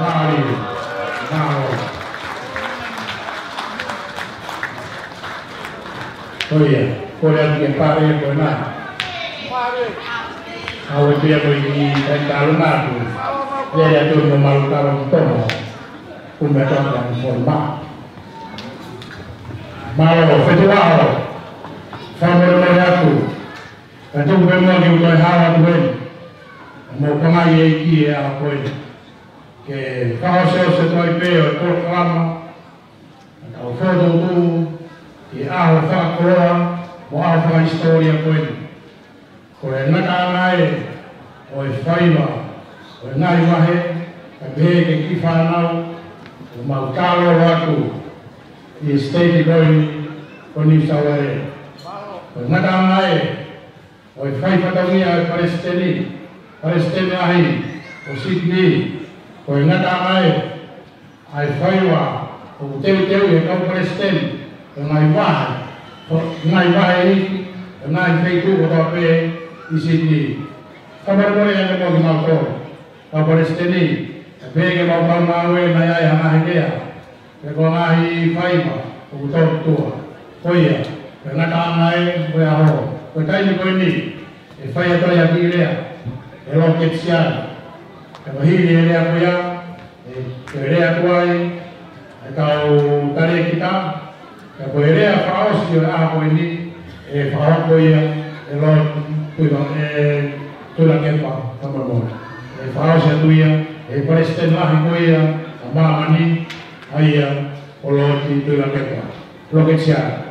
Mālō, mālō. Ko ia, ko ia ki he pale ko ena. Awe pia ko i kai talu matu. Ia ia tu mo malu talo ki tono. Kumbe toka mo forma. Mālō, fetuʻa ʻo. Fai mo le atu. Ka tuku pē muʻa ke u toe hala atu eni. Mo pangai e ki e a ko eni. Ke fakaʻoseʻose toe pē ʻo e polokalama. Ka tau fokotuʻutuʻu ki he ʻaho fakakoloa mo ʻaho fakahisitōlia ko eni. Ko e ngataʻanga ē ʻo e faiva ʻo e ngaahi vahe, ka pehē ki he kiʻi fānau, ʻoku mau talo atu ʻi he siteiti ko eni ko New South Wales. Ko e ngataʻanga ē ʻo e fai fatongia ʻa e palesiteni, Palesiteni Lahi ʻo Sydney, ko e ngataʻanga ē ʻa e faiva ʻoku teuteuʻi ʻe he kau palesiteni ʻo e ngaahi vahe, ʻo e ngaahi vahe ʻi he ngaahi feituʻu kotoa pē ʻi Sydney. Fakamolemole ange mo kimautolu kau palesiteni, ʻa e pehē ke mau kau ngāue naʻe ʻi ai ha ngaahi lea, pe ko e ngaahi faiva ʻoku tōtuʻa. Ko ia, ko e ngataʻanga ē ʻo e ʻaho, ko e taimi ko eni ʻe fai atu ai ʻa e kiʻi lea ʻe he Lord Ketiseani. Ka ko e hili e lea ko ia, ʻe, ʻe lea atu ai ʻa e kau talēkita, ka ko e lea fakaʻosi ʻo e ʻaho ko eni, ʻe fakahoko ia ʻe Lord Tuila-, ʻe Tuilakepa Tamoemoe. ʻE fakaʻosi atu ia ʻe he Palesiteni Lahi ko ia ʻa māmani, ʻa ia ko Lord Tuilakepa. Lord Ketiseani.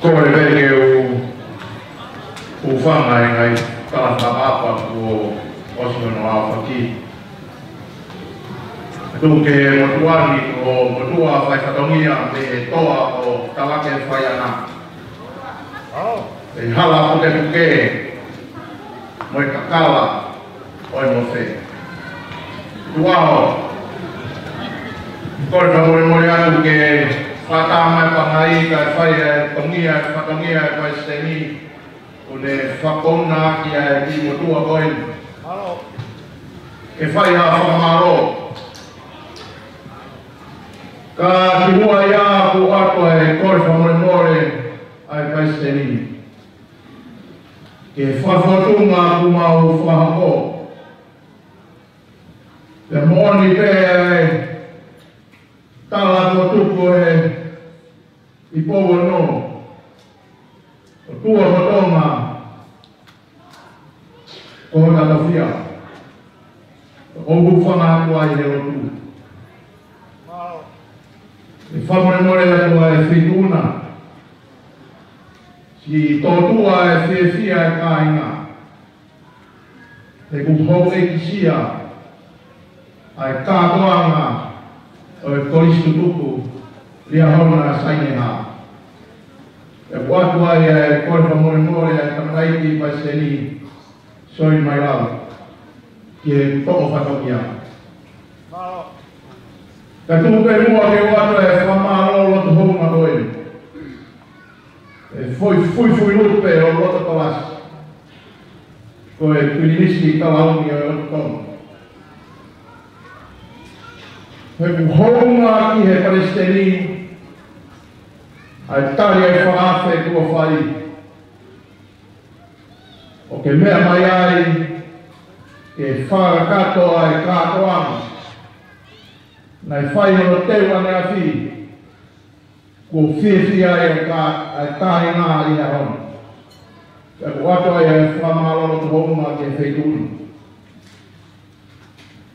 Kole pē ke u, u hūfanga he ngaahi tala fakaʻapaʻapa kuo ʻosi hono aofaki. Tuku ke u motuʻa ni ko e motuʻa faifatongia mei he toa ʻo Talake Faiana. ʻE hala pukepuke mo e kakala ʻo e mofe. Tuʻa ʻo, kole fakamolemole atu ke fakatā mai pangai kae fai e tongia, e fatongia ʻa e Palesiteni, ʻo ne fakaʻonaʻaki ʻa e kiʻi motuʻa ko eni ke fai ha fakamālō. Ka kimuʻa ia ʻoku ʻoatu ʻa e kole fakamolemole ʻa e Palesiteni ki he fakafōtunga kuo mau fakahoko. Pea moʻoni pē ʻa e tala kuo tuku ʻe he Ipu Ono, ʻOtua mo Tonga ko hota tofiʻa. ʻOku ou hūfanga atu ai he lotu. ʻE fakamolemole atu ʻa e Feituʻu na, siʻi tōtuʻa e fiefia e kāinga. He kuo houʻeikisia ʻa e kātoanga ʻo e Kolisi Tutuku Liahona Saineha. ʻOku ʻoatu ai ʻa e kole fakamolemole ʻa e tamaiki Palesiteni Soini Mailau ki he toʻo fatongia. Ka tuku pē muʻa ke u ʻoatu e fakamālō loto houngaʻia ko eni. ʻE foʻi fuifui lupe ʻo loto kalasi ko e Pilinisi Kalauni ʻo e ʻOtu Tonga. He kuo hounga ki he Palesiteni ʻa e tali ʻa e fakaafe kuo fai, ʻo ke meʻa mai ai ke fakakakato ʻa e kātoanga naʻe fai hono teu ʻaneafi. Kuo fiefia ai ʻa e kā-, ʻa e kāinga ʻi he ʻaho ni. Pea ʻoku ʻoatu ai e fakamālō loto houngaʻia ki he Feituʻu na.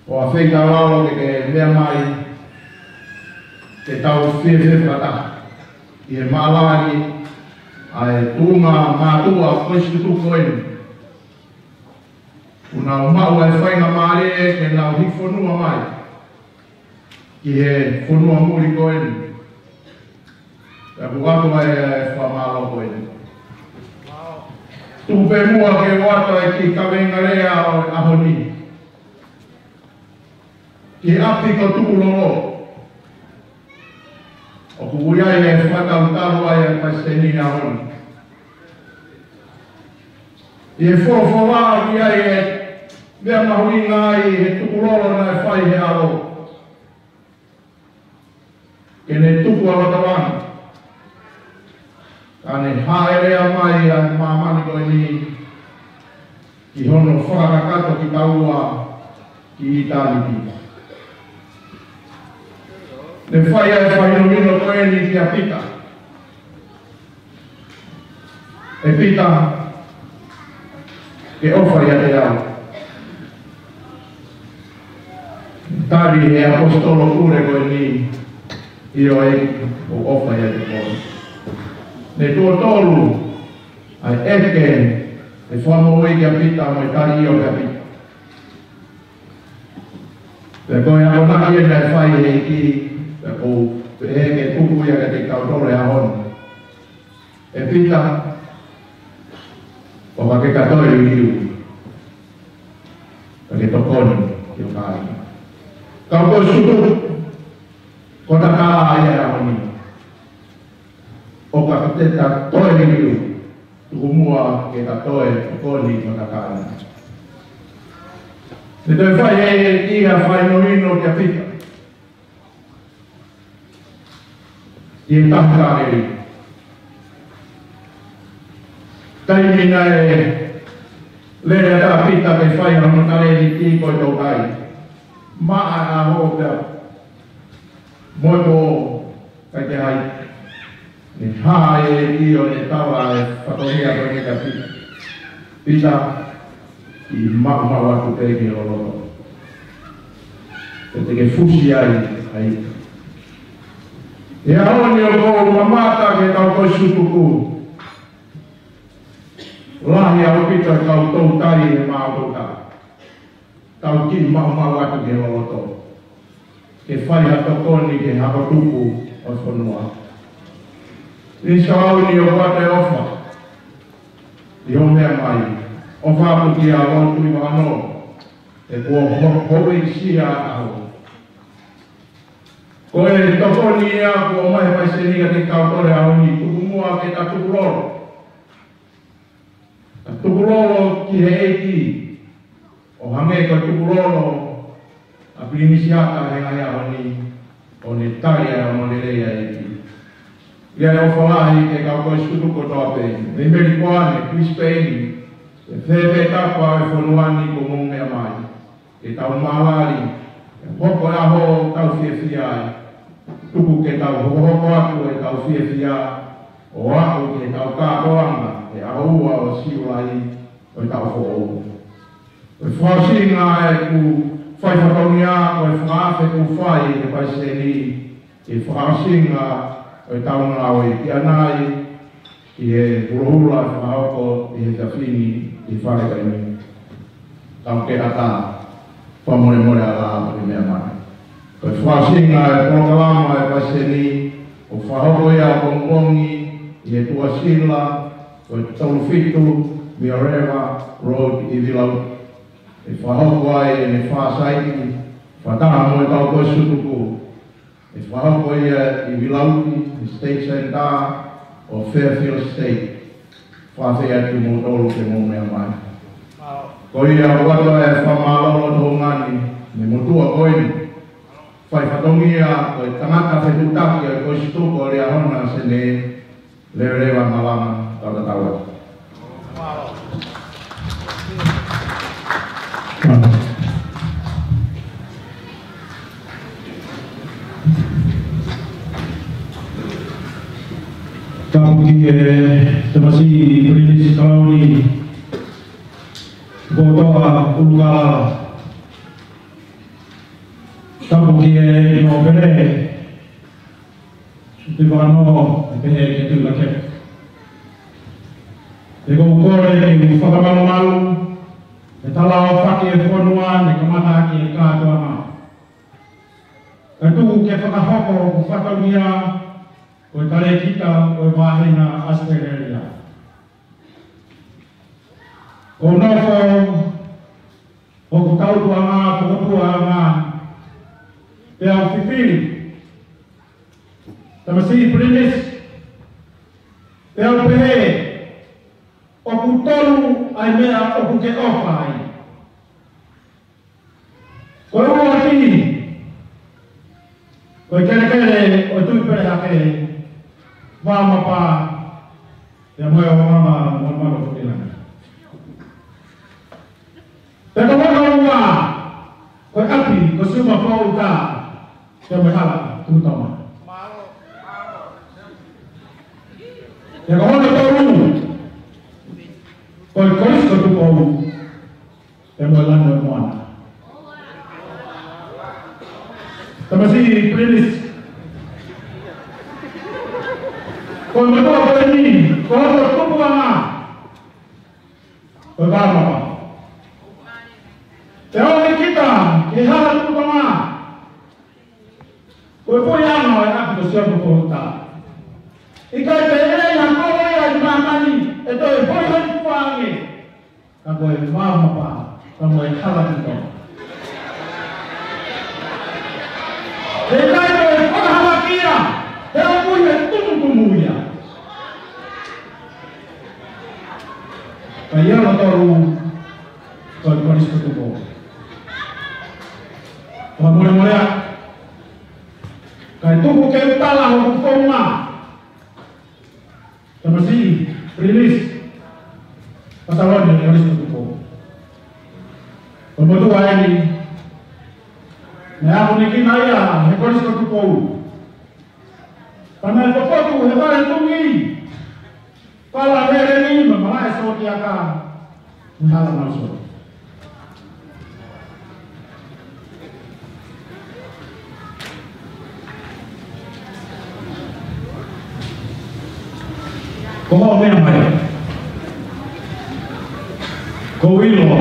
ʻOfa atu ke ke meʻa mai ke tau fiefia fakataha ʻi he mālani ʻa e tuʻunga mātuʻa Kolisi Tutuku ko eni. Kuo nau maʻu ʻa e faingamālie ke nau hiki fonua mai ki he fonua muli ko eni. Pea ʻoku ʻoatu ai e fakamālō ko eni. Tuku pē muʻa ke u ʻoatu ai e kiʻi kaveinga lea ʻo e ʻaho ni. Ki he ʻapi ko Tukulolo, ʻoku ui ai e fakatautau ai ʻa e Palesiteni ʻi he ʻaho ni. ʻI he folofola ʻoku ʻi ai e meʻa mahuʻinga ai he tukulolo naʻe fai he ʻAlo, ke ne tuku ʻa Lotolani, ka ne hāʻele mai ʻa māmani ko eni ki hono fakakakato kitaua ki ʻitāniti. Ne fai ʻa e fakahinohino ko eni kia Pita. ʻE Pita, ke ʻofa ʻiate au. Tali ʻe he ʻaposetolo pule ko eni, ʻio ʻEiki, ʻoku ou ʻofa ʻiate koe. Ne tuʻo tolu ʻa e ʻeke ʻa e Fakamoʻui kia Pita mo e tali ʻio kia Pita. Pea ko e akonaki eni naʻe fai ʻe he ʻEiki, pea ʻoku ou pehē ke tuku ia kiate kitautolu he ʻaho ni. Pita, ʻo ka ke ka toe liliu, ka ke tokoni ki ho kāinga. Kau Kosi Tutuku, ko e takala ia he ʻaho ni. ʻO ka te ta toe liliu, tuku muʻa ke ta toe tokoni ki ho kāinga. Te toe fai ʻe ia ha fakahinohino kia Pita. ʻI he taha ka ʻi he taimi naʻe lele atu ai ʻa Pita ke fai hono talēniti ko e toutai. Maʻa e ʻaho pea mo e pō, ʻikai ke ʻi ai. Ne hā ʻa e ʻEiki ʻo ne tala e fatongia ko eni kia Pita. Pita, kiʻi maʻumaʻu atu pē ki ho loto. Pea te ke fusi ai, ai. ʻI he ʻaho ni ʻoku ou mamata ki he kau Kosi Tutuku. Lahi ʻaupito e kau toutai he maʻu toutai. Tau kiʻi maʻumaʻu atu ki ho loto. Ke fai ha tokoni ki he hako tupu ʻo e fonua. Ni sauni ʻo ʻoatu e ʻofa ʻi hoʻo meʻa mai. ʻOfa atu kia Lord Tuʻivakanō, he kuo ho-, hoʻi sia au. Ko e tokoni ia kuo ʻomai he palesiteni kiate kitautolu he ʻaho ni, tuku muʻa ke ta tukulolo. Ka tukulolo ki he ʻEiki, ʻo hangē ko e tukulolo ʻa Pilinisi Ata he ngaahi ʻaho ni, ʻo ne tali ʻa e ongoongolelei ʻa e ʻEiki. ʻI ai e ʻofa lahi ki he kau Kosi Tutuku kotoa pē, mei Melikoni, Brisbane, pea fēfē tapa ʻo e fonua ni kuo mou meʻa mai. Ke tau mālali, ke hoko e ʻaho ʻoku tau fiefia ai. Tuku ke tau hokohoko atu ʻetau fiefia, ʻo aʻu ki heʻetau kātoanga he ʻaho ua ʻo Siulai ʻo e taʻu foʻou. Ko e fakaʻosinga ʻeku fai fatongia, ko e fakaafe kuo fai ʻe he palesiteni, ke fakaʻosinga ʻo e taʻu ngāue ki ʻanai, ki he hulohula fakahoko ʻi he efiafi ni ʻi he fale ko eni. Tau ke ʻatā, fakamolemole ʻa e lā ʻo e meʻa mai. Ko e fakaʻosinga e polokalama ʻa e palesiteni, ʻoku fakahoko ia ʻapongipongi ʻi he tuʻasila, ko e tolu fitu Minerva Road ʻi Vilauti. ʻE fakahoko ai ʻene fā saiti, fakataha mo e kau Kosi Tutuku. ʻE fakahoko ia ʻi Vilauti, ʻi State Centre ʻo Fairfield State. Fakafeʻiloaki kimoutolu ke mou meʻa mai. Ko ia ʻoatu ai e fakamālō loto houngani, mei he motuʻa ko eni. Fai fatongia, ko e tangata fetuʻutaki ʻo e Kosi Tutuku ʻo Liahona Sene, Leveleva Malama, tau tatau atu. Tapu ki he tamasiʻi Pilinisi Kalauni, Kotoa ʻUlukalala. Tapu ki he ʻEiki Nōpele, Tuʻivakanō, ʻe pehē ki he Tuʻi Lakepa. ʻOku ou kole ke u fakamalumalu, ʻe tala ʻo faki e fonua, ne kamata ʻaki e kātoanga. Ka tuku ke fakahoko hoku fatongia, ko e talēkita ʻo e vāhenga ʻAositelēlia. Ko e nofo, ʻoku tau tuʻanga, ko e tuʻanga, pea u fifili. Tamasiʻi Pilinisi, pea u pehē, ʻoku tolu ʻa e meʻa ʻoku ke ʻofa ai. Ko e ua ki, ko e kelekele ʻo e Tuʻi Pelehake, Vaomapa, pea mo e ʻOhoana Malumalu ʻo Fukilani. Pea ko hono ua, ko e ʻapi ko Siumafoʻou, pea mo e hala Tuʻi Tonga. Pea ko hono tolu, ko e Kolisi ko Tupou, pea mo e Lanu ʻo e Moana. Tamasiʻi Pilinisi, ko e motuʻa ko eni, ko hono tupuʻanga, ko e Vaomapa. Te ʻomi kita ki he hala Tuʻi Tonga, ko e puleʻanga ʻo e ʻapi ko Siumafoʻou. ʻIkai pē ʻe ʻi ai ha kolo ia ʻi mā ʻe toe hoi hoi kuange. Ka ko e vao mapa, ka mo e hala ki tonga. He ʻikai ko e fakahalakia, he ʻoku ʻi he tumutumu ia. Ka ia la tolu, ko e Kolisi Tutupu. Fakamolemole ā. Kae tuku ke u tala hoku founga. Tamasiʻi, Prinisi Pasaloni, Kolisi Tutupu. Ko e motuʻa eni, naʻe akonekina ia he Kolisi Tutupu. Pea naʻe popotu he vale tungi. Pala vele ni ma malaʻe sōtiaka. Hala mau sō. Ko hoʻo meʻa mai. Ko e ʻilo.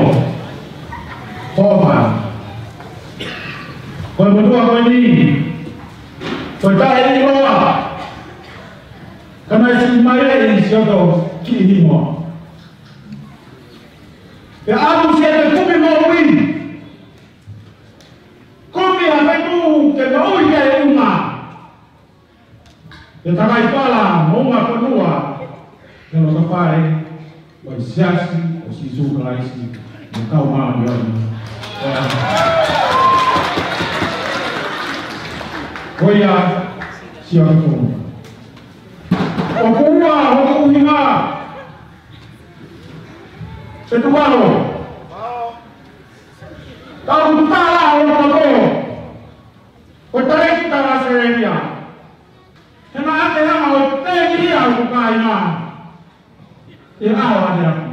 Ko e fā. Ko e motuʻa ko eni. Ko e taʻeʻiloa. Ka naʻe siʻi mai ʻi Sioto ki Hingoa. Pea ʻalu siʻene kumi moʻui. Kumi ha feituʻu ke moʻui ai e ʻuhinga. Pea takai pala mo e ʻuhinga fonua. He loto fale ʻo e Siasi ʻo Sīsū Kalaisi ʻo e Kau Māʻoniʻoni. Ko ia, Sioto Fonua. ʻOku ua hoku ʻuhinga. Fetuʻu ʻaho. Tau tala ʻo e loto. Ko e talēkita ʻAositelēlia. He naʻa ke hanga ʻo tēlia ʻo kāinga. ʻI he ʻaho ʻa e afi.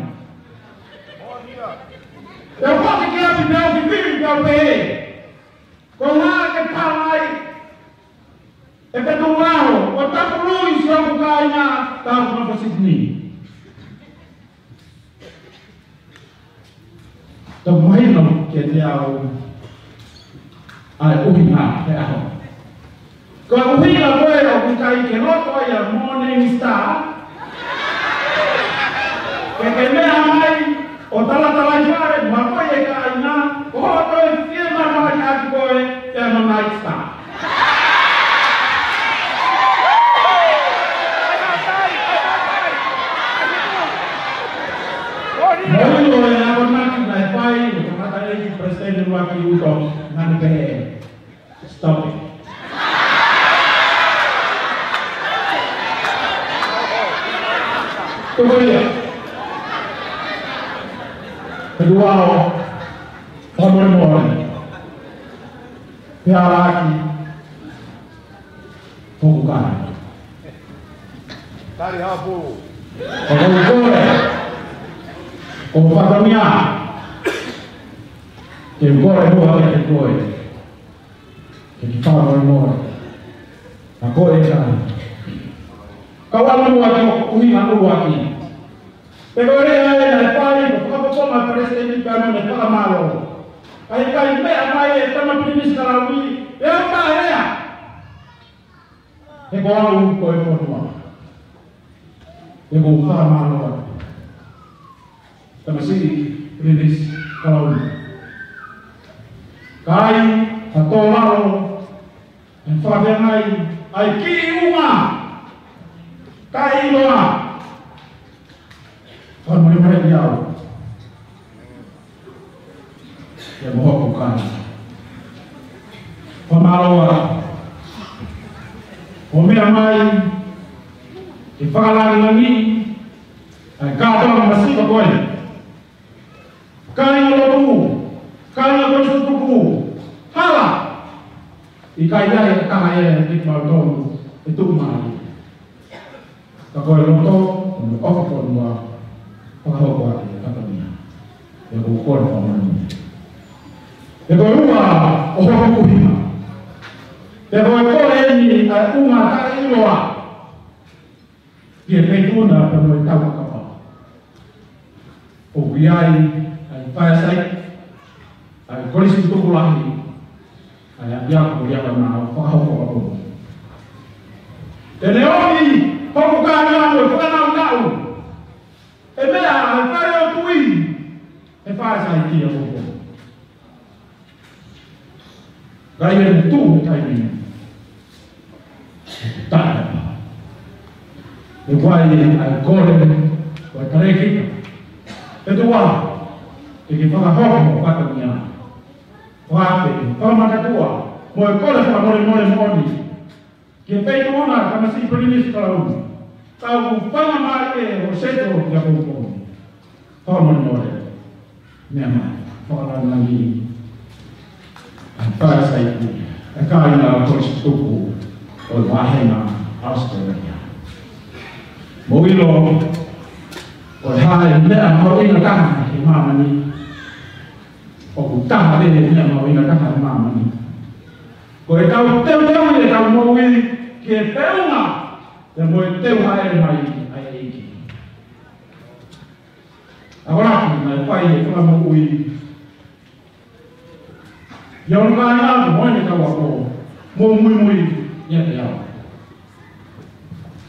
ʻE fati ke afi pea fifili pea pehē. Ko e hā ke tala ai. ʻE fetuʻu ʻaho, ʻo tapului siʻoku kāinga, tau mafasitini. Tau mahino kiate au, ʻa e ʻuhinga he ʻaho. Ko e ʻuhinga ko ē ʻoku ʻikai ke loto ai ʻa Morning Star, ke ke meʻa mai, ʻo talatalai fale, mo e kāinga, ʻo toe fiemālie ʻaki koe, pea mo Night Star. Mou ʻilo e akonaki naʻe fai ʻe he tangataʻeiki Palesiteni ʻUluaki Uto, naʻa ne pehē, stop it. Tuku ia. Fetuʻu ʻaho, fakamolemole. Pea laki. Hoku kāinga. Tali hapu. Ko hoku kole. Ko e fatongia. Ke u kole muʻa kiate koe. Ke ke fakamolemole. Ka ko e kāinga. Kau ʻalu muʻa ki hoku ʻuhinga ʻuluaki. Pea ko e lea ē naʻe fai, ko e fakapoongi ʻa e Palesiteni pea mo ʻene fakamālō. ʻA e kai meʻa mai e tama Pilinisi Kalauni, ʻe au taʻelea. He ko au ko e fonua. He ko u fakamālō atu. Tamasiʻi Pilinisi Kalauni. Kai, ha tō lalo, ʻe fakafeangai, ʻa e kiʻi ʻuhinga, taʻeʻiloa, fakamolemole ʻi au. Ia mo hoku kāinga. Fakamālō ā. ʻO meʻa mai, ke fakalāngilangiʻi, ʻa e kātoanga masiva ko ē. Kāinga lotu, kāinga Kolisi Tutupu, hala. ʻIkai ai ha taha ia ʻe kimautolu ʻe tuʻu mai. Ka ko e loto, ko e ʻofa fonua, fakahoko ʻaki e fatongia. Pea ko u kole fakamolemole. Pea ko e ua ʻo hoku ʻuhinga. Pea ko e kole eni ʻa e ʻuhinga taʻeʻiloa. Ki he feituʻu na pea mo e tau kapau. ʻOku ʻi ai, ʻa e fireside, ʻa e Kolisi Tutupu Lahi, ʻa e ʻapiako ko ia ka na fakahoko ʻa koe. Te ne ʻomi, hoku kāinga mo e fakanaunau. ʻAi ki a popo. Ka ʻi he tuʻu he taimi ni. Taʻe. ʻE fai ʻa e kole, ʻo e kalēkita. ʻE ʻOtua, ke ke fakahoko ho fatongia. Fakaafe, fakamakatuʻa, mo e kole fakamolemole moʻoni. Ke pei tona tamasiʻi Pilinisi Kalauni. Ka ʻoku fanga mai ʻe hoʻo seto ki a popo. Fakamolemole. Meʻa mai, fakalāngilangi. ʻA e Palesiteni, ʻa e kāinga Kolisi Tutuku ʻo e Vāhenga ʻAositelēlia. Mou ʻilo, ko e hā e meʻa mahuʻinga taha he māmani, ʻoku taha pē e meʻa mahuʻinga taha he māmani. Ko e tau teuteu ʻetau moʻui ki he feʻunga, pea mo e teu hāʻele mai ʻa e ʻEiki. ʻA ko laki mai fai e fakamoʻui. ʻIa ʻoku kāinga atu mo ʻene kau ako, mou muimui ʻiate au.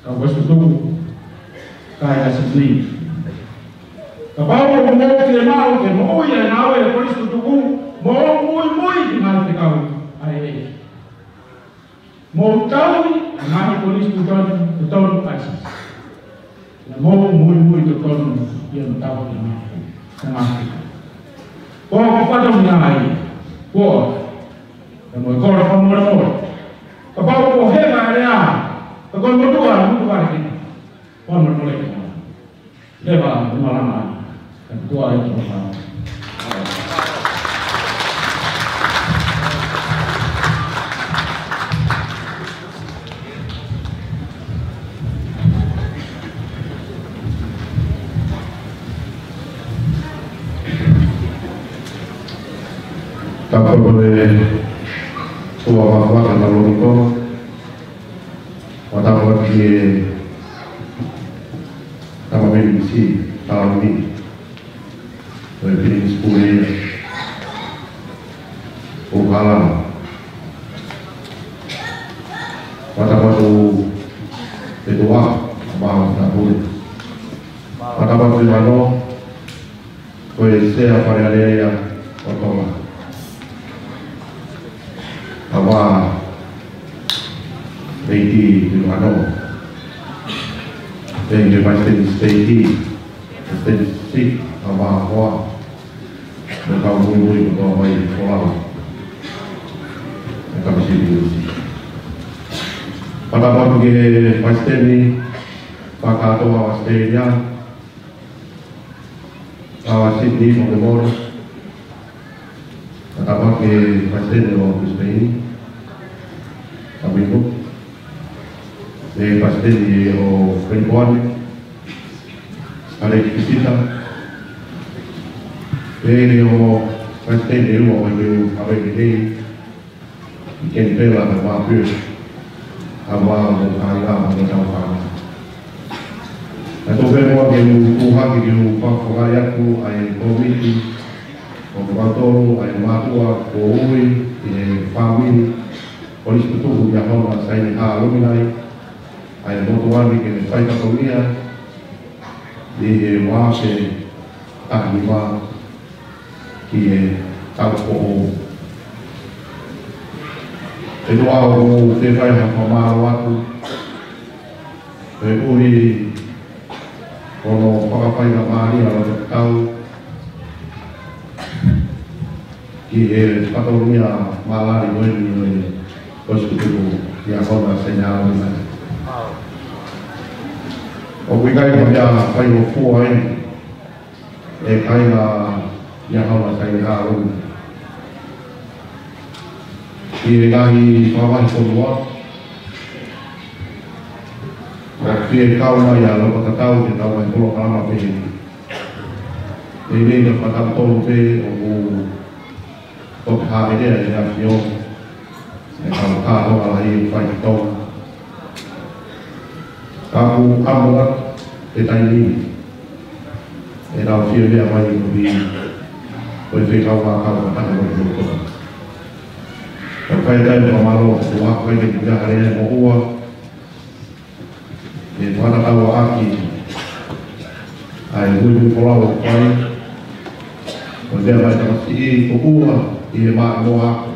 Kau Kolisi Tutuku, kāinga Sydney. Kapau ʻoku mou fiemaʻu ke moʻui ʻa e ngāue ʻa e Kolisi Tutuku, mou muimui ki he ngaahi fekau ʻa e ʻEiki. Mou tauhi ʻa e ngaahi konisitūtone totonu ʻa e Siasi. Pea mou muimui totonu ʻi hono tauhi ʻa e ngaahi, ʻa e ngaahi. Ko hoku fatongia ia, ko ia, pea mo e kole fakamolemole. Kapau ʻoku heka e lea, ka ko e motuʻa, motuʻa ke. Fakamolemole ke. Leva, malanga, ka tuʻa e tō fā. Tapu mo e tuʻa vāvāka na lori tō. Fakatapu ki he tama Pilinisi, tama mini. Ko e Pilinisi Pule ia. ʻO kala. Fakatapu ki he tuʻa, ʻa Maʻa Pule. Fakatapu ki Mano. Ko e Sea Fale Alea ʻo Tonga. ʻA Vā Leiti Tuʻiʻano. Pea ki he Palesiteni Siteiki, Palesiteni Siteiki, ʻa Vā Hoa. Mo e kau muimui kotoa mai ʻi Folau. ʻE kau sili usi. Fakatapu ki he Palesiteni Fakakātoa ʻAositelēlia. ʻA Sydney Fakamolemole. Fakatapu ki he Palesiteni ʻo Brisbane, ʻa Mino. Mo e Palesiteni ʻo Melbourne, ʻa Leki Pisita. Mo e Palesiteni ʻe ua ʻo e New Zealand. ʻI Kenipela, ʻa Vā Pule, ʻa Vā mo e kāinga mo e tau fānau. Naʻe tō pē muʻa ke u tuʻu hake ke u fakafoki atu ʻa e kōmiti ʻo kimautolu, ʻa e mātuʻa, ko ui, ʻi he fāmili, Kolisi Tutuku ʻia Hona Saini Hā Luminai, ʻa e motuʻa ni ke ne fai fatongia, ʻi he ua afe taha nima, ki he tau ko ē. ʻE tuʻa ʻoku ou fie fai ha fakamālō atu. Koeʻuhi ko hono fakafaingamālie ʻa e tau ki he fatongia mālali ko eni ʻo e Kolisi Tutuku ʻia Hona Saini Hā Luminai. ʻOku ʻikai ko ha meʻa faingofua eni. ʻE kāinga ʻia Hona Saini Hā Luminai. ʻI he ngaahi fakavahefonua, ʻoku fie kau mai ʻa Lopa Tatau ke tau mai polokalama pehē ni. ʻE ʻi ai e fakatautolu pē ʻoku toki hāʻele ai ʻa e ʻAfio, ʻe kau kātoa lahi ʻoku fai ki Tonga. Ka ʻoku ʻamu atu e taimi ni, ʻe tau fie meʻa mai ʻi ʻopi, ko e fekau ʻa kau ka taha mo e motuʻa. Ka fai taimi ka mālō, ʻoku ʻaku ai ke pia hale ai mo ua, ʻe fakatatau ʻaki ʻa e muimui folau ʻoku fai. Ko e meʻa mai tamasiʻi ko ua ʻi he maʻimoa ako.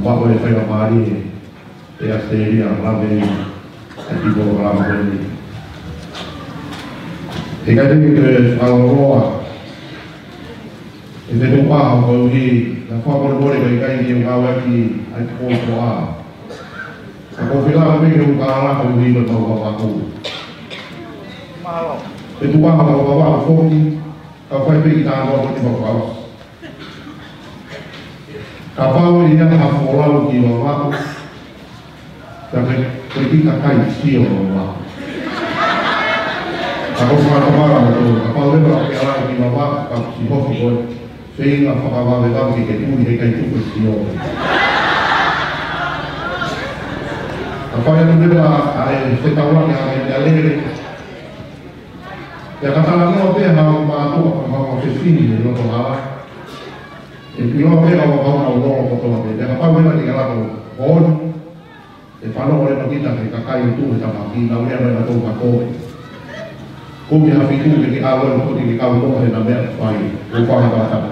Maʻu e faingamālie ʻe ʻAositelēlia lave ʻi he polokalama ko eni. He ʻikai te u toe fakalōloa e fetuʻu ʻaho koeʻuhi naʻa fakamolemole ʻikai ke u ngāueʻaki ʻa e kōpoa. Ka ko e fila me ke u kālā koeʻuhi ko e mau vavaku. Fetuʻu ʻaho ko e vavaku foki, ka fai pē ki tānoa ko e mau vavaku. Kapau ʻe ʻi ai ha folau ki vavaku, ka ke, ko e kiʻi kakai sio vavaku. Ka ko e fakatomala mo tō, kapau ʻe ʻi ai ha folau ki vavaku, ka siʻi hoki ko e feinga fakavavevave ke ke tui he ʻikai tuku e sio. Kapau ʻe ʻi ai ha folau ʻa e fetaulaki ʻa e meʻalele, ʻe ka talanoa pē ha mātuʻa ka ha fefine ʻi loto hala. ʻE pilo pē ka ʻo ka ʻo ka ʻo lolo kotoa pē. Pea kapau ʻe ʻi ai ha folau ʻo honi, ʻe fanongo leva kita ki he kakai ʻoku tuʻu he tafaʻaki, nau lea mai nautolu ka ko e. Kumi ha fitu ke ke ʻalu ʻo koti ke kau noa he naʻa meʻa fai, ʻo fanga fakatapu.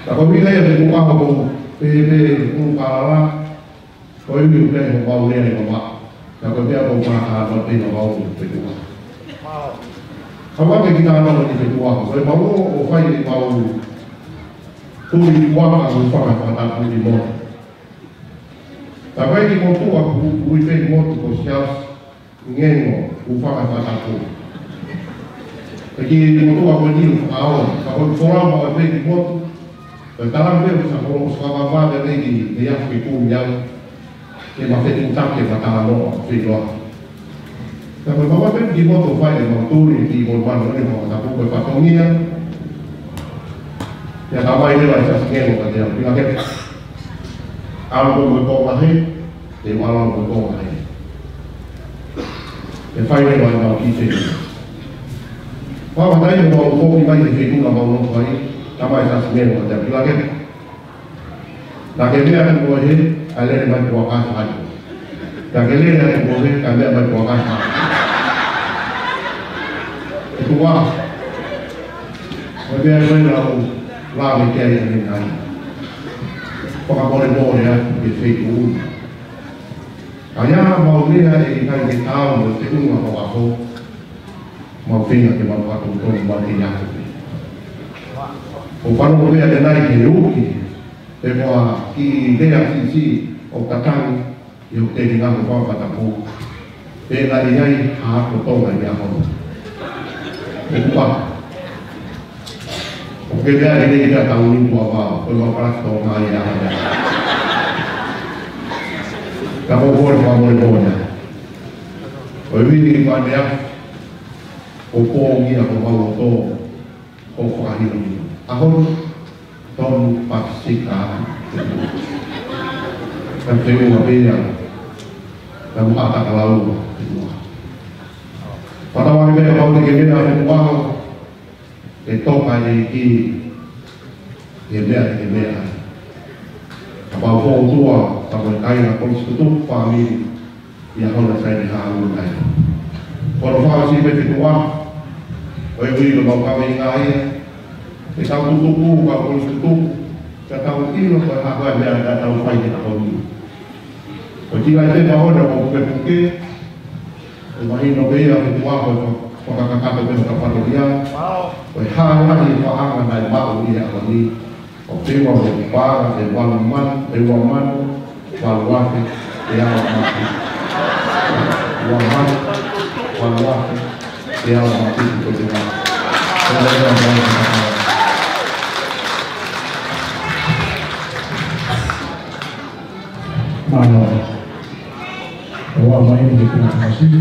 Ka ko e meʻa ia ʻoku ʻaho ko e pehē pē ʻoku kalala, ko e ui ʻoku ʻi ai homau lea ʻi vavaku. Ka ko e meʻa ʻoku fakahā atu pē ʻi vavaku ʻoku fetuʻu ʻaho. Ka ʻoku ʻikai ke tānaki ʻi fetuʻu ʻaho. Ko e mau ō ʻo fai ʻemau tuli kuaka ʻo fanga fakatapu ʻi motu. Ka ko e kiʻi motuʻa ʻoku ui pē motu ko Siaosi Ngengo ʻo fanga fakatapu. Pea kiʻi motuʻa ko eni ʻoku fakaʻosi, ka ko e folau maʻu pē kiʻi motu. Ko e talamai pē ʻoku sākolo ʻoku fakavavevave pē ki he afi kumi au. Ke ma fetuʻutaki ʻema talanoa, feʻiloa. Ka ko e maʻu pē kiʻi motu ʻo fai ʻemau tuli kiʻi motu manu ʻo fanga fakatapu ko e fatongia. Pea talamai leva ʻe Siaosi Ngengo kiate au, Pila Kepa, ʻalu koe mo e konga hē, te u ʻalu au mo e konga hē. ʻE fai leva ʻemau kiʻi fetuʻu. Fakafetaʻi ʻemau foki mai he feituʻu naʻa mau nofo ai, talamai ʻe Siaosi Ngengo kiate au, Pila Kepa, naʻa ke meʻa atu ko e hē, kae lele mai kuo ka fai. Naʻa ke lele atu ko e hē, kae meʻa mai kuo ka fai. ʻE tuʻa. Ko e meʻa ko ē naʻa ku lave ki ai ʻanenai. Fakamolemole atu ki he feituʻu. Ka ʻi ai haʻamau lea ʻe ʻikai ke taau mo e feʻunga ʻo e ʻaho, mau feinga ke mau fakatotonu, mau kei ako pē. ʻOku fanongo pē ʻanenai ke uki, pe ko ha kiʻi lea siʻisiʻi ʻoku tatangi ʻi hoku telinga ko e fanga fakatapu. Pea naʻe ʻi ai ha ako Tonga ʻi he ʻaho ni. ʻOku pau. ʻOku ke meʻa lelei pea tau ni kua vao, ko e mau kalasi Tonga ʻi he ʻaho ni. Ka ko e kole fakamolemole. Ko e vini ki Paea, ko e pōngia ko mau loto, ko e fakahinohino. ʻAho ni, tonu Pasifika, ka feʻunga pē ia, ka muʻa taka lau, feʻunga. Pea tau ʻai pē kapau te ke meʻa feʻunga, ke toka e ki he meʻa te ke meʻa. Kapau ko e ʻOtua, ka ko e kāinga ko e sikutu fāmili, ʻi he ʻaho naʻa sai ni hā ulu nai. Ko hono fakaʻosi pē fetuʻu ʻaho, ko e ui ko e mau kaveinga ia, ke tau tutuku, ka ko e sikutu, ka tau ʻilo ko e hā ko ā e meʻa ka tau fai he ʻaho ni. Ko e tila e pepa ʻoku pukepuke, ʻe mahino pē ia fetuʻu ʻaho ko e fakakakato pē ʻo e fatongia. Ko e hā lahi e paʻanga naʻe maʻu ʻi he ʻaho ni. ʻOku feʻunga mo e paʻanga ʻe ua mano, ʻe ua mano, valu afe, teau mano. Ua mano, valu afe, teau mano, ko e tēnā. Mālō. Ua mai ni ki he tamasiʻi.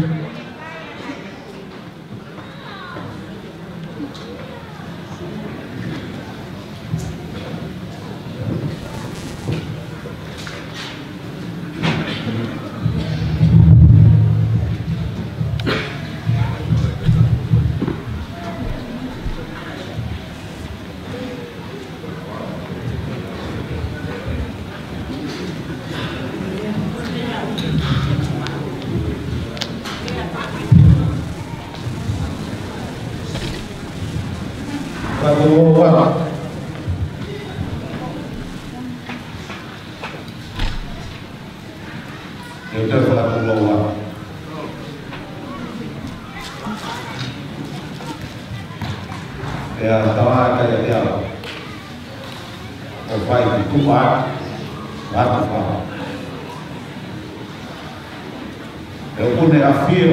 Fakatulou atu. Te u toe fakatulou atu. Pea tau ʻai ʻiate au ʻo fai ki tuʻa atu, atu fā. ʻE ʻoku ne ʻafio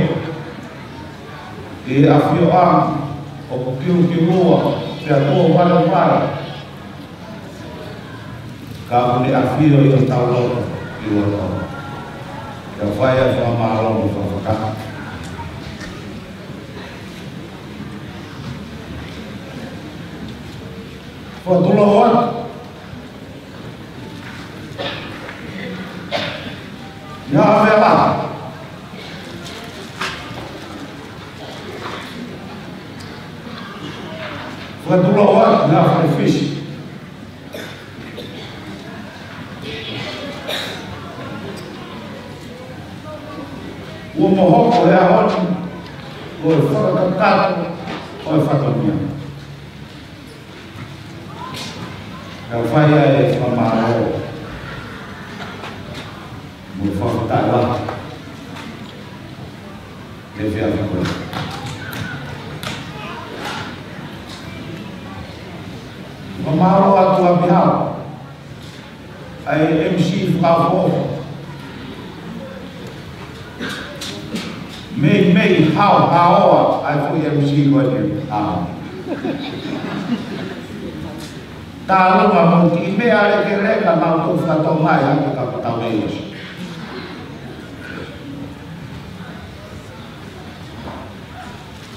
ʻi he ʻafioʻanga ʻoku kiukiua, pea tuʻo vaivai. Ka ʻoku ne ʻafio ʻi hotau loto, ʻi loto. Pea fai ʻa e fakamālō mo e fakafetaʻi. Fakatulou atu. ʻIo, ʻa e vela. Fakatulou atu, ʻa e fale Fisi. Kuo mou hoko he ʻaho ni ko e fakakakato ʻo e fatongia. Ka u fai ʻa e fakamālō mo e fakafetaʻi lahi ki he efiafi ko eni. Fakamālō atu ʻaupito ʻa e M C fakaʻofoʻofa. Meimei haohaoa ʻa e foʻi M C ko eni. ʻA, tālunga mo e kiʻi meʻa lekeleka naʻa nau toki fakatokangaʻi hake ka patau e ʻosi.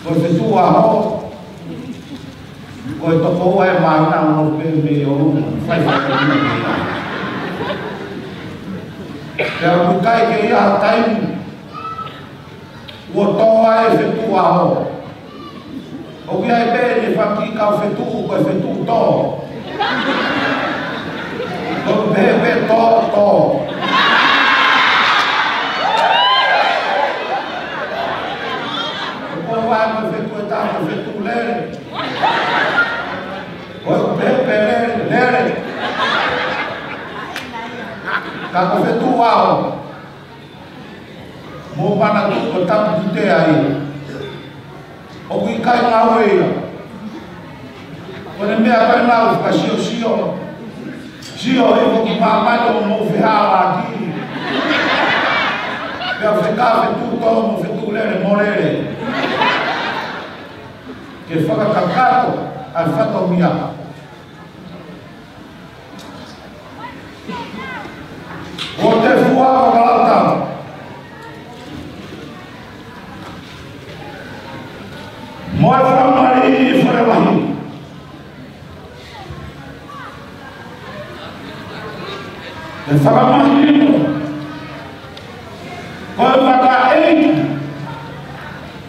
Ko e fetuʻu ʻaho, ko e toko ua ʻe māhina ʻo nofo pē mei ʻolunga, fai fakaʻuhinga mei ai. Pea ʻoku ʻikai ke ʻi ai ha taimi kuo tō ai e fetuʻu ʻaho. ʻOku ʻi ai pē ʻene faki kau fetuʻu, ko e fetuʻu tō. Ko e pehē pē tō, tō. Ko e pehē pē fetuʻu ʻe taha, ko e fetuʻu lele. Ko e pehē pē lele, lele. Ka ko e fetuʻu ʻaho. Mou manatuʻi ko e tapu ki te ai. ʻOku ʻikai ngāue ia. Ko ʻene meʻa ko ē naʻa ku fakasiosio. Sio hifo ki māmani ʻo mou fehālaaki. Pea fekau fetuʻu tō mo fetuʻu lele mo lele. Ke fakakakato ʻa e fatongia. Ko e fua fakalata mo e fakamālō ʻi Falelahi. Ke fakamālō ko e mataʻi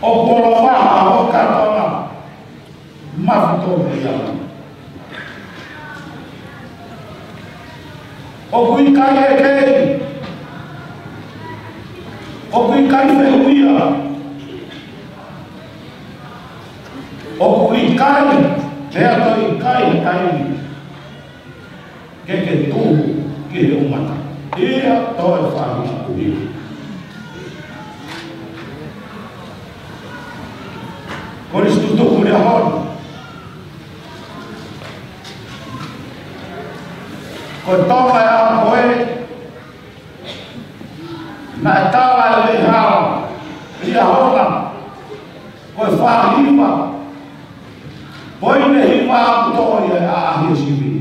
ʻo Kolovaha ʻo Katona. Mafuto ia. ʻOku ʻikai ʻeke. ʻOku ʻikai fehuʻia. ʻOku ʻikai, pea toe ʻikai taimi ke ke tuhu ki he ʻumata. ʻIa, toe faʻahinga kuhili. Ko e lisi tutuku ʻi he ʻaho ni. Ko e Tonga ʻa ko ē, naʻe tala ʻe Veihala ʻi he ʻaho na, ko e fā hiva, poini hiva ʻoku tō ia ʻa e ʻaʻahi ʻo e sivili.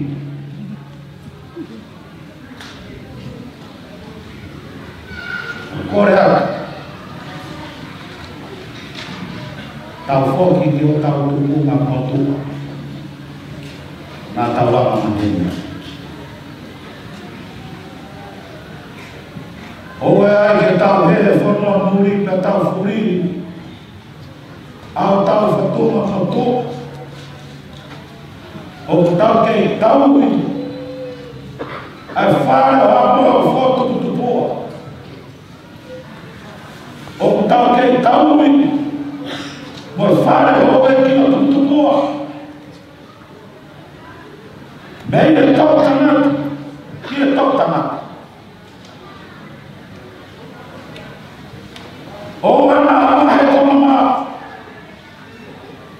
Kole atu, tau foki ki hotau tuʻunga motuʻa naʻa tau anga maheni. ʻOua ʻe ʻai ke tau hē he fonua muli pea tau fuli ʻa hotau fatunga motuʻa. ʻOku tau kei tauhi ʻa e fale ʻo Haʻamohemohe ʻo Tuputupuʻa. ʻOku tau kei tauhi mo e fale ʻo e kino Tuputupuʻa. Mei he toʻutangata ki he toʻutangata. ʻOua naʻa ʻalu he konga mā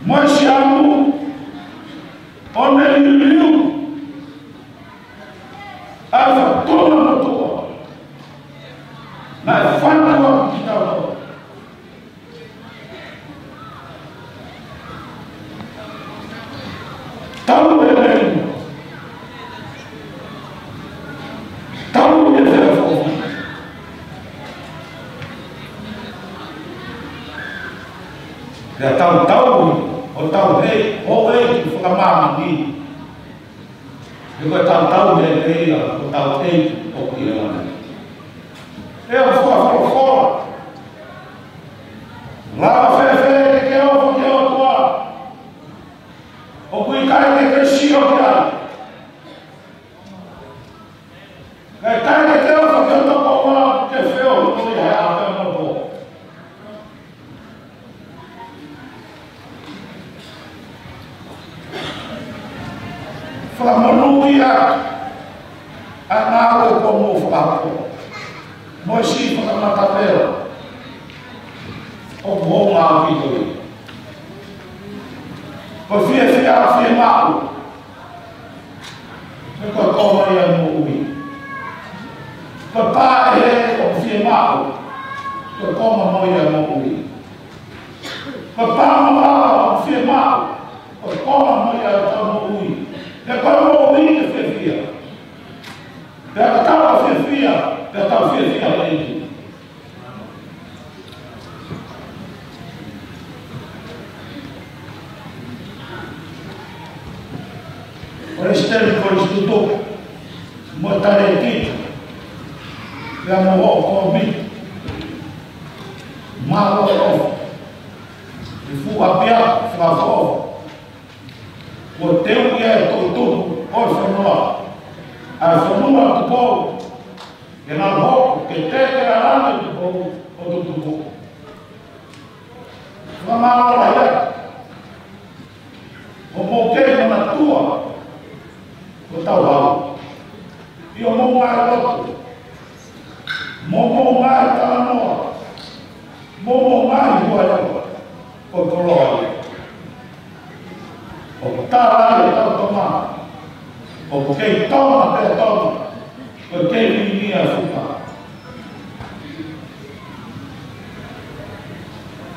mo e siamu ʻo ne liliu ʻa e fakatonga motuʻa. Naʻe fatu ʻa kitautolu. Tau e lelei. Tau e fefo. Pea tau tau, ʻo tau hei, ʻo e ki fakamāmani. He ko e tau tau he, he ia, ko tau hei, ʻo ki he lana. ʻE ʻo fua folofola. Lava fēfē ke ke ofo ki he ʻOtua. ʻOku ʻikai ke ke sio ki ai. Ka ʻikai ke ke ofo ki he tokoua ke feohi mo ia he ʻaho pea mo e pō. Fakamonūʻia ʻa e ngāue kuo mou fakahoko. Mo e siʻi fakamatavela ʻoku hounga ʻaupito ia. Ko e fiefia ʻa e fiemaʻu. Ko e koma ia ʻo e moʻui. Ko e pā ʻe he ʻoku fiemaʻu. Ko e koma mo ia ʻo e moʻui. Ko e pā mo ia ʻoku fiemaʻu. Ko e koma mo ia ʻo ʻetau moʻui. He ko e moʻui ke fiefia. Pea ka tau fiefia, pea tau fiefia ʻEiki. Palesiteni, Kolisi Tutuki, mo e Talēkita, pea mo hoʻo kōmiti, mālō e ʻofa, ʻi he fuʻu ʻapiako fakaʻofoʻofa, kuo teuʻi ʻe he toʻutupu ʻo e fonua, ʻa e fonua Tupou, ke nau hoko ke teke ʻa e langi ʻo Tupou ʻo tutupu. Fakamālō lahi atu. ʻOku mou kei manatua hotau haʻu. ʻI hoʻomou ngaahi lotu, mo hoʻomou ngaahi talanoa, mo hoʻomou ngaahi huaʻi, ko e koloa ia. ʻOku tala ʻe hotau Tamai, ʻoku kei Tonga pē Tonga, ʻoku kei vinia fuka.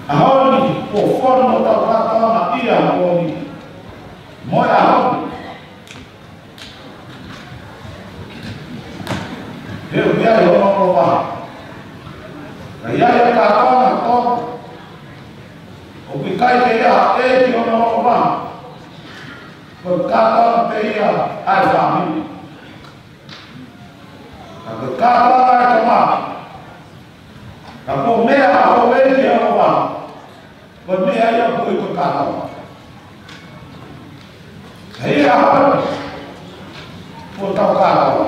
ʻAho ni, kuo fonu hotau kātoanga ʻi he ʻaho ni. Mo e ʻaho ni. He ʻoku ʻi ai hono ʻolovale. Ka ʻi ai e kātoanga ʻa Tonga, ʻoku ʻikai ke ʻi ai ha ʻeiki hono ʻolovale. Ko e kātoanga pē ia ʻa e fāmili. Ka ko e kātoanga ʻa e Tamai, ka ko e meʻa ʻa e ʻEiki ʻa e ʻolovale, ko e meʻa ia ʻoku ui ko e kātoanga. He ʻi he ʻaho ni, ko hotau kātoanga.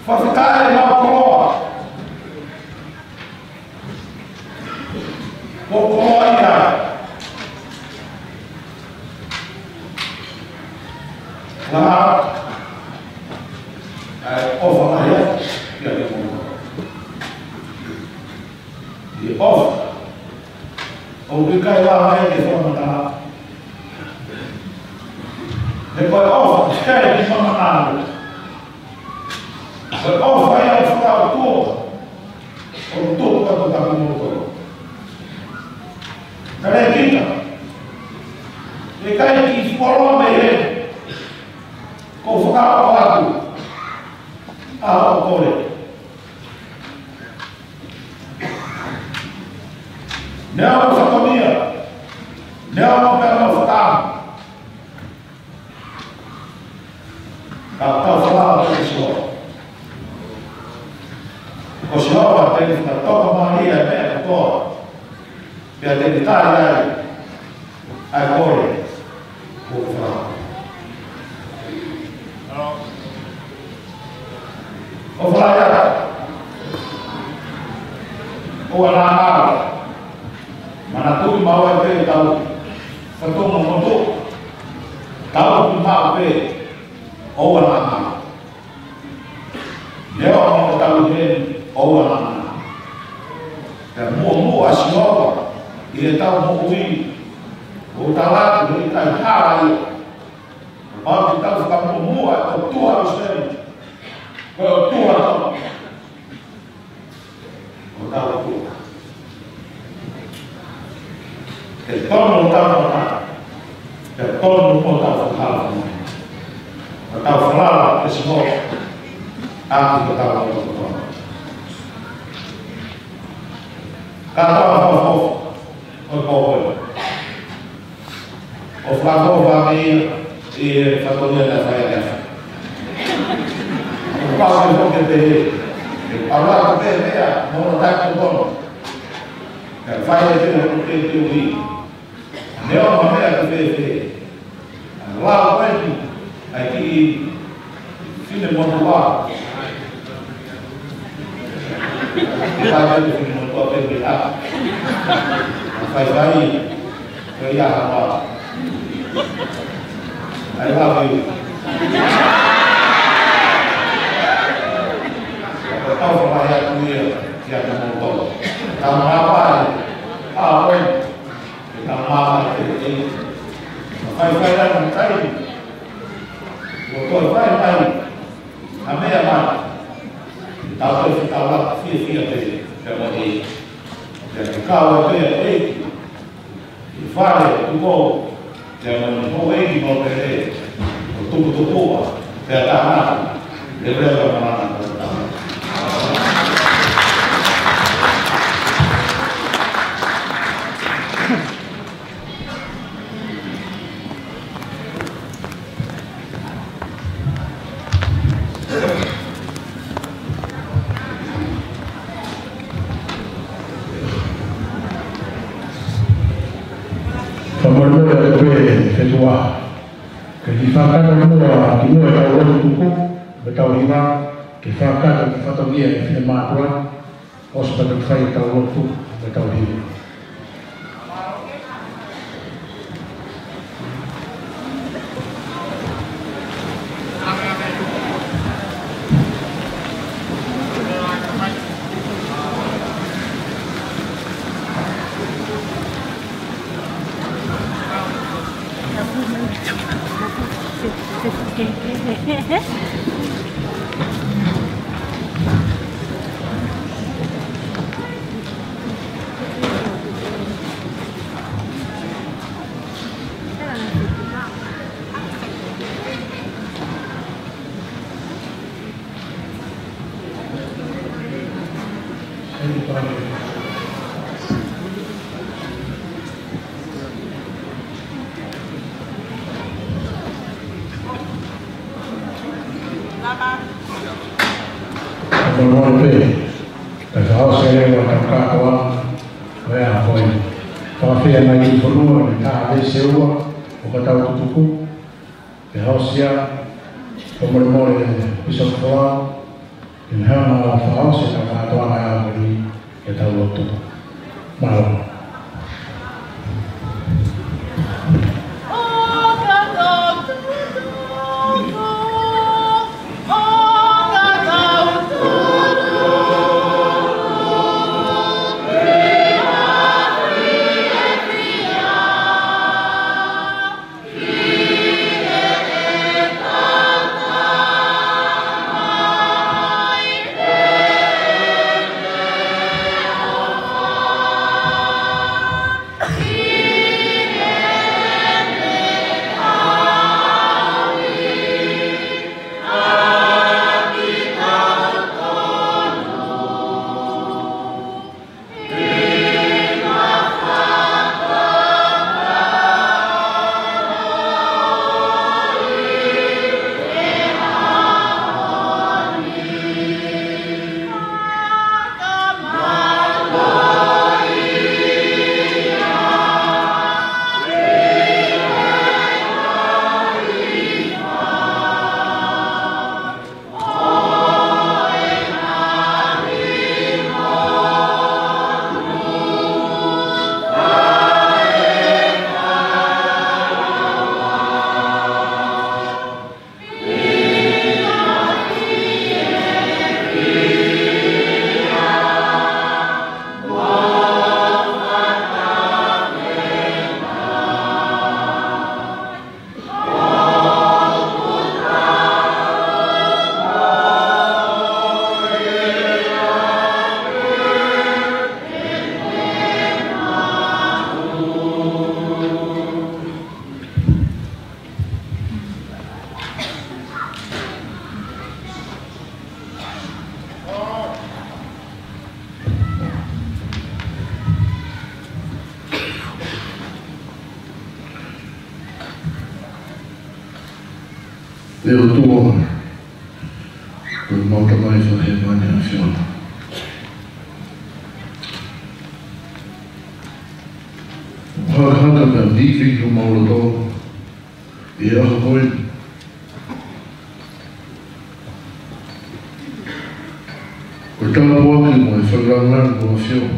Fakafetaʻi ʻemau koloa. Ko e koloa ia. Lā, ʻa e ʻofa lahi ia ke mou. ʻI he ʻofa, ʻoku ʻikai lava ia ke fakamatala. He ko e ʻofa, ʻikai ke fakamatala. Ko e ʻofa ia ʻo e fakaʻotua, ʻoku tupu atu kiate kimoutolu. Talēkita, ʻikai ke fuoloa mei heni, ko e fakaʻotua atu, ʻa hoʻo kole. Neongo e fatongia, neongo pē hono fakaʻamu. Ka tau falala ki he ʻEiki. Ko Sihova te ne fakatoka mai ʻa e meʻa kotoa. Pea te ne tali ai ʻa e kole ʻoku fakahā. ʻOfa lahi atu. ʻOua naʻa ala. Manatuʻi maʻu ai pē ʻetau Ka tō mo motu, tau ki maʻu pē, ʻoua naʻa ngalo. Neongo ʻetau ʻi heni, ʻoua naʻa ngalo. Pea muʻomuʻa ʻa Sihova ʻi heʻetau moʻui, ʻo tala atu he ʻikai hala ia. Kapau te tau fakamuʻomuʻa ʻa e ʻOtua ʻo ʻIsileli, ko e ʻOtua tonu. ʻO tau ʻOtua. Ke tonu ʻo tau ʻOtua. Ke tonu ʻo tau fakahalafonua. ʻO tau falala kia Sihova ʻaki hotau loto kotoa. Kātoa ʻoku fakaʻofoʻofa ʻo e pō ko ē. ʻOku fakaʻofoʻofa ange ia ʻi he fatongia naʻe fai ʻaki. ʻOku pau ke foki pehē, ke pau ke pehē, mo hono taki kotoa. Ka fai e pehē hono pehē te ui. Neongo ha meʻa ke fēfē. ʻA e lau ʻeni, ʻa e kiʻi finemotuʻa. Fai atu finemotuʻa pē mei ʻapi. Faifai, ko ia ha lau. I love you. Ko e tau fakaʻamu ia, ia ka mau tau. Tau mā pai, a oi. Ke tau mālōlō ʻi he ʻEiki. Faifai ʻa e taimi. ʻO toe fai mai ha meʻa mai. Tau toe fetaulaki fiefia pē pea mo e ʻEiki. Pea ke kau ai pē ʻa e ʻEiki ʻi fale tuʻu. Pea mo e houʻeiki mo pele. ʻO tuputupuʻa. Pea tānaki. Lelei ka mana ka tau. Fakamolemole atu pē, ʻe Fetuʻa. Ke ke fakakakato muʻa ki muʻa ʻetau lotu tuku, mo ʻetau hiva, ke fakakakato ki he fatongia ʻo e finemātuʻa, ʻosi pea toki fai ʻetau lotu, mo ʻetau hiva. Fakamolemole pē, ka fakaʻosi leva ʻetau kātoanga, ʻo e ʻaho ko eni. Fakafeʻiloaki mai ki he fonua, ʻi he taha veesi ua ʻo hotau tutuku. Pea ʻosi ia, fakamolemole Bishop Folau, ke ne hanga ʻo fakaʻosi ʻetau kātoanga ʻi he ʻaho ni, ke tau lotu. Mālō. ʻE ʻOtua, ko ʻemau Tamai Fakahēvani ʻa e ʻAfiona. Hakahaka pea vivi homau loto ʻi he ʻaho ko eni. Ko e tāpuaki mo e fakalāngilangi ʻa e ʻAfiona.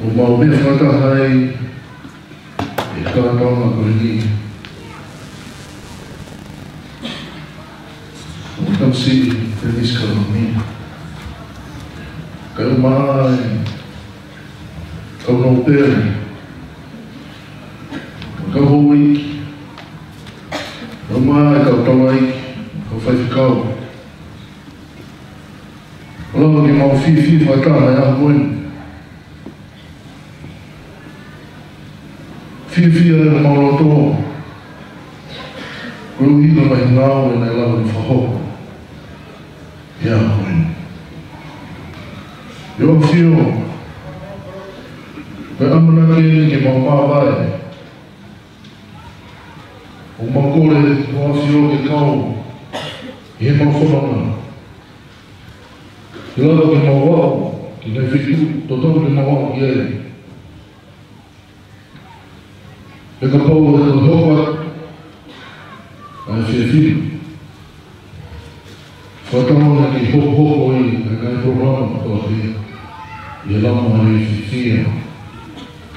ʻOku mau meʻa fakataha ai ʻi he kātoanga ko eni. ʻOku tau siʻi Fenisi Kalami. Kae ʻumaʻā e kau nōpele, kau houʻeiki, kae ʻumaʻā e kau taulaʻeiki, kau faifekau. Lava ke mau fiefia fakataha he ʻaho ko eni. Fiefia ʻi homau loto koeʻuhi ko e ngaahi ngāue naʻe lava ke fakahoko he ʻaho ko eni. ʻE ʻAfio, ko e ʻamanaki eni ke mau māvae. ʻOku mau kole, ʻe ʻAfio, ke kau ʻi heʻemau fononga. Ke lava ke mau aʻu ki he ngaahi feituʻu totonu ke mau aʻu ki ai. Pea kapau ʻe hoko atu ʻa e efiafi ni, fakatauange ke hokohoko ʻi he ngaahi polokalama kotoa pē ʻi he laumālie fiefia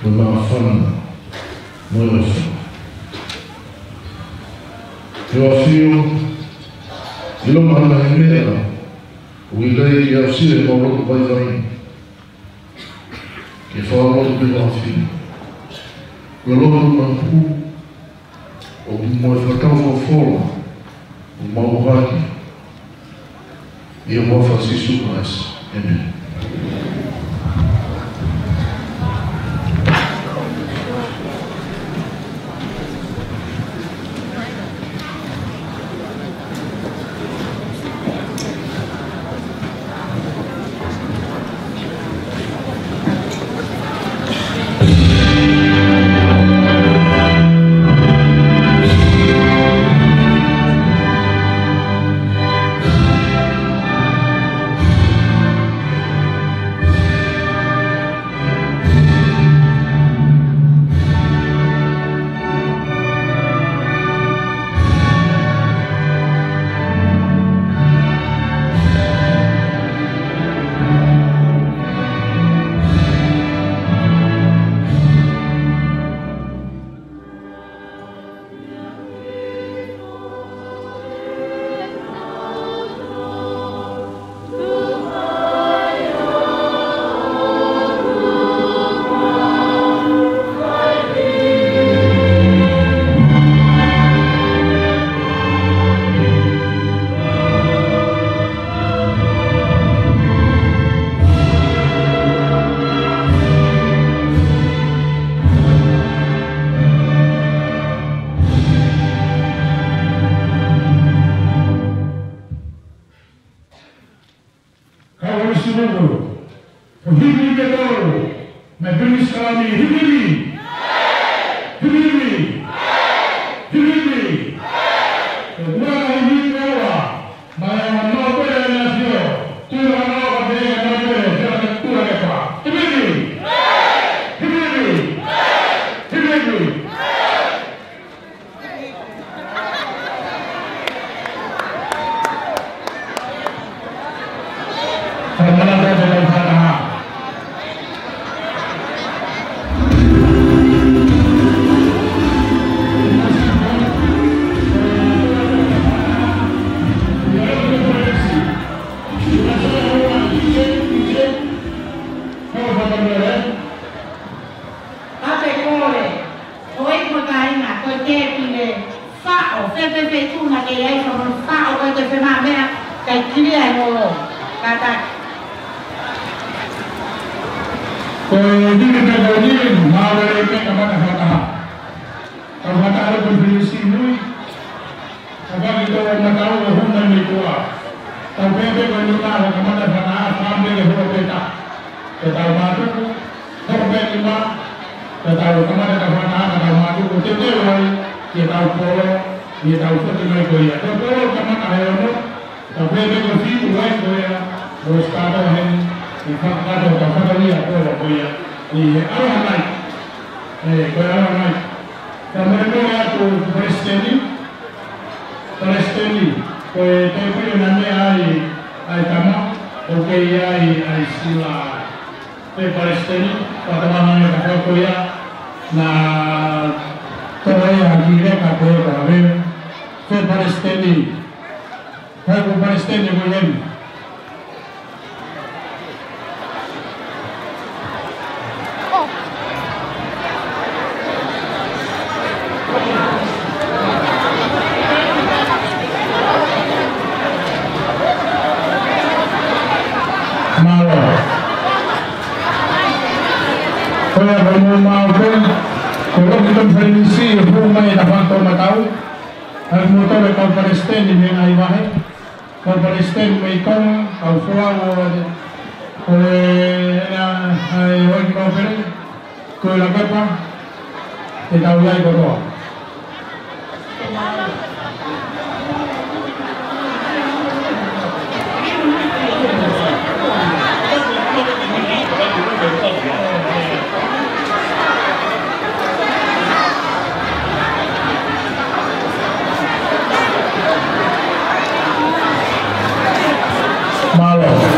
mo e māfana mo e ʻofa. ʻE ʻAfio, ʻilonga ha ngaahi meʻa ʻoku ʻikai ke aʻusia ʻe heʻemau loto vaivai, ke fakalotu pē ʻAfio. Ko e lotu maʻu ʻo mo e fakatau folofola ʻoku mau ʻohake ʻi he huafa ʻo Sīsū Kalaisi. ʻĒmeni. Kau ʻo Sīsū, ko e himi ʻe tolu, mei Fenisi Kalami, himi, himi, himi, himi. Ko e ua ngaahi himi ʻe ua, mai ʻa e nōpele ʻa e ʻAfio, tuʻu ʻa e nōpele, tuʻu ʻa e nōpele, tuʻu ʻa e nōpele. Himi, himi, himi, himi. ʻApe kole, ʻo e ko e kāinga, ko e tēpile, faʻo, fēfē feituʻu naʻa ke ʻi ai, faʻo, faʻo, ko e ke femā meʻa, kae kilia e holo, kātaki. Ko e timi pē ko eni, mālō e pē kamata fakataha. Kamata ʻa e konifelenisī mui. Kapau ʻe tō ʻa e matau ʻo huna mei tuʻa. Tau pehē pē ko e nima ʻo kamata fakataha, fāmili ke hoko pē ta. Ke tau mātuku, hoko pē nima, ke tau kamata fakataha, ke tau mātuku, teuteu ai. ki heʻetau polo, ʻi heʻetau foki mai ko ia. Ko e polo kamata he ono, tau pehē ko e fitu ai ko ia, ʻo start heni, ʻi he fakakakato ʻetau fatongia polo ko ia, ʻi he Aloha Night. ʻE, ko e Aloha Night. Ka mole mole atu Palesiteni, Palesiteni, ko e tēpile naʻe meʻa ai ʻa e tama, ʻoku ʻi ai ʻa e sila. Fē Palesiteni, fakatauange ʻa e kafo ko ia, naʻa tau ia ki leka ko e kave. Fē Palesiteni, fē ko Palesiteni ko ia. Mālō. Ko ia ko mou mau pē, ko e loki tonu fai nisi, e pū mai e tafato matau, ʻa e mou tole kau Palesiteni mei he ngaahi vahe, kau Palesiteni mei Tonga, kau folau ʻo e, ko e, ʻa e, ʻa e, ʻo e ki kau pele, ko e lakepa, te tau ʻi ai kotoa. Mālō.